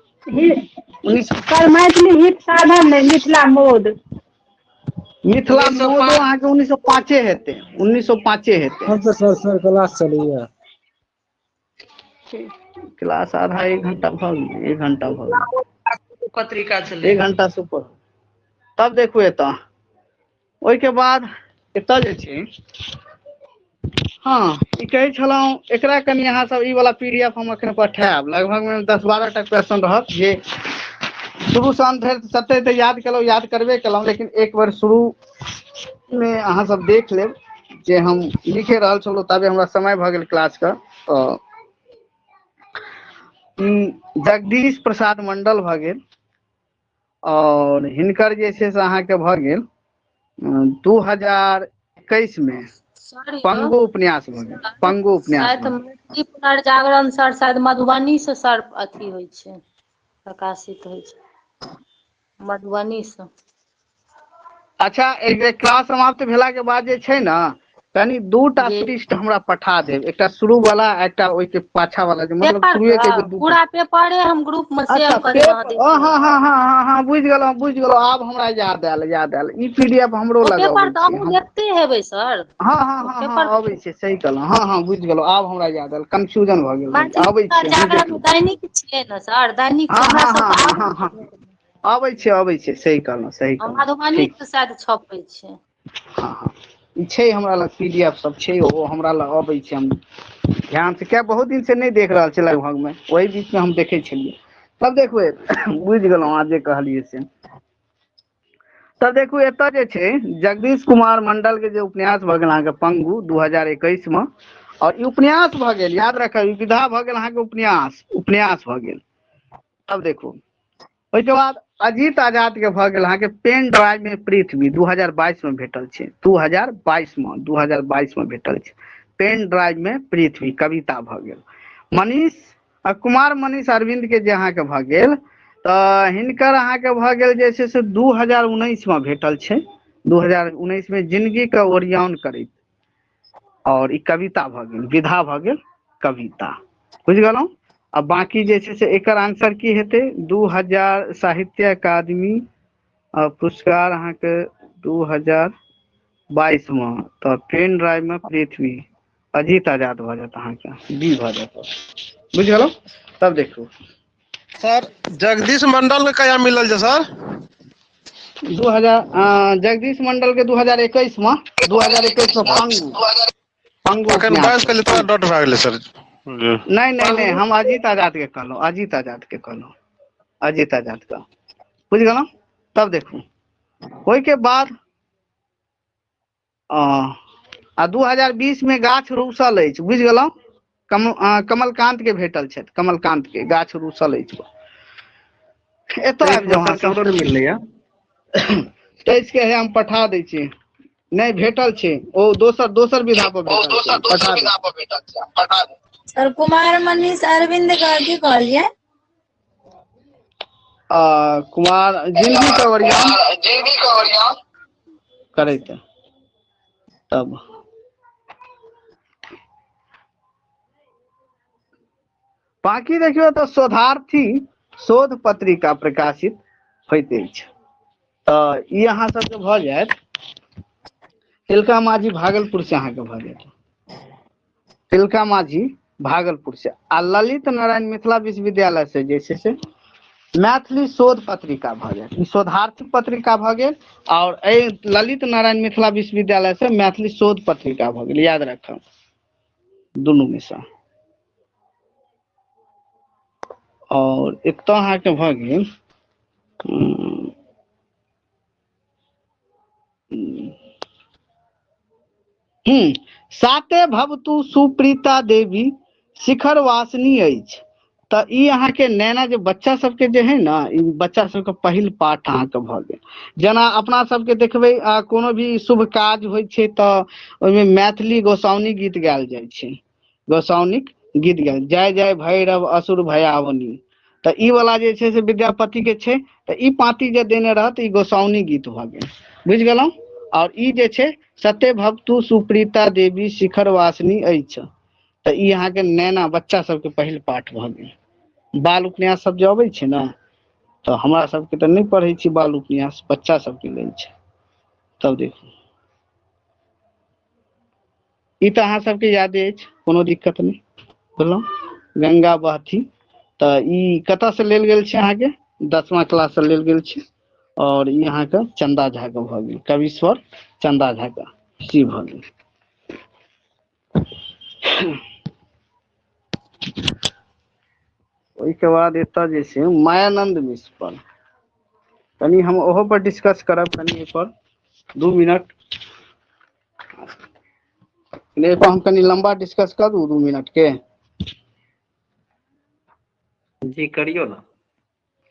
M: सर मैथिली हित साधन नहि, मिथिला मोद।
A: मिथिला मोदो अहाँके 1905 हेतै, 1905 हेतै।
D: हम तऽ सर सर क्लास चलैया।
A: क्लास आधा एक घंटा भऽ गेल, 1 घंटा भऽ गेल,
U: पत्रिका छलै
A: 1 घंटा से ऊपर। तब देखू एतऽ ओहिके बाद एतऽ जे छै, हँ ई कहै छलहुँ एकरा कनि अहाँ सब ई वाला पीडीएफ हम अखन पठायब, लगभग में 10-12 टा क्वेश्चन रहत जे शुरू से अंत धरि सत्ते तऽ याद केलहुँ, याद करबे केलहुँ, लेकिन एक बेर शुरू मे अहाँ सब देख लेब जे हम लिखे रहल छलहुँ तबे हमरा समय भऽ गेल क्लास के। तऽ जगदीश प्रसाद मंडल भऽ गेल, और हिनकर जे छै से अहाँके भऽ गेल 2021 में
J: सर यौ,
A: पंगु उपन्यास भऽ गेल, पंगु उपन्यास
J: शायद
A: भऽ गेल।
J: मैथिली पुनर्जागरण सर शायद मधुबनी से सर अथी होइ छै, प्रकाशित होइ छै मधुबनी से।
A: अच्छा, एक बेर क्लास समाप्त भेला के बाद जे छै ने कनि 2टा
J: जी
A: पृष्ठ हमरा पठा देब, एकटा शुरू वाला एकटा ओहि के पाछा वाला, जे मतलब
J: पेपर
A: शुरुए के
J: के
A: जे 2
J: पूरा पेपरे हम ग्रुप में
A: अच्छा
J: शेयर कऽ देब, अहाँ
A: पेपर,
J: देख
A: हँ
J: लेब।
A: हँ हँ हँ हँ बुझि गेलहुँ, बुझि गेलहुँ, आब हमरा याद आयल, याद आयल, ई पीडीएफ हमरो
J: ओ
A: लग
J: पेपर
A: अबै
J: तऽ
A: छै।
J: अहूँ
A: हम
J: देखते हेबै सर।
A: हँ हँ
J: ओ
A: हँ
J: पेपर
A: हँ अबै छै, सही कहलहुँ, हँ हँ बुझि गेलहुँ, आब हमरा याद आयल, कंफ्यूजन भऽ गेल रहे।
J: मैथिली
A: अबै छै, हम
J: पुनर्जागरण
A: देख
J: दैनिक छियै ने सर, दैनिक
A: हँ
J: हमरा
A: हँ
J: सबके
A: हँ
J: आबै
A: हँ हँ अबै छै, अबै छै, सही कहलहुँ, सही कहलहुँ,
J: मधुबनी
A: ठीक।
J: से शायद छपै छै।
A: हँ हँ ई छै हमरा लग पीडीएफ सब छै, ओ हमरा लग अबै छै, हम ध्यान से किया बहुत दिन से नहि देख रहल छी, लगभग में ओहि बीच में हम देखै छलियै। तब देखबै, बुझि गेलहुँ अहाँ जे कहलियै से। तब देखू एतऽ जे छै जगदीश कुमार मंडल के जे उपन्यास भऽ गेल अहाँके पंगु 2021 में, और ई उपन्यास भऽ गेल, याद रखब ई विधा भऽ गेल अहाँके उपन्यास, उपन्यास भऽ गेल। तब देखू ओहिके बाद अजीत आजाद के भऽ गेल अहाँके पेन ड्राइव में पृथ्वी 2022 में भेटल छै, 2022 में, 2022 में भेटल छै पेन ड्राइव में पृथ्वी कविता भऽ गेल। मनीष कुमार मनीष अरविंद के जे अहाँके भऽ गेल तऽ हिनकर अहाँके भऽ गेल जे छै से 2019 में भेटल छै, 2019 में जिंदगी के ओरियान करैत, और ई कविता भऽ गेल, विधा भऽ गेल कविता, बुझि गेलहुँ। आ बाकी जे छै से एकर आंसर की हेतै, 2000 साहित्य अकादमी पुरस्कार अहाँके 2022 में, तऽ पेन ड्राइव में पृथ्वी अजीत आजाद भऽ जायत अहाँके, बी भऽ जायत, बुझि गेलहुँ। तब देखू
R: सर जगदीश मंडल के कहिया मिलल छै सर?
A: 2000 जगदीश मंडल के 2021 मे, 2021 मे पंगु, पंगु
R: अखन
A: उपन्यास।
R: 22 के तोरा डॉट भए गेलै सर।
A: नहि नहि नहि, हम अजीत आजाद के कहलहुँ, अजीत आजाद के कहलहुँ, अजीत आजाद का, बुझि गेलहुँ। तब देखू ओहिके बाद आ 2020 मे गाछ रूसल अछि, बुझि गेलहुँ। कमलकांत के भेटल छथि, कमलकांत के गाछ रूसल अछि। एतऽ आबि जाउ अहाँ सब।
T: ककरो नहि मिललैया।
A: 23 के है, हम पठा दै छी। नहि भेटल छै, ओ दोसर दोसर विधा पर भेटल छै, पठा दै।
H: सर कुमार मनीष अरविंद का की कहलियै?
A: कुमार जिंदगी के ओरियान करैत तब बाकी देखियौ तऽ शोधार्थी शोध पत्रिका प्रकाशित होइत अछि। तऽ ई अहाँ सबके भऽ जायत तिलका माझी भागलपुर से अहाँके भऽ जायत, तिलका माझी भागलपुर से। आ ललित नारायण मिथिला विश्वविद्यालय से जे छै से मैथिली शोध पत्रिका भऽ जायत। ई शोधार्थी पत्रिका भऽ गेल, और एहि ललित नारायण मिथिला विश्वविद्यालय से मैथिली शोध पत्रिका भऽ गेल, याद राखब दुनू में से। और एक तऽ अहाँके भऽ गेल साते भवतु सुप्रीता देवी शिखर वासिनी अछि। तऽ ई अहाँके नैना जे बच्चा सबके जे है ने, ई बच्चा सबके पहिल पाठ अहाँके भऽ गेल। जेना अपना सबके देखबै कोनो भी शुभ काज होइ छै तऽ ओहिमे मैथिली गोसाउनी गीत गायल जाइ छै, गोसाउनिक गीत गायल, जय जय भैरव असुर भयावनी। तऽ ई वाला जे छै से विद्यापति के छै, तऽ ई पाँति जे देने रहत ई गोसाउनी गीत भऽ गेल, बुझि गेलहुँ। और ई जे छै सत्य भवतु सुप्रीता देवी शिखर वासिनी अछि, तऽ ई अहाँके नैना बच्चा सबके पहिल पाठ भऽ गेल। बाल उपन्यास सब जे अबै छै ने, तऽ हमरा सबके तऽ नहि पढ़ै छी बाल उपन्यास, बच्चा सबके लेल छै। तब देखू ई तऽ अहाँ सबके यादे अछि, कोनो दिक्कत नहि। बुझलहुँ। गंगा बहथी, तऽ ई कतऽ से लेल गेल छै अहाँके? 10वां क्लास से लेल गेल छै। और ई अहाँके चंदा झा के भऽ गेल, कवीश्वर चंदा झा के सी भऽ गेल। ओहिके बाद एतऽ जे छै मायानंद मिश्र पर कनि हम ओहो पर डिस्कस करब, कनि एहिपर 2 मिनट। एहिपर हम कनि लम्बा डिस्कस करू 2 मिनट के।
T: जी करियौ ना।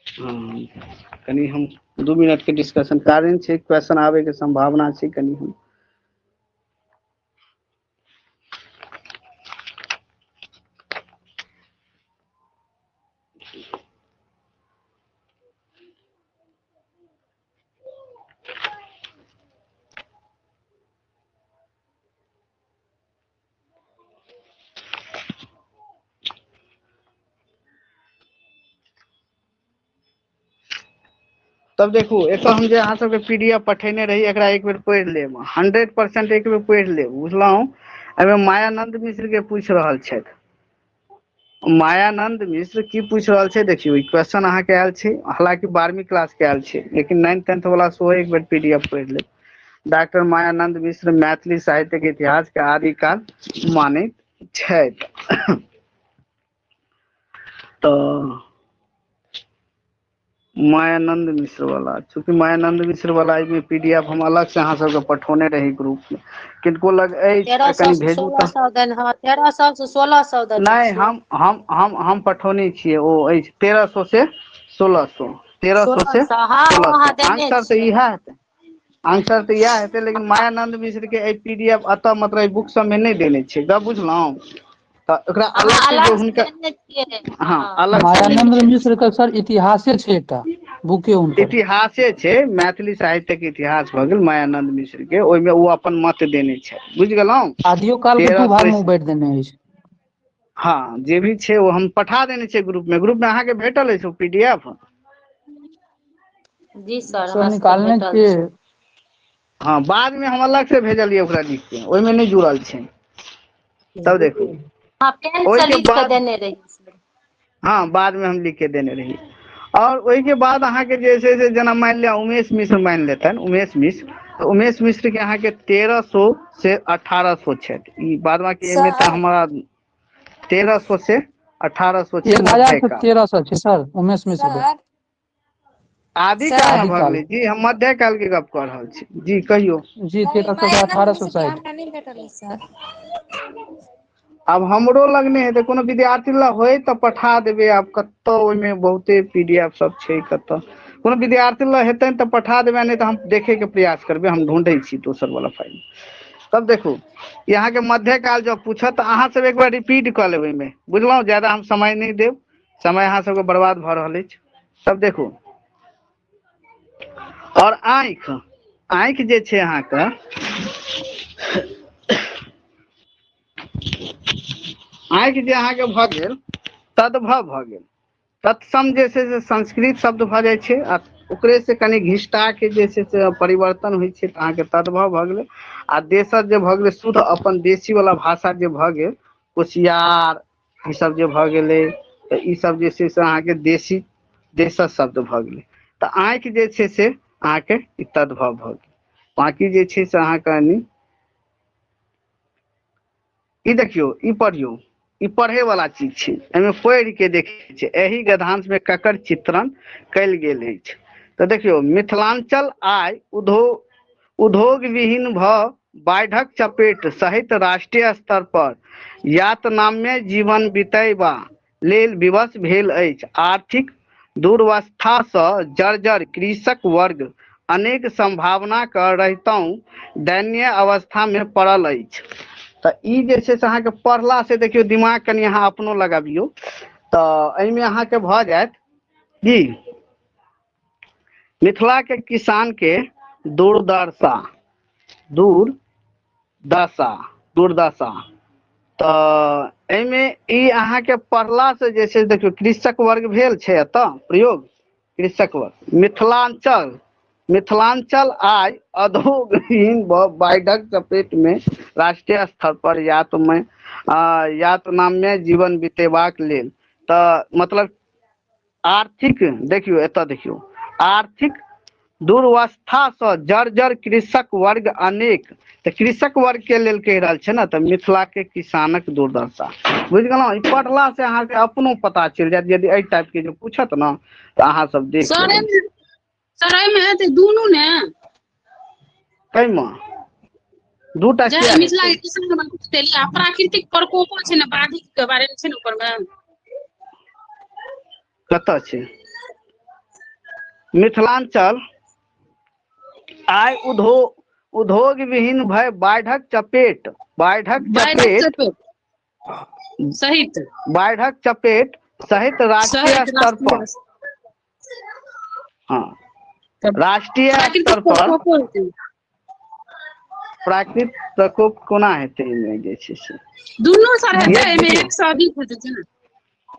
A: हाँ, कनि हम 2 मिनट के डिस्कशन, कारण छै क्वेश्चन आबे के संभावना छै। कनि हम तब देखू एतऽ हम जे अहाँ सबके पीडीएफ पठेने रही एकरा एक बेर पढ़ि लेब, 100% एक बेर पढ़ि लेब, बुझलहुँ। एहिमे मायानंद मिश्र के पूछि रहल छथि। मायानंद मिश्र की पूछि रहल छै देखियौ, ई क्वेश्चन अहाँके आयल छै, हालांकि 12वीं क्लास के आयल छै, लेकिन 9th 10th वाला सेहो एक बेर पीडीएफ पढ़ि लेब। डॉक्टर मायानंद मिश्र मैथिली साहित्य के इतिहास के आदिकाल मानैत छथि। तऽ मायानंद मिश्र वाला, चूँकि मायानंद मिश्र वाला एहिमे पीडीएफ हम अलग से अहाँ सबके पठौने रही ग्रुप में, किनको लग अछि
J: तेरह
A: तऽ
J: सौ
A: कनि
J: से
A: भेजू
J: सोलह
A: तऽ।
J: सौ देने, हँ, 1300 से 1600 देने
A: नहि,
J: छियै।
A: हम हम हम हम पठौने छियै, ओ अछि 1300 से 1600, 1300 से
J: 1600, हँ, ओ
A: 1600।
J: अहाँ देने
A: आंसर तऽ
J: छियै।
A: इएह हेतै, आंसर तऽ इएह हेतै, लेकिन मायानंद मिश्र के एहि पीडीएफ एतऽ मतलब एहि बुक सबमे नहि देने छै, गप बुझलहुँ। तऽ ओकरा
J: अहाँ
A: अलग से जे
J: अलग से
A: हुनका
J: देने छियै।
A: हँ, अलग से देने
C: मायानंद
A: छियै।
C: मिश्र के सर इतिहासे छै एकटा बुके हुनकर।
A: इतिहासे छै, मैथिली साहित्य के इतिहास भऽ गेल मायानंद मिश्र के, ओहिमे ओ अपन मत देने छै, बुझि गेलहुँ।
C: आदियो काल के
A: तेरह
C: 2 भाग
A: सौ
C: मे ओ बाँटि देने अछि।
A: हँ, जे भी छै ओ हम पठा देने छियै ग्रुप में, ग्रुप में अहाँके भेटल अछि ओ पीडीएफ?
J: जी सर,
C: सर
J: हमरा सबके
C: निकालने
J: भेटल
C: छियै।
J: छै।
A: हँ, बाद मे हम अलग से भेजलियै ओकरा लिख के, ओहिमे नहि जुड़ल छै। तब देखू
J: हँ, पेन से
A: ओहिके
J: लिख के
A: बाद
J: देने रही सर।
A: हाँ, बाद में हम लिख के देने रही। आओर ओहिके बाद अहाँके जे छै से जेना मानि लिअ उमेश मिश्र मानि लेतनि, उमेश मिश्र, तऽ उमेश मिश्र के अहाँके 1300 से 1800 छथि। ई बाद बाकी एहिमे तऽ
H: सर
A: हमरा 1300 से 1800 छै
C: 1000 से
A: मध्यकाल।
C: 1300 छै सर उमेश मिश्र के।
H: सर
A: आदिकाल
H: सर
A: मे भऽ
C: आदिकाल
A: गेलै जी, हम मध्यकाल के गप कऽ रहल छी जी, कहियौ।
C: जी,
H: सर ई
C: 1300 से
H: मायानन्द
C: 1800
H: मिश्र के
C: शायद।
H: हमरा नहि भेटल अछि सर।
A: आब हमरो लग नहि हेतै, कोनो विद्यार्थी लग होय तऽ पठा देबै। आब कतऽ ओहिमे बहुते पीडीएफ सब छै, कतऽ कोनो विद्यार्थी लग हेतनि तऽ पठा देबै, नहि तऽ हम देखे के प्रयास करबै। हम ढूंढै छी दोसर वाला फाइल। तब देखू, ई अहाँके मध्यकाल जब पूछत तऽ अहाँ सब एक बार रिपीट कऽ लेबै एहिमे, बुझलहुँ? ज्यादा हम समय नहि देब, समय अहाँ सबके बर्बाद भऽ रहल अछि। तब देखू, आओर आँखि, आँखि जे छै अहाँके, आँखि जे अहाँके भऽ गेल तद्भव भऽ गेल, तत्सम जे छै से संस्कृत शब्द भऽ जाइ छै आ ओकरे से कनि घिष्टा के जे छै से परिवर्तन होइ छै तऽ अहाँके तद्भव भऽ गेलै। आ देशज जे भऽ गेलै शुद्ध अपन देशी वाला भाषा जे भऽ गेल, कुसियार ई सब जे भऽ गेलै, तऽ ई सब जे छै से अहाँके देशी देशज शब्द भऽ गेलै। तऽ आँखि जे छै से अहाँके ई तद्भव भऽ गेल। बाँकी जे छै से अहाँके ई देखियौ, ई पढ़ियौ, ई पढ़े वाला चीज छै, एहिमे पढ़ि के देखै छै एहि गद्यांश में ककर चित्रण कयल गेल अछि। तऽ देखियौ, मिथिलांचल आइ उद्योग विहीन भऽ बाढ़िक चपेट सहित राष्ट्रीय स्तर पर यातनामय जीवन बितयबा लेल विवश भेल अछि। आर्थिक दुर्वस्था सँ जर्जर कृषक वर्ग अनेक संभावना के रहितहुँ दयनीय अवस्था मे पड़ल अछि। तऽ ई जे छै से अहाँके पढ़ला से देखियौ दिमाग कनि अहाँ अपनो लगाबियौ तऽ एहिमे अहाँके भऽ जायत की मिथिला के किसान के दुर्दशा, दुर्दशा, दुर्दशा। तऽ एहिमे ई अहाँके पढ़ला से जे छै देखियौ कृषक वर्ग भेल छै एतऽ प्रयोग, कृषक वर्ग मिथिलांचल, मिथिलांचल आइ अधोगहीन भ बाढ़िक चपेट मे राष्ट्रीय स्तर पर यातनामय जीवन बितेबाक लेल, तऽ मतलब आर्थिक, देखियौ एतऽ देखियौ, आर्थिक दुर्वस्था सँ जर्जर कृषक वर्ग अनेक, तऽ कृषक वर्ग के लेल कहि रहल छै ने, तऽ मिथिला के किसानक दुर्दशा। बुझि गेलहुँ? ई पढ़ला से अहाँके अपनो पता चलि जायत, यदि एहि टाइप के जे पूछत ने तऽ अहाँ सब देख
G: सर
A: लेबै।
G: एहिमे, सर एहिमे हेतै दुनू ने?
A: एहिमे दूटा
G: जे
A: किया
G: मिथिला
A: हेतै?
G: के किसान बतेलियै आ प्राकृतिक प्रकोपो छै ने, बाढ़ि के बारे मे छै ने ऊपर मे।
A: कतऽ छै? मिथिलांचल आइ उद्योग विहीन भय बाढ़िक चपेट, बाढ़िक
G: बाढ़िक
A: चपेट,
G: चपेट सहित,
A: बाढ़िक चपेट सहित राष्ट्रीय
G: सहित
A: स्तर पर,
G: राष्ट्रीय
A: हाँ, राष्ट्रीय
G: प्राकृतिक
A: स्तर पर
G: प्रकोपो हेतै।
A: प्राकृतिक प्रकोप कोना हेतै एहिमे जे छै से?
G: दुनू सर हेतै
A: ये
G: एहिमे,
A: देखियौ
G: एक से अधिक हेतै जेना।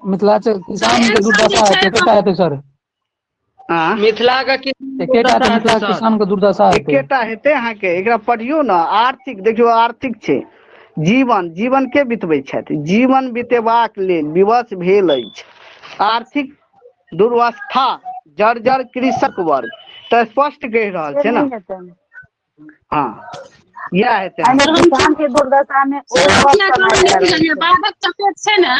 C: मिथिलांचल
G: सर
C: किसान के
G: एक सर जे
C: दुर्दशा
G: छै
C: हेतै, एकेटा हेतै सर?
U: मिथिला के किसान
C: एकेटा
U: दुर्दशा
C: तऽ
U: हेतै
C: मिथिला
U: सर।
C: किसान के दुर्दशा हेतै।
A: एकेटा हेतै अहाँके। एकरा पढ़ियौ ने, आर्थिक देखियौ, आर्थिक छै, जीवन, जीवन के बितबै छथि, जीवन बितेबाक लेल विवश भेल अछि, आर्थिक दुर्वस्था जर्जर कृषक वर्ग, तऽ स्पष्ट कहि रहल
M: से
A: छै ने।
M: नहि हेतै।
A: हाँ, इएह हेतै
M: एहिमे
A: अहाँके।
G: सर हम
M: किसान के दुर्दशा मे
G: सर
M: ओ
G: हम किया
M: ऑप्शन
G: कहलहुँ
M: आबि
G: नहि
M: रहल
G: बुझलियै,
M: छै।
G: बाढ़क चपेट छै ने,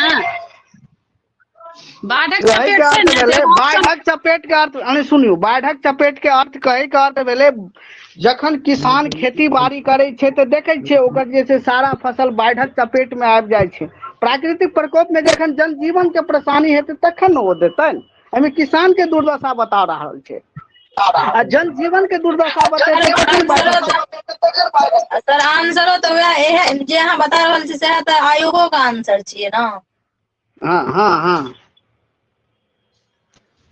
G: बाढ़क
A: कहै के
G: चपेट छै
A: अर्थ
G: ने तऽ
A: भेलै
G: एगो ऑप्शन
A: बाढ़क चपेट के अर्थ, अरे सुनियौ, बाढ़क चपेट के अर्थ कहै के अर्थ भेलै जखन किसान खेती बाड़ी करै छै तऽ देखै छियै ओकर जे छै सारा फसल बाढ़क चपेट मे आबि जाइ छै। प्राकृतिक प्रकोप मे जखन जनजीवन के परेशानी हेतै तखन ने ओ देतनि। एहिमे किसान के दुर्दशा बता रहल छै आ जनजीवन के दुर्दशा बतेतै तखन
H: आंसरो
A: बाढ़क चपेट।
H: सर आंसरो तऽ वएह एहे जे अहाँ बता रहल छी सएह तऽ आयोगो के आंसर छियै ने?
A: हाँ हाँ हाँ,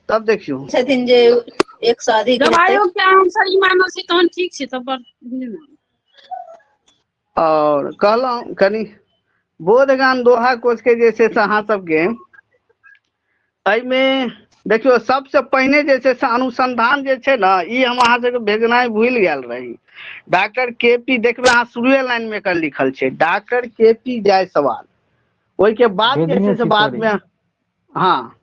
A: तब देखियौ
H: छथिन जे एक सए अधिक
G: जब
H: हेतै।
G: आयोग के आंसर ई मानल छै तहन ठीक छै, तब पर बुझलियै ने।
A: और कहलहुँ कनि बोधगान दोहा कोश के जे छै से अहाँ सबके एहिमे देखियौ सबसे पहिने जे छै से अनुसंधान जे छै ने, ई हम अहाँ सबके भेजनाइ भूलि गेल रही। डॉक्टर के पी, देखबै अहाँ शुरुए लाइन मे एकर लिखल छै डॉक्टर के पी जायसवाल। ओहिके बाद जे
C: भेजने
A: छै से
C: छी
A: बाद
C: सर
A: मे,
C: ई।
A: हाँ,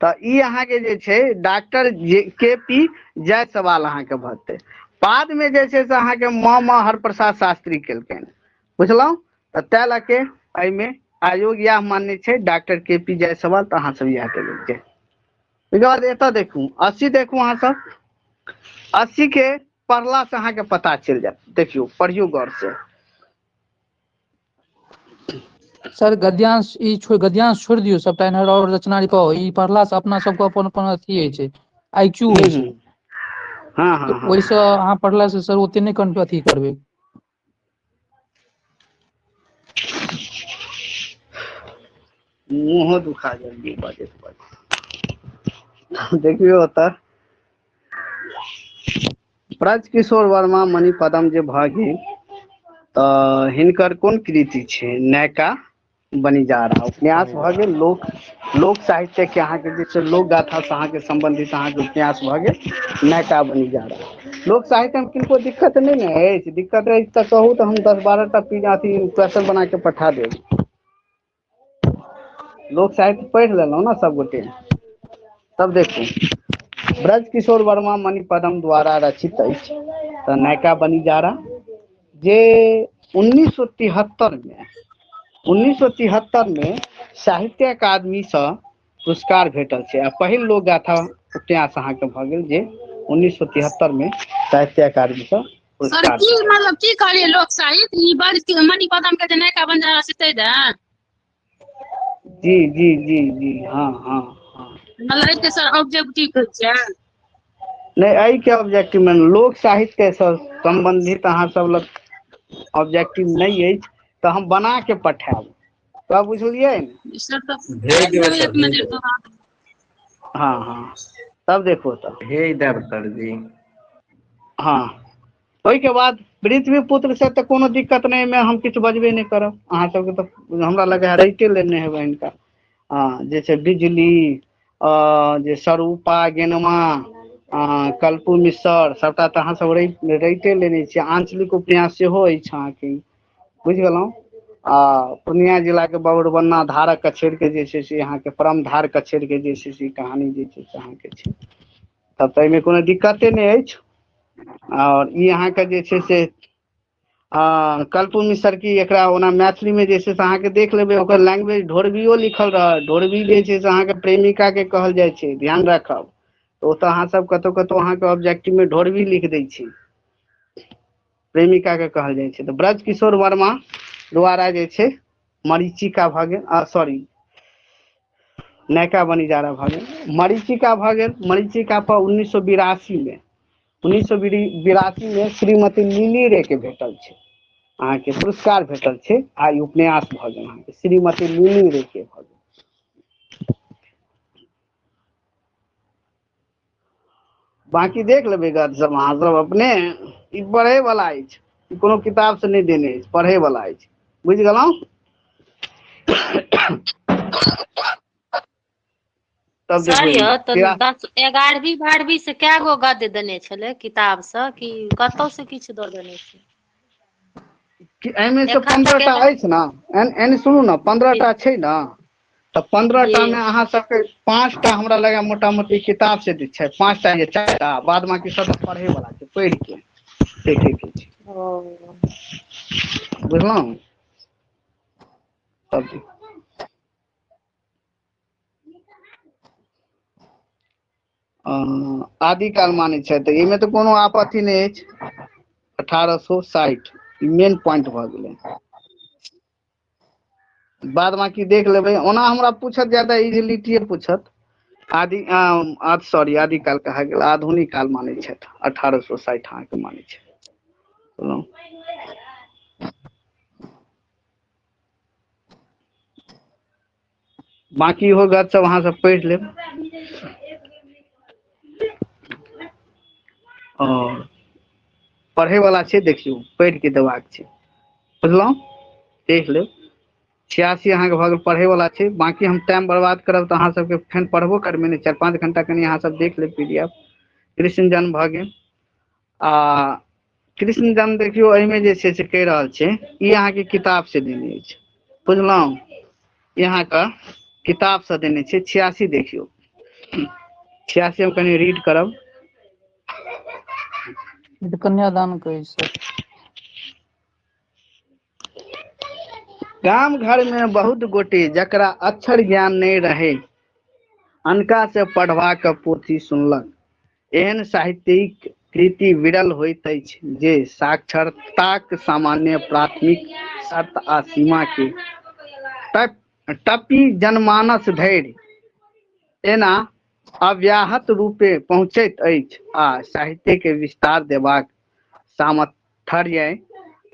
A: तऽ ई अहाँके जे छै डॉक्टर जे के पी जायसवाल अहाँके भरतै। बादमे जे छै से अहाँके म म हरप्रसाद शास्त्री केलकनि, बुझलहुँ? तऽ ताहि लऽ के एहिमे आयोग इएह मान्य छै डॉक्टर के पी जायसवाल, तऽ अहाँ सब इएह देबै छै। ओहिके बाद एतऽ देखू 80 देखू अहाँ सब 80 के पढ़ला से अहाँके पता चलि जायत। देखियौ पढ़ियौ गौर से।
C: सर गद्यांश ई छोड़ गद्यांश छोड़ि दियौ सबटा एनहर और रचना लिखाउ। ई पढ़ला से अपना सबके अपन अपन अथी होइ छै, I Q
A: हूँ
C: होइ छै।
A: हूँ हँ हँ
C: तऽ
A: हँ
C: ओहिसँ अहाँ पढ़ला से सर ओते नहि कन अथी करबै।
A: मुँहो दुखा गेल बाजैत बाजैत। देखियौ ओतऽ ब्रज किशोर वर्मा मणिपदम जे भऽ गेल तऽ हिनकर कोन कृति छै? नयका बनिजारा उपन्यास भऽ गेल। लोक लोक साहित्य के अहाँके जे छै लोक गाथा से अहाँके सम्बन्धित अहाँके उपन्यास भऽ गेल नयका बनिजारा। लोक साहित्य मे किनको दिक्कत नहि ने अछि? दिक्कत अछि तऽ कहू तऽ हम 10 12 टा अथी क्वेश्चन बना के पठा देब। लोक साहित्य पढ़ि लेलहुँ ने सबगोटे? तब देखू ब्रज किशोर वर्मा मणिपदम द्वारा रचित अछि तऽ नयका बनिजारा, जे 1973 मे 1973 मे साहित्य अकादमीसँ पुरस्कार भेटल छै आ पहिल लोक गाथा उपन्यास अहाँके भऽ गेल जे 1973 मे साहित्य अकादमीसँ
G: सर
A: पुरस्कार
G: की
A: भेटल।
G: मतलब की कहलियै लोक साहित्य ई बड मणिपदम के जे नयका बंजारा से तै दए?
A: जी जी जी जी हँ हँ हँ।
G: मतलब एहिके सर ऑब्जेक्टिव होइ छै?
A: नहि, एहिके ऑब्जेक्टिव मे लोक साहित्यसँ सम्बन्धित अहाँ सब लग ऑब्जेक्टिव नहि अछि तऽ हम बना के पठायब। तऽ बुझलियै ने?
G: सर तऽ
E: भेज देबै
G: देबै
E: सर,
G: एक
E: भेज
G: नजर
E: देबै।
G: तो
A: हँ हँ तब देखू तऽ
T: भेज देब सर जी।
A: हँ ओहिके बाद पृथ्वी पुत्र से तऽ कोनो दिक्कत नहि, एहिमे हम किछु बजबे नहि करब। अहाँ सबके तऽ हमरा लगे है रहिते लेने हेबै हिनका। हँ जे छै बिजली अ जे सरूपा गेनमा अ कलपू मिसर सबटा तऽ अहाँ सब रटे लेने छियै। आंचलिक उपन्यास सेहो अछि अहाँके, बुझि गेलहुँ? आ पूर्णिया जिला के बबुरबन्ना धारक कछेर के जे छै से अहाँके परम धार कछेर के जे छै से ई कहानी जे छै से अहाँके छै। तब तऽ एहिमे कोनो दिक्कते नहि अछि। आओर ई अहाँके जे छै से आ कल्पू मिसर की एकरा ओना मैथिली मे जे छै से अहाँके देख लेबै ओकर लैंग्वेज ढोरबियो लिखल रहत। ढोरबी जे छै से अहाँके प्रेमिका के कहल जाइ छै, ध्यान राखब। तऽ ओतऽ अहाँ सब कतौ कतौ अहाँके ऑब्जेक्टिव मे ढोरबी लिख दै छै, प्रेमिका के कहल जाइ छै। तऽ ब्रज किशोर वर्मा द्वारा जे छै मरीचिका भऽ गेल, सॉरी नयका बनिजारा भऽ गेल, मरीचिका भऽ गेल। मरीचिका पर 1982 मे 1982 मे श्रीमती लिली रे के भेटल छै अहाँके पुरस्कार भेटल छै आ ई उपन्यास भऽ गेल अहाँके श्रीमती लिली रे के भऽ गेल। बाकी देख लेबै गद सब अहाँ सब अपने। ई पढ़े वाला अछि, ई कोनो किताब से नहि देने अछि, पढ़े वाला अछि, बुझि गेलहुँ? तब
J: सर
A: देखू
J: यौ तऽ
A: तिरा
J: 10 11वीं 12वीं से कै गो गद्य देने छलै किताब से कि कतौ से किछु दऽ देने छै?
A: एहिमे से
J: एखन
A: 15
J: तक
A: टा अछि ने, एन सुनू ने, 15
J: जी
A: टा छै ने, तऽ 15
J: जी
A: टा मे अहाँ सबके 5 टा हमरा लगे मोटा मोटी किताब से जे छै 5 टा या 4 टा, बाद बाकी सब पढ़े वाला छै, पढ़ि के देखे के छै।
J: ओ
A: बुझलहुँ? तब आदिकाल मानै छै तऽ एहिमे तऽ कोनो आपत्ति नहि अछि। 1860 ई मेन पॉइंट भऽ गेलै। बाद बाकी देख लेबै। ओना हमरा पूछत ज्यादा इजिलिटीए पूछत। आदि सॉरी आदिकाल कहा गेल, आधुनिक काल मानै छथि 1860 अहाँके मानै छै। बुझलहुँ? बाकी इहो गद सब अहाँ सब पढ़ि लेब। और पढ़े वाला छै, देखियौ पढ़ि के देबाक छै, बुझलहुँ? देख लेब। 86 अहाँके भऽ गेल, पढ़े वाला छै। बाकी हम टाइम बर्बाद करब तऽ अहाँ सबके फेर पढ़बो करबै ने, 4-5 घंटा कनि अहाँ सब देख लेब पीडीएफ। कृष्ण जन्म भऽ गेल। आ कृष्ण जन्म देखियौ एहिमे जे छै से कहि रहल छै, ई अहाँके किताब से देने अछि, बुझलहुँ? ई अहाँके किताब से देने छै। 86 देखियौ 86 हम कनि रीड करब।
C: ई तऽ कन्यादान कहै छै सर।
A: गाम घर मे बहुत गोटे जकरा अक्षर ज्ञान नहि रहै, अनका से पढ़बाक पोथी सुनलक। एहन साहित्यिक कृति विरल होइत अछि जे साक्षरताक सामान्य प्राथमिक शर्त आ सीमा के टपि जनमानस धरि एना अव्याहत रूपे पहुँचैत अछि आ साहित्य के विस्तार देबाक सामर्थ्य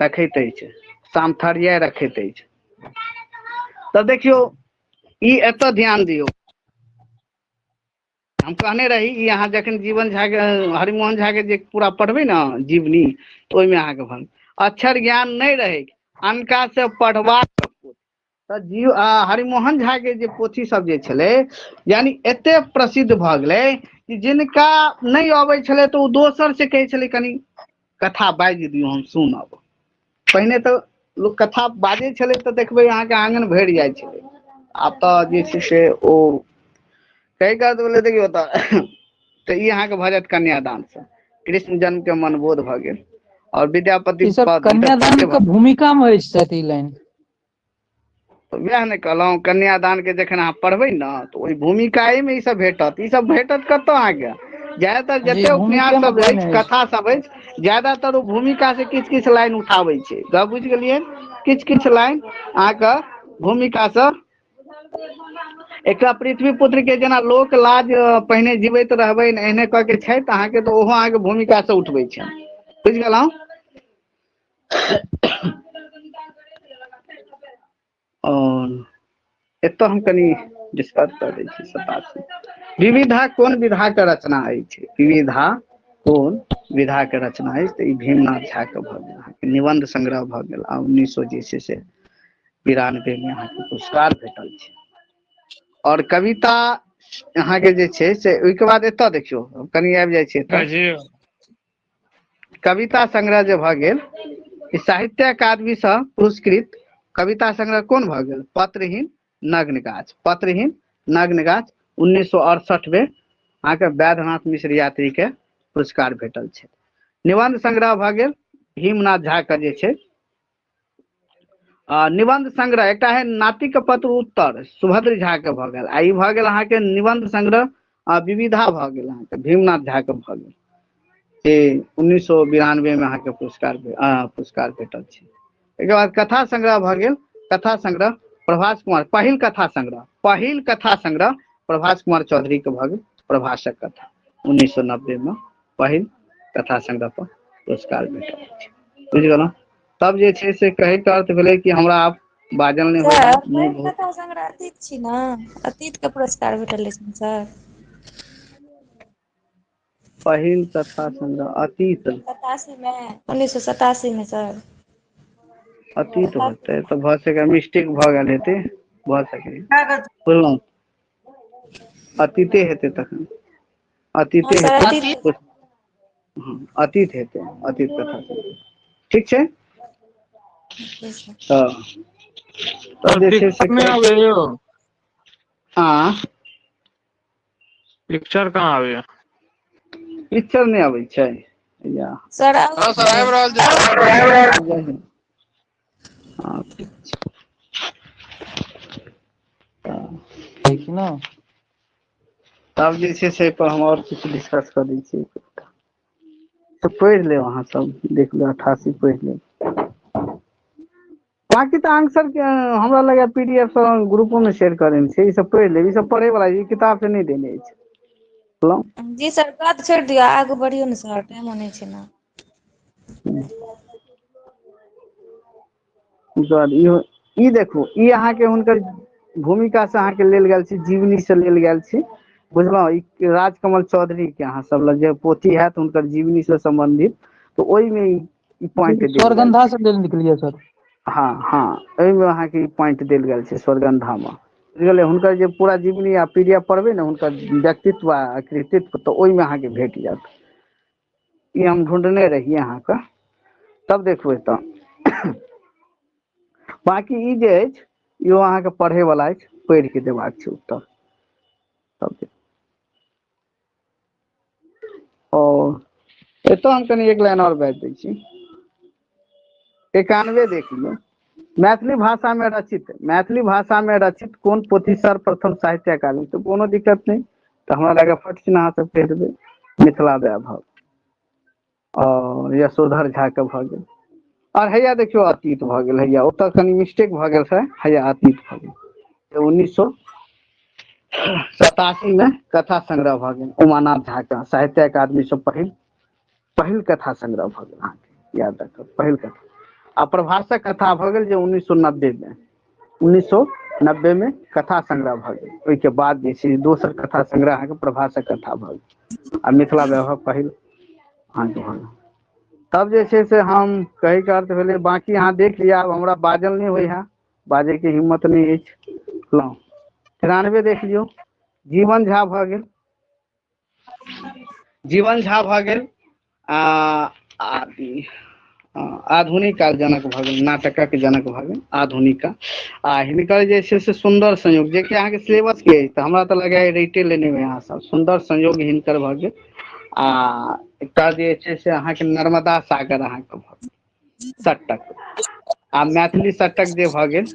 A: रखैत अछि, सामर्थ्य रखैत अछि। तऽ देखियौ, ई एतऽ ध्यान दियौ। हम कहने रही ई अहाँ जखन जीवन झा के, हरिमोहन झा के जे पूरा पढ़बै ने जीवनी, तऽ ओहिमे अहाँके भऽ अक्षर ज्ञान नहि रहै, अनका से पढ़बाक तऽ जीव हरिमोहन झा के जे पोथी सब जे छलै, यानी एते प्रसिद्ध भऽ गेलै कि जिनका नहि अबै छलै तऽ ओ दोसर से कहै छलै कनि कथा बाजि दियौ हम सुनब। पहिने तऽ लोक कथा बाजै छलै तऽ देखबै अहाँके आङन भरि जाइ छलै, आब तऽ जे छै से ओ कहि कऽ बोले देखियौ तऽ ई अहाँके भऽ जायत कन्यादान से कृष्ण जन्म के मनबोध भऽ गेल और विद्यापति
C: ई सर
A: पद ई तऽ
C: कन्यादान
A: पदे
C: के
A: भऽ
C: भूमिका मे अछि शायद ई लाइन।
A: तऽ वएह ने कहलहुँ, कन्यादान के जखन अहाँ पढ़बै ने तऽ ओहि भूमिकाए मे ई सब भेटत। ई सब भेटत कतऽ अहाँके? ज्यादातर
C: जी
A: जते उपन्यास
C: भूमिके मे
A: सब
C: कहने
A: अछि,
C: अछि।
A: कथा सब अछि, ज्यादातर ओ भूमिका से किछु किछु लाइन उठाबै छै। गप बुझि गेलियै? किछु किछु लाइन अहाँके भूमिका से एकटा पृथ्वी पुत्र के जेना लोक लाज पहिने जीवैत रहबै एहने कऽ के छै तऽ अहाँके तऽ ओहो अहाँके भूमिका से उठबै छै। बुझि गेलहुँ? और एतऽ हम कनि डिस्कस कऽ दै छी। 87 विविधा कोन विधा के रचना अछि? विविधा कोन विधा के रचना अछि? तऽ ई भीमनाथ झा के भऽ गेल अहाँके निबंध संग्रह भऽ गेल आ 1900 जे छै से 92 मे अहाँके पुरस्कार भेटल छै। और कविता अहाँके जे छै से ओहिके बाद एतऽ देखियौ कनि आबि जाइ छै एतऽ। कविता संग्रह जे भऽ गेल ई साहित्य अकादमी सँ पुरस्कृत कविता संग्रह कोन भऽ गेल? पत्रहीन नग्न गाछ। पत्रहीन नग्न गाछ 1968 मे अहाँके वैद्यनाथ मिश्र यात्री के पुरस्कार भेटल छै। निबंध संग्रह भऽ गेल भीमनाथ झा के जे छै निबंध संग्रह एकटा है नातिक पत्र उत्तर सुभद्र झा के भऽ गेल आ ई भऽ गेल अहाँके निबंध संग्रह विविधा भऽ गेल अहाँके भीमनाथ झा के भऽ गेल से 1992 मे अहाँके पुरस्कार पुरस्कार भेटल छै। एहिके बाद कथा संग्रह भऽ गेल। कथा संग्रह प्रभास कुमार, पहिल कथा संग्रह, पहिल कथा संग्रह प्रभास कुमार चौधरी के भऽ गेल प्रभासक कथा 1990 मे पहिल कथा संग्रह पर पुरस्कार भेटल छै। बुझि गेलहुँ? तब जे छै से कहैके अर्थ भेलै कि हमरा आब बाजल नहि होइए,
H: सर
A: मुँह
H: पहिल
A: बहुत
H: कथा संग्रह अतीत छी ने? अतीत के पुरस्कार भेटल अछि ने सर?
A: पहिल कथा संग्रह अतीत
H: 87 मे, 1987 मे सर।
A: अतीत होतै तऽ भऽ सकै मिस्टेक भऽ गेल हेतै, भऽ सकै, बुझलहुँ? अतीते हेतै तखन,
H: हँ
A: अतीते
H: सर
A: हेतै।
H: अतीत।
A: हँ अतीत हेतै, अतीत कथा संग्रह। ठीक छै।
H: जी सर।
A: तऽ तब
P: सर
A: जे छै से
P: पिक्चर नहि
A: कहै
P: आबै यौ।
A: आ
P: पिक्चर कहाँ आबैया?
A: पिक्चर नहि अबै छै या
H: सर
R: हँ
H: आबै
R: सर
H: छै।
R: आबि रहल छै।
A: हँ,
C: है कि न?
A: तब जे छै से पर हम आओर किछु डिस्कस कऽ दै छी तऽ पढ़ि लेब अहाँ सब, देख लेब 88 पढ़ि लेब। बाकी तऽ आंसर के हमरा लगैया पीडीएफ सब ग्रुपो में शेयर कऽ देने छै। ई सब पढ़ि लेब, ई सब पढ़े वाला ई किताब से नहि देने अछि। बुझलहुँ?
H: जी सर बात छोड़ि दियौ, आगू बढ़ियौ ने सर, टाइमो नहि छै ने।
A: सर इहो ई देखू, ई अहाँके हुनकर भूमिका से अहाँके लेल गेल छै, जीवनी से लेल गेल छै। बुझलहुँ? ई राजकमल चौधरी के अहाँ सब लग जे पोथी हैत हुनकर जीवनी से सम्बन्धित तऽ ओहिमे ई पॉइंट देल गेल
C: स्वरगंधा
A: छै।
C: से लेल निकलियै सर।
A: हँ हँ, एहिमे अहाँके ई पॉइंट देल गेल छै स्वरगंधा मे। बुझि गेलियै? हुनकर जे पूरा जीवनी आ पीडीएफ पढ़बै ने हुनकर व्यक्तित्व आ कृतित्व तऽ ओहिमे अहाँके भेट जायत। ई हम ढूँढने रहियै अहाँके। तब देखू एतऽ बाकी ई जे अछि इहो अहाँके पढ़े वाला अछि, पढ़ि के देबाक छै उत्तर। तब ओ एतऽ हम कनि एक लाइन आओर बाजि दै छी। 91 देख लियौ। मैथिली भाषा मे रचित, मैथिली भाषा मे रचित कोन पोथी सर्वप्रथम साहित्य अकादमी? तऽ कोनो दिक्कत नहि, तऽ हमरा लागै फट सिना अहाँ सब कहि देबै मिथिला वैभव और यशोधर झा के भऽ गेल। और हैया देखियौ अतीत भऽ गेल, हैया ओतऽ कनि मिस्टेक भऽ गेल छै, हैया अतीत भऽ गेल। 1987 मे कथा संग्रह भऽ गेल उमानाथ झा के, साहित्य अकादमी से पहिल पहिल कथा संग्रह भऽ गेल अहाँके, याद राखब पहिल कथा। आ प्रभासक कथा भऽ गेल जे 1990 मे, 1990 मे कथा संग्रह भऽ गेल। ओहिके बाद जे छै दोसर कथा संग्रह अहाँके प्रभासक कथा भऽ गेल आ मिथिला वैभव पहिल अहाँके भऽ गेल। तब जे छै से हम कहैके अर्थ भेलै, बाँकी अहाँ देख लिअ, आब हमरा बाजल नहि होइ है, बाजैके हिम्मत नहि अछि। 93 देख लियौ, जीवन झा भऽ गेल, जीवन झा भऽ गेल आ आधुनिक काल जनक भऽ गेल, नाटकक जनक भऽ गेल आधुनिक। आ हिनकर जे छै से सुन्दर संयोग, जेकि अहाँके सिलेबस के अछि, तऽ हमरा तऽ लगैए रटे लेने होय अहाँ सब। सुन्दर संयोग हिनकर भऽ गेल। आ एकटा जे छै से अहाँके नर्मदा सागर अहाँके भऽ गेल सट्टक। आ मैथिली सट्टक जे भऽ गेल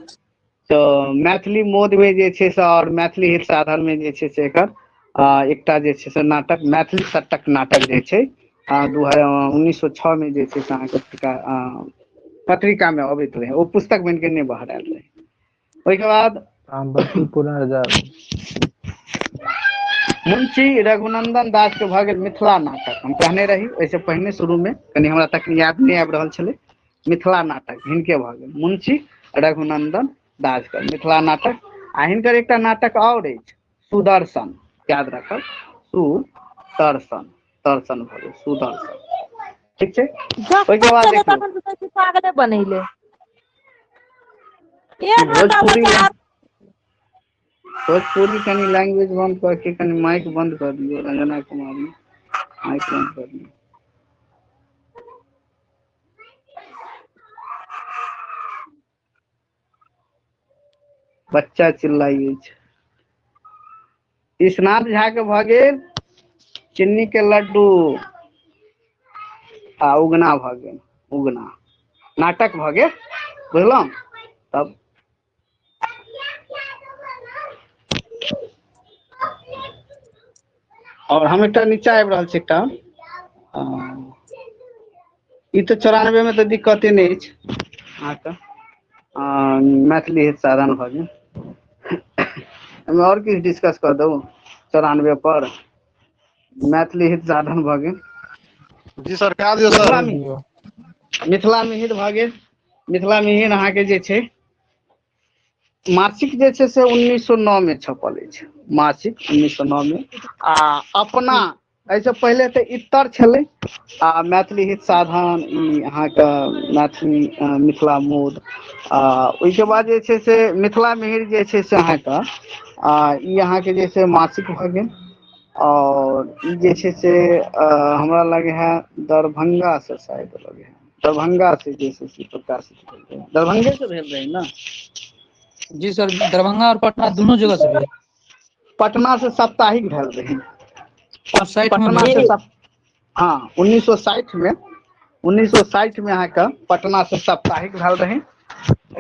A: तऽ मैथिली मोदमे जे छै से, आओर मैथिली हित साधनमे जे छै से एकर एकटा जे छै से नाटक मैथिली सट्टक नाटक जे छै 1906 मे जे छै से अहाँके पत्रिका मे अबैत रहै, ओ पुस्तक बनि के नहि बहरायल रहै। ओहिके बाद मुंशी रघुनंदन दास के भऽ गेल मिथिला नाटक। हम कहने रही ओहिसँ पहिने शुरू मे, कनि हमरा तखन याद नहि आबि रहल छलै, मिथिला नाटक हिनके भऽ गेल, मुंशी रघुनंदन दास के मिथिला नाटक। आ हिनकर एकटा नाटक आओर अछि सुदर्शन, याद राखब सुदर्शन, दर्शन भऽ गेल सुदर्शन, ठीक छै। ओहिके बाद देखियौ
I: पागले बनैले
A: भोजपुरी, भोजपुरी कनि लैंग्वेज बंद कऽ के कनि माइक बंद कऽ दियौ। रंजना कुमारी माइक बंद कऽ दियौ। बच्चा चिल्लाइ अछि। ईशनाथ झा के भऽ गेल चिन्नी के लड्डू आ उगना भऽ गेल, उगना नाटक भऽ गेल, बुझलहुँ। तब और हम एकटा नीचा आबि रहल छी एकटा, ई तऽ 94 मे तऽ दिक्कते नहि अछि अहाँके। मैथिली हित साधन भऽ गेल। एहिमे आओर किछु डिस्कस कऽ दू 94 पर मैथिली हित साधन भऽ गेल।
R: जी सर, कए दियौ सर।
A: मिथिला मिहिर भऽ गेल। मिथिला मिहिर अहाँके जे छै मासिक जे छै से 1909 मे छपल अछि, मासिक 1909 मे। आ अपना एहिसँ पहिले तऽ इतर छलै आ मैथिली हित साधन ई अहाँके मैथिली मिथिला मोद। आ ओहिके बाद जे छै से मिथिला मिहिर जे छै से अहाँके ई अहाँके जे छै मासिक भऽ गेल। और ई जे छै से हमरा लगे है दरभंगा से शायद लगे है, दरभंगा से जे छै से प्रकाशित भेल, दरभंगे से भेल रहै ने।
C: जी सर, दरभंगा और पटना दोनों जगह से भेल।
A: पटना से साप्ताहिक भेल रहै।
C: 60 में
A: पटना
C: भेल।
A: से, हाँ 1960 में, 1960 में अहाँके पटना से साप्ताहिक भेल रहै।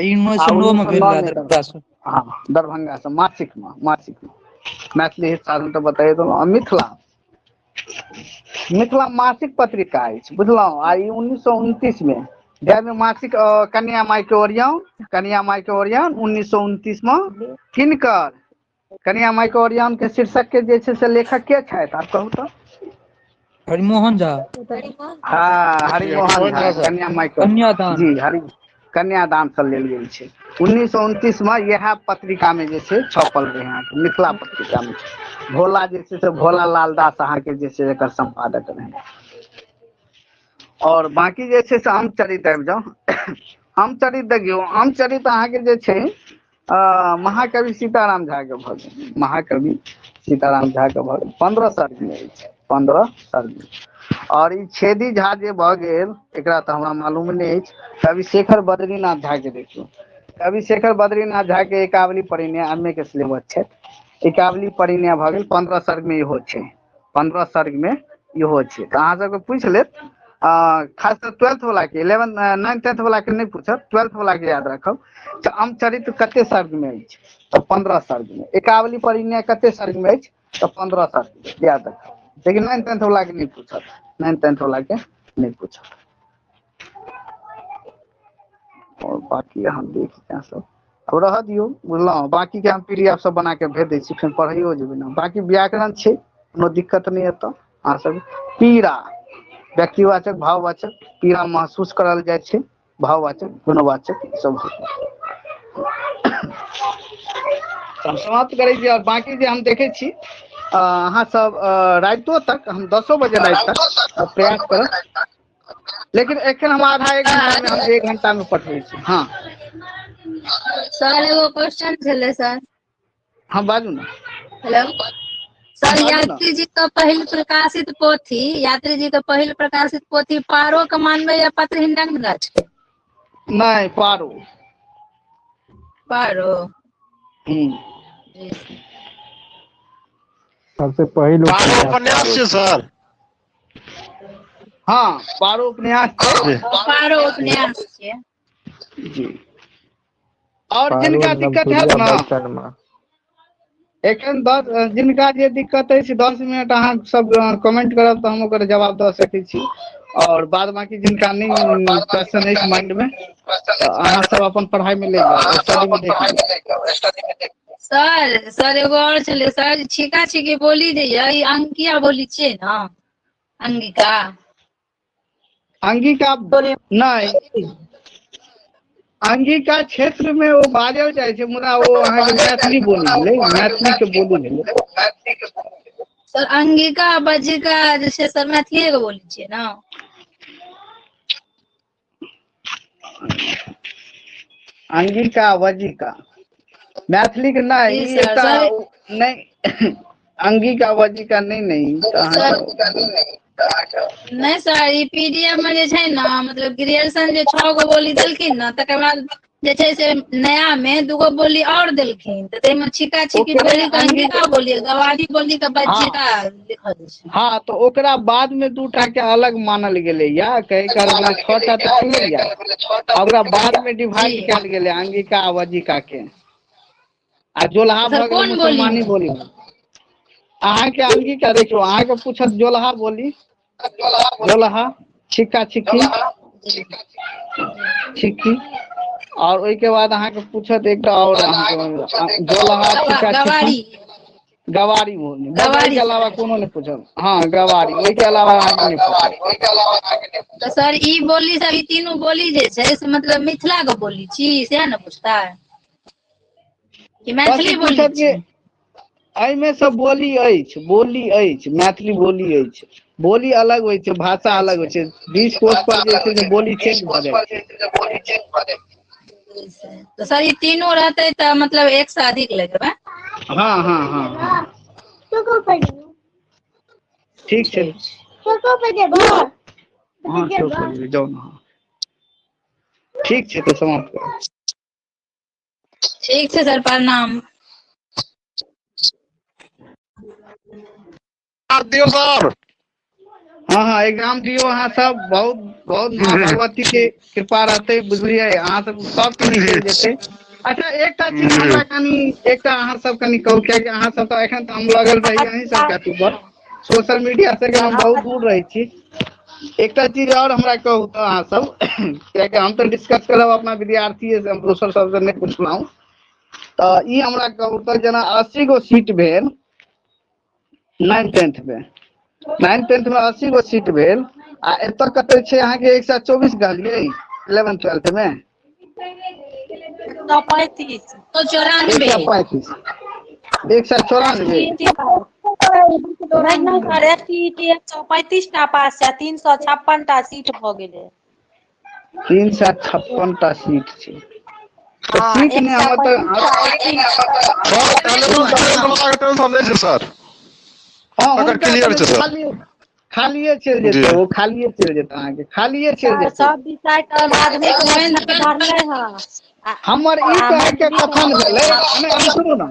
C: ई 1909 में भेल
A: 1909
C: रहै
A: में
C: दरभंगा से।
A: हाँ दरभंगा से मासिक में, मासिक में मैथिली हित साधन तऽ बताइए देलहुँ। आ मिथिला, मिथिला मासिक पत्रिका अछि, बुझलहुँ। आ ई 1929 में जाहिमे मासिक कन्या माय के ओरियान, कन्या माय के ओरियान 1929 में किनकर कन्या माय के ओरियान के शीर्षक के जे छै से लेखक के छथि, आप कहू तऽ।
C: हरिमोहन झा।
A: हाँ हरिमोहन झा, कन्या माय के
C: कन्यादान
A: जी, हरि कन्यादान से लेल गेल छै। 1929 में इएह पत्रिका में जे छै छपल रहै अहाँके, मिथिला पत्रिका में। भोला जे छै से भोला लाल दास अहाँके जे छै एकर सम्पादक रहै। और बाकी जे छै से अमचरित आबि जाउ। अमचरित देखियौ, अमचरित अहाँके जे छै महाकवि सीताराम झा के भऽ गेल, महाकवि सीताराम झा के भऽ गेल 15 सर्ग में अछि, 15 सर्ग में। और ई छेदी झा जे भऽ गेल एकरा तऽ हमरा मालूम नहि अछि। कवि शेखर बद्रीनाथ झा के देखियौ, कवि शेखर बद्रीनाथ झा के एकावली परिणय एम ए के सिलेबस छै, एकावली परिणय भऽ गेल 15 सर्ग में इहो छै, 15 सर्ग में इहो छै। तऽ अहाँ सबके पूछि लेत, खास कऽ 12th वाला के, 11 9 10th वाला के नहि पूछत, 12th वाला के याद राखब। तऽ अमचरित्र कते सर्ग में अछि? तऽ 15 सर्ग में। एकावली परिणय कते सर्ग में अछि? तऽ 15 सर्ग में, याद राखब। लेकिन 9 10th वाला के नहि पूछत, 9 10th वाला के नहि पूछत। और बाकी अहाँ देख सब अब रह दियौ, बुझलहुँ? बाकी के हम पीडीएफ सब बना के भेज दै छी, फेर पढ़ैयो जेबै ने। बाकी व्याकरण छै, कोनो दिक्कत नहि एतऽ अहाँ सब। पीड़ा व्यक्तिवाचक भाववाचक, पीड़ा महसूस करल जाइ छै, भाववाचक गुणवाचक सब। हम समाप्त करै छी। और बाकी जे हम देखै छी अहाँ सब रातिो तक, हम 10 बजे राति तक प्रयास करब, लेकिन एखन हम आधा एक घंटा में, हम 1 घंटा में पठबै छी। हाँ
H: सर एगो क्वेश्चन छलै सर।
A: हाँ बाजू ना।
H: हेलो सर, यात्री जी का पहिल प्रकाशित पोथी, यात्री जी का पहिल प्रकाशित पोथी पारो के मानबै या पत्रहीन गाछ के?
A: नहीं, पारो।
H: पारो।
D: सबसे पहिल
R: पारो उपन्यास छै सर।
A: हाँ पारो उपन्यास छै।
H: पारो उपन्यास छै
A: जी। और जिनका दिक्कत है ना एखन 10, जिनका जे दिक्कत अछि 10 मिनट अहाँ सब कमेंट करब तऽ हम ओकर जवाब दऽ सकै छी। और बाद बाकी जिनका नहि क्वेश्चन अछि माइंड में, तऽ अहाँ सब अपन पढ़ाई में लागि जाउ, स्टडी में देख लियौ।
H: सर सर एगो और छलै सर, छिका छिकी बोली जे ये ई अंकिया बोली छियै ने? अंगिका।
A: अंगिका नहि, अंगिका क्षेत्र में ओ बाजल जाइ छै, मुदा ओ अहाँके मैथिली बोली भेलै, मैथिली के बोली भेलै।
H: सर अंगिका बज्जिका जे छै सर मैथिलीए के बोली छियै ने?
A: अंगिका बज्जिका मैथिली के नहि,
H: जी सर। सर
A: नहि अंगिका बज्जिका नहि, नहि
H: नहि सर, ई पीडीएफ में जे छै ने, मतलब ग्रेजुएशन जे 6 गो बोली देलखिन ने, तकर बाद जे छै से नया में 2 गो बोली और देलखिन, तऽ ताहिमे छिका छिकी बोली के अंगिका बोली, गवारी बोली के बज्जिका लिखल छै।
A: हाँ तो ओकरा बाद में 2टा के अलग मानल गेलै या कहे के 6टा तऽ छलैया, ओकरा बाद में डिवाइड कयल गेलै अंगिका आ बज्जिका के। आ जोलहा भऽ गेलै मुसलमानी बोली। अहाँके अंगिका देखियौ, अहाँके पूछत जोलहा बोली, जोलहा छिक्का छिक्की छिक्की, और ओहिके बाद अहाँके पूछत एकटा और अहाँके जोलहा छिक्का छिक्की गवारी बोली, गवारी के अलावा कोनो नहि पूछत। हाँ गवारी, ओहिके अलावा अहाँके नहि पूछत।
H: तऽ सर ई बोली सब, ई तीनू बोली जे छै से मतलब मिथिला के बोली छी सएह ने पूछता कि मैथिली बोली छी?
A: एहिमे सब बोली अछि, बोली अछि, मैथिली बोली अछि। बोली अलग होइ छै, भाषा अलग होइ छै। 20 कोस पर जे छै से बोली चेंज भऽ जाइ छै।
H: तऽ सर ई तीनू रहतै तऽ मतलब 1 से अधिक लगेबै?
A: हाँ हाँ हाँ हाँ ठीक छै। हाँ जाउ ने। ठीक छै तऽ समाप्त करू।
H: ठीक छै सर, प्रणाम।
R: दियौ सर।
A: हाँ हाँ एग्जाम दियौ अहाँ सब, बहुत बहुत माँ भगवती के कृपा रहतै, बुझलियै? अहाँ सब सबके निकलि जेतै। अच्छा एकटा चीज हमरा कनि, एकटा अहाँ सब कनि कहू, कियाकि अहाँ सब तऽ एखन तऽ हम लगल रही अहीं सबके अथी पर, सोशल मीडिया से हम बहुत दूर रहै छी। एकटा चीज और हमरा कहू तऽ अहाँ सब, कियाकि हम तऽ डिस्कस करब अपना विद्यार्थी से, हम दोसर सबसे नहि पुछलहुँ। तऽ ई हमरा कहू तऽ जेना 80 गो सीट भेल 9 10th में, 9 10th में 80 गो सीट भेल, आ एतऽ कते छै अहाँके 124 कहलियै 11 12th में?
G: 135।
A: 135। 194।
G: नहीं सर, एसटीईटी 135 टा पास छै, 356 टा सीट भऽ गेलै।
A: 356 टा सीट छै। तऽ सीट नहि हमर तऽ
R: सर।
A: हाँ
R: क्लियर छै सर,
A: खालिए चलि जेतै, ओ खालिए चलि जेतै अहाँके, खालिए चलि जेतै।
G: सब विषय के माध्यमिक भरले हँ।
A: हमर ई कहै के कथन भेलै, सुनू ने,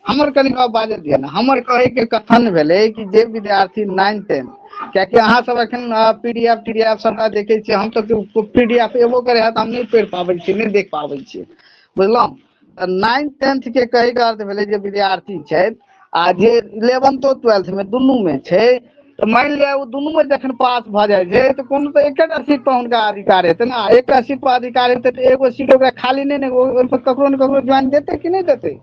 A: हमर कनि गप बाजऽ दिअ ने। हमर कहै के कथन भेलै कि जे विद्यार्थी 9 10 कियाकि अहाँ सब एखन पीडीएफ टीडीएफ सबटा देखै छियै, हम तऽ पीडीएफ एबो करे है तऽ हम नहि पढ़ि पाबै छियै, नहि देख पाबै छियै, बुझलहुँ? तऽ नाइन्थ टेंथ के कहैके अर्थ भेलै जे विद्यार्थी छथि आ जे इलेवेंथो ट्वेल्थ मे दुनू मे छै, तऽ मानि लिअ ओ दुनू मे जखन पास भऽ जाइ छै तऽ कोनो तऽ एकेटा सीट पर हुनका अधिकार हेतै ने। एकटा सीट पर अधिकार हेतै तऽ एगो सीट ओकरा खाली नहि ने, ओहि पर ककरो ने ककरो ज्वाइन देतै कि नहि देतै?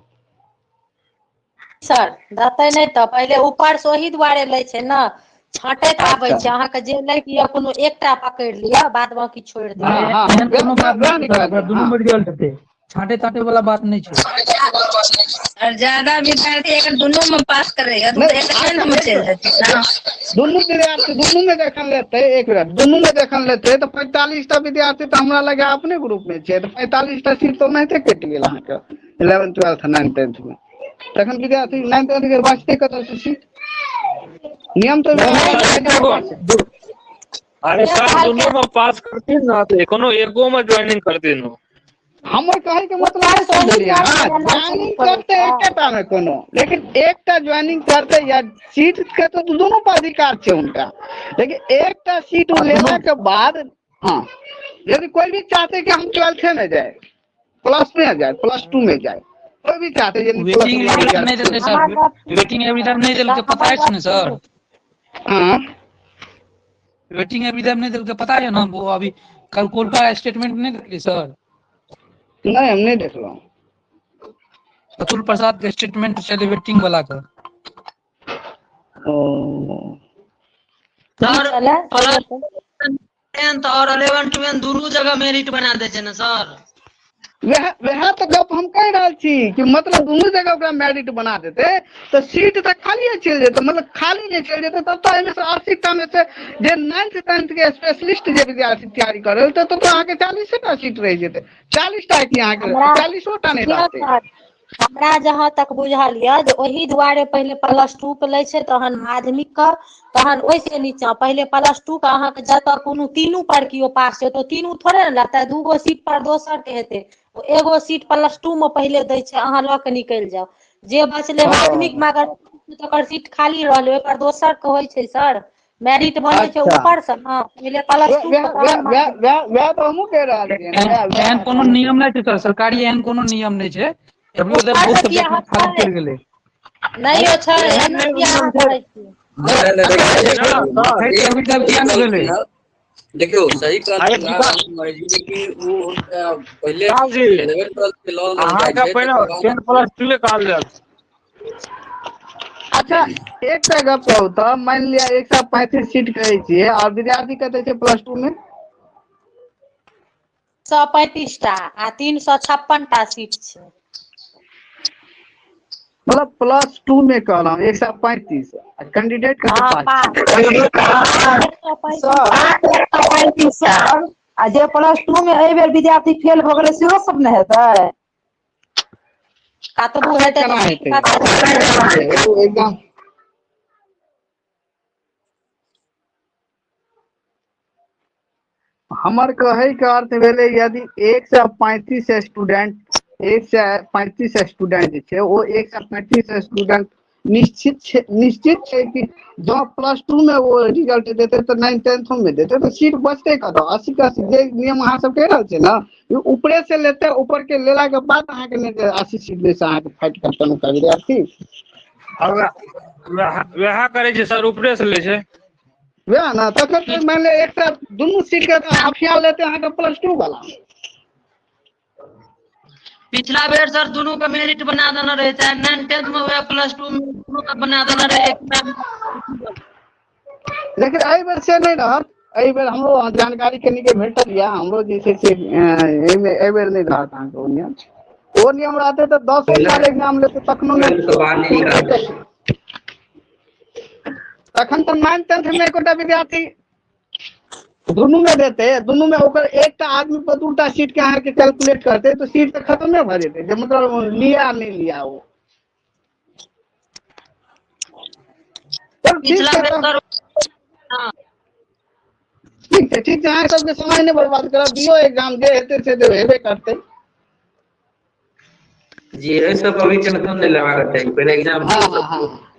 J: सर देतै नहि, तऽ पहिले ऊपर से ओहि दुआरे लै छै ने, छाँटैत आबै
A: अच्छा
J: छै। अहाँके जे लैके यऽ कोनो एकटा पकड़ि लिअ, बाद बाकी छोड़ि
A: हँ
J: दियौ।
A: हँ,
C: एहन
A: वएह
C: कोनो
A: वएह
C: बात
A: वएह
C: नहि छै सर,
A: ने
C: ओकरा
A: कहलियै।
C: दुनू
A: हँ
C: मे रिजल्ट हेतै, छाँटे ताटे वाला बात नहि छै।
H: और ज्यादा विद्यार्थी अगर दुनू में पास करैया तऽ
A: नहि
H: एक
A: अच्छा
H: में
A: एक
H: चलि जेतै ने।
A: दुनू विद्यार्थी दुनू में जखन लेतै, एक मिनट, दुनू में जखन लेतै तऽ 45 टा विद्यार्थी तऽ हमरा लगे अपने ग्रुप में छै, तऽ 45 टा सीट तऽ ओनाहिते कटि गेल अहाँके इलेवेंथ ट्वेल्थ नाइन टेंथ में। तखन विद्यार्थी नाइन टेंथ के बचतै कतऽ से सीट? नियम तऽ
P: नहि
A: वएह
P: सर
A: छै जे
P: एगो
A: छै।
P: अरे
J: से
P: सर
J: कहलकै
P: दुनू में पास करथिन ने तऽ कोनो एगो में ज्वाइनिंग करथिन ओ।
A: हमर कहै के मतलब
J: ऊपर
A: नहि
J: से ओहि
A: समझलियै
J: दुआरे
A: अहाँ,
J: ने एना शुरू
A: ज्वाइनिंग
J: करै
A: करतै
J: छै।
A: एकेटा मे कोनो, लेकिन एकटा ज्वाइनिंग करतै या सीट के तऽ दुनू पर अधिकार छै हुनका, लेकिन एकटा सीट ओ
P: आ दुनू
A: लेला के बाद हँ यदि कोई भी चाहते कि हम ट्वेल्थे में जाए, प्लस में जाए, प्लस टू में जाए, कोई भी चाहते जे प्लस
C: वेटिंग
A: टू में
C: एवरी टाइम नहि
A: विद्यार्थी
C: देलकै सर,
J: हमर गप
C: वेटिंग एवरी टाइम नहि
J: सर
C: देलकै, पता
J: हमर
C: अछि
J: गप
C: ने सर?
J: सुनू।
A: हाँ
C: वेटिंग एवरी टाइम नहि देलकै, पता है ना? वो अभी कल कोलका स्टेटमेंट नहि देलकै सर।
A: नहीं हम नहीं देखलहुँ।
C: अतुल प्रसाद के स्टेटमेंट छलै वेटिंग वाला के।
A: ओ
J: की
E: सर
J: छलै से
E: प्लस
J: बताउ।
E: टेंथ और 11 ट्वेल्थ दुनू जगह मेरिट बना दै छै ने सर?
A: वएह वएह तऽ गप हम कहि रहल छी कि मतलब दुनू जगह ओकरा मेरिट बना देतै तऽ सीट तऽ खालिए चलि जेतै, मतलब खाली जे चलि जेतै तब तऽ एहिमे से 80 टा मे से जे नाइन्थ टेंथ के स्पेशलिस्ट जे विद्यार्थी तैयारी कर रहल तब तऽ अहाँके 40 टा सीट रहि जेतै, 40 टा की अहाँके
J: हमरा
A: 40 टा नहि
J: सुनियौ
A: रहतै।
J: सर, हमरा जहाँ तक बुझल यऽ जे ओहि दुआरे पहिले प्लस टू के लै छै, तहन माध्यमिक के, तहन ओहिसे नीचा पहिले प्लस टू के। अहाँके जतऽ कोनो तीनू पर केओ पास छै तऽ तीनू थोड़े ने लेतै, दूगो सीट पर दोसर के हेतै। ओ एगो सीट प्लस टू मे पहिले दै छै, अहाँ लऽ के निकलि जाउ। जे बचलै माध्यमिक
A: ओ
J: मे अगर तकर सीट खाली रहलै, ओहि पर दोसर के होइ छै सर। मेरिट बनै छै
A: अच्छा
J: ऊपर से ने, पहिले प्लस
A: वएह
J: टू
A: वएह
J: के
A: वएह
J: तहन
A: वएह
J: माध्यमिक।
A: वएह वएह तऽ हमहूँ कहि रहल छियै ने, वएह
C: एहन
A: वएह
C: कोनो नियम नहि छै सर, सरकारी एहन कोनो नियम नहि छै। एबरियो
J: ऊपर
C: बहुत
J: से किया
C: सब्जेक्ट
J: अहाँ
C: मे खाली
J: कहै
C: चलि गेलै।
J: नहि यौ छै,
P: एहन
J: एना
P: नहि
J: किया
P: नियम
J: अहाँ
P: छै।
J: कहै छियै?
V: नहि नहि
P: ना सर
C: अठाइस एवरी टाइम किया नहि भेलै?
V: देखियौ सही
P: अरे
V: कहलखिन
P: विकास
V: रामकुमारी जी, लेकिन ओ हुनका पहिले
P: विकास जी
V: इलेवन ट्वेल्थ के लऽ लेल जाइ
P: अहाँके
V: छै
P: पहिले
V: तकर बाद
P: 10 प्लस 2 कहल जायत।
A: अच्छा एकटा गप कहू तऽ मानि लिअ 135 सीट कहै छियै आओर विद्यार्थी कते छै प्लस टू मे?
J: 135 टा आ 356 टा सीट छै।
A: मतलब प्लस टू में कहलहुँ 135 आ कैंडिडेट कते
J: हँ
A: पास
J: पास
A: छै?
J: 135
S: सर
J: टा 135 टा।
S: सर आ जे प्लस टू मे एहि बेर विद्यार्थी फेल भऽ गेलै सेहो सब ने हेतै?
J: कतबो
A: से
J: हेतै
A: केना
J: तऽ सीट
A: हेतै?
J: कतऽ छै?
A: ओ एकदम हमर कहै के अर्थ भेलै यदि 135 स्टूडेंट 135 स्टूडेंट जे छै ओ 135 स्टूडेंट निश्चित छै, निश्चित छै कि जँ प्लस टू मे ओ रिजल्ट देतै तऽ नाइन टेंथो मे देतै तऽ सीट बचतै कतऽ? 80 के 80 जे नियम अहाँ सब कहि रहल छियै ने, ई ऊपरे से लेतै, ऊपर के लेला के बाद अहाँके नहि 80 सीट मे से अहाँके फाइट करतै हुनका विद्यार्थी।
P: वएह वएह करै छै सर, ऊपरे से लै छै।
A: वएह ने, तखन तऽ मानि लिअ एकटा दुनू सीट के तऽ हफिया लेतै अहाँके प्लस टू वाला।
E: पिछला बेर सर दुनू के मेरिट बना देने रहे, चाहे नाइन टेंथ में हुए प्लस टू में, दुनू के बना देने रहे एक में।
A: लेकिन एहि बेर से नहि रहत। एहि बेर हमरो जानकारी कनिके भेटल यऽ, हमरो जे छै से एहिमे एहि बेर नहि रहत अहाँके ओ नियम। ओ नियम रहतै तऽ 10 साल एग्जाम लेतै तखनो नहि
T: ट्वेल्थ के बाद नहि रहतै।
A: तखन तऽ नाइन टेंथ मे एकोटा विद्यार्थी दुनू मे देतै, दुनू मे ओकर एकटा आदमी पर दूटा सीट के अहाँके कैलकुलेट करतै तऽ सीट तऽ खतमे भऽ जेतै, जे मतलब लिया नहि लिया ओ। चलू ठीक
E: पिछला
A: छै
E: बेर
A: तऽ
E: सर हँ
A: ठीक छै, ठीक छै, अहाँ सबके समय नहि बर्बाद करब, दियौ एग्जाम, जे हेतै से हेबे करतै।
T: जी एहि सब अभी टेंशन नहि लेबाक चाही, पहिले एग्जाम
A: हँ
T: दियौ
A: हँ हँ
T: सब।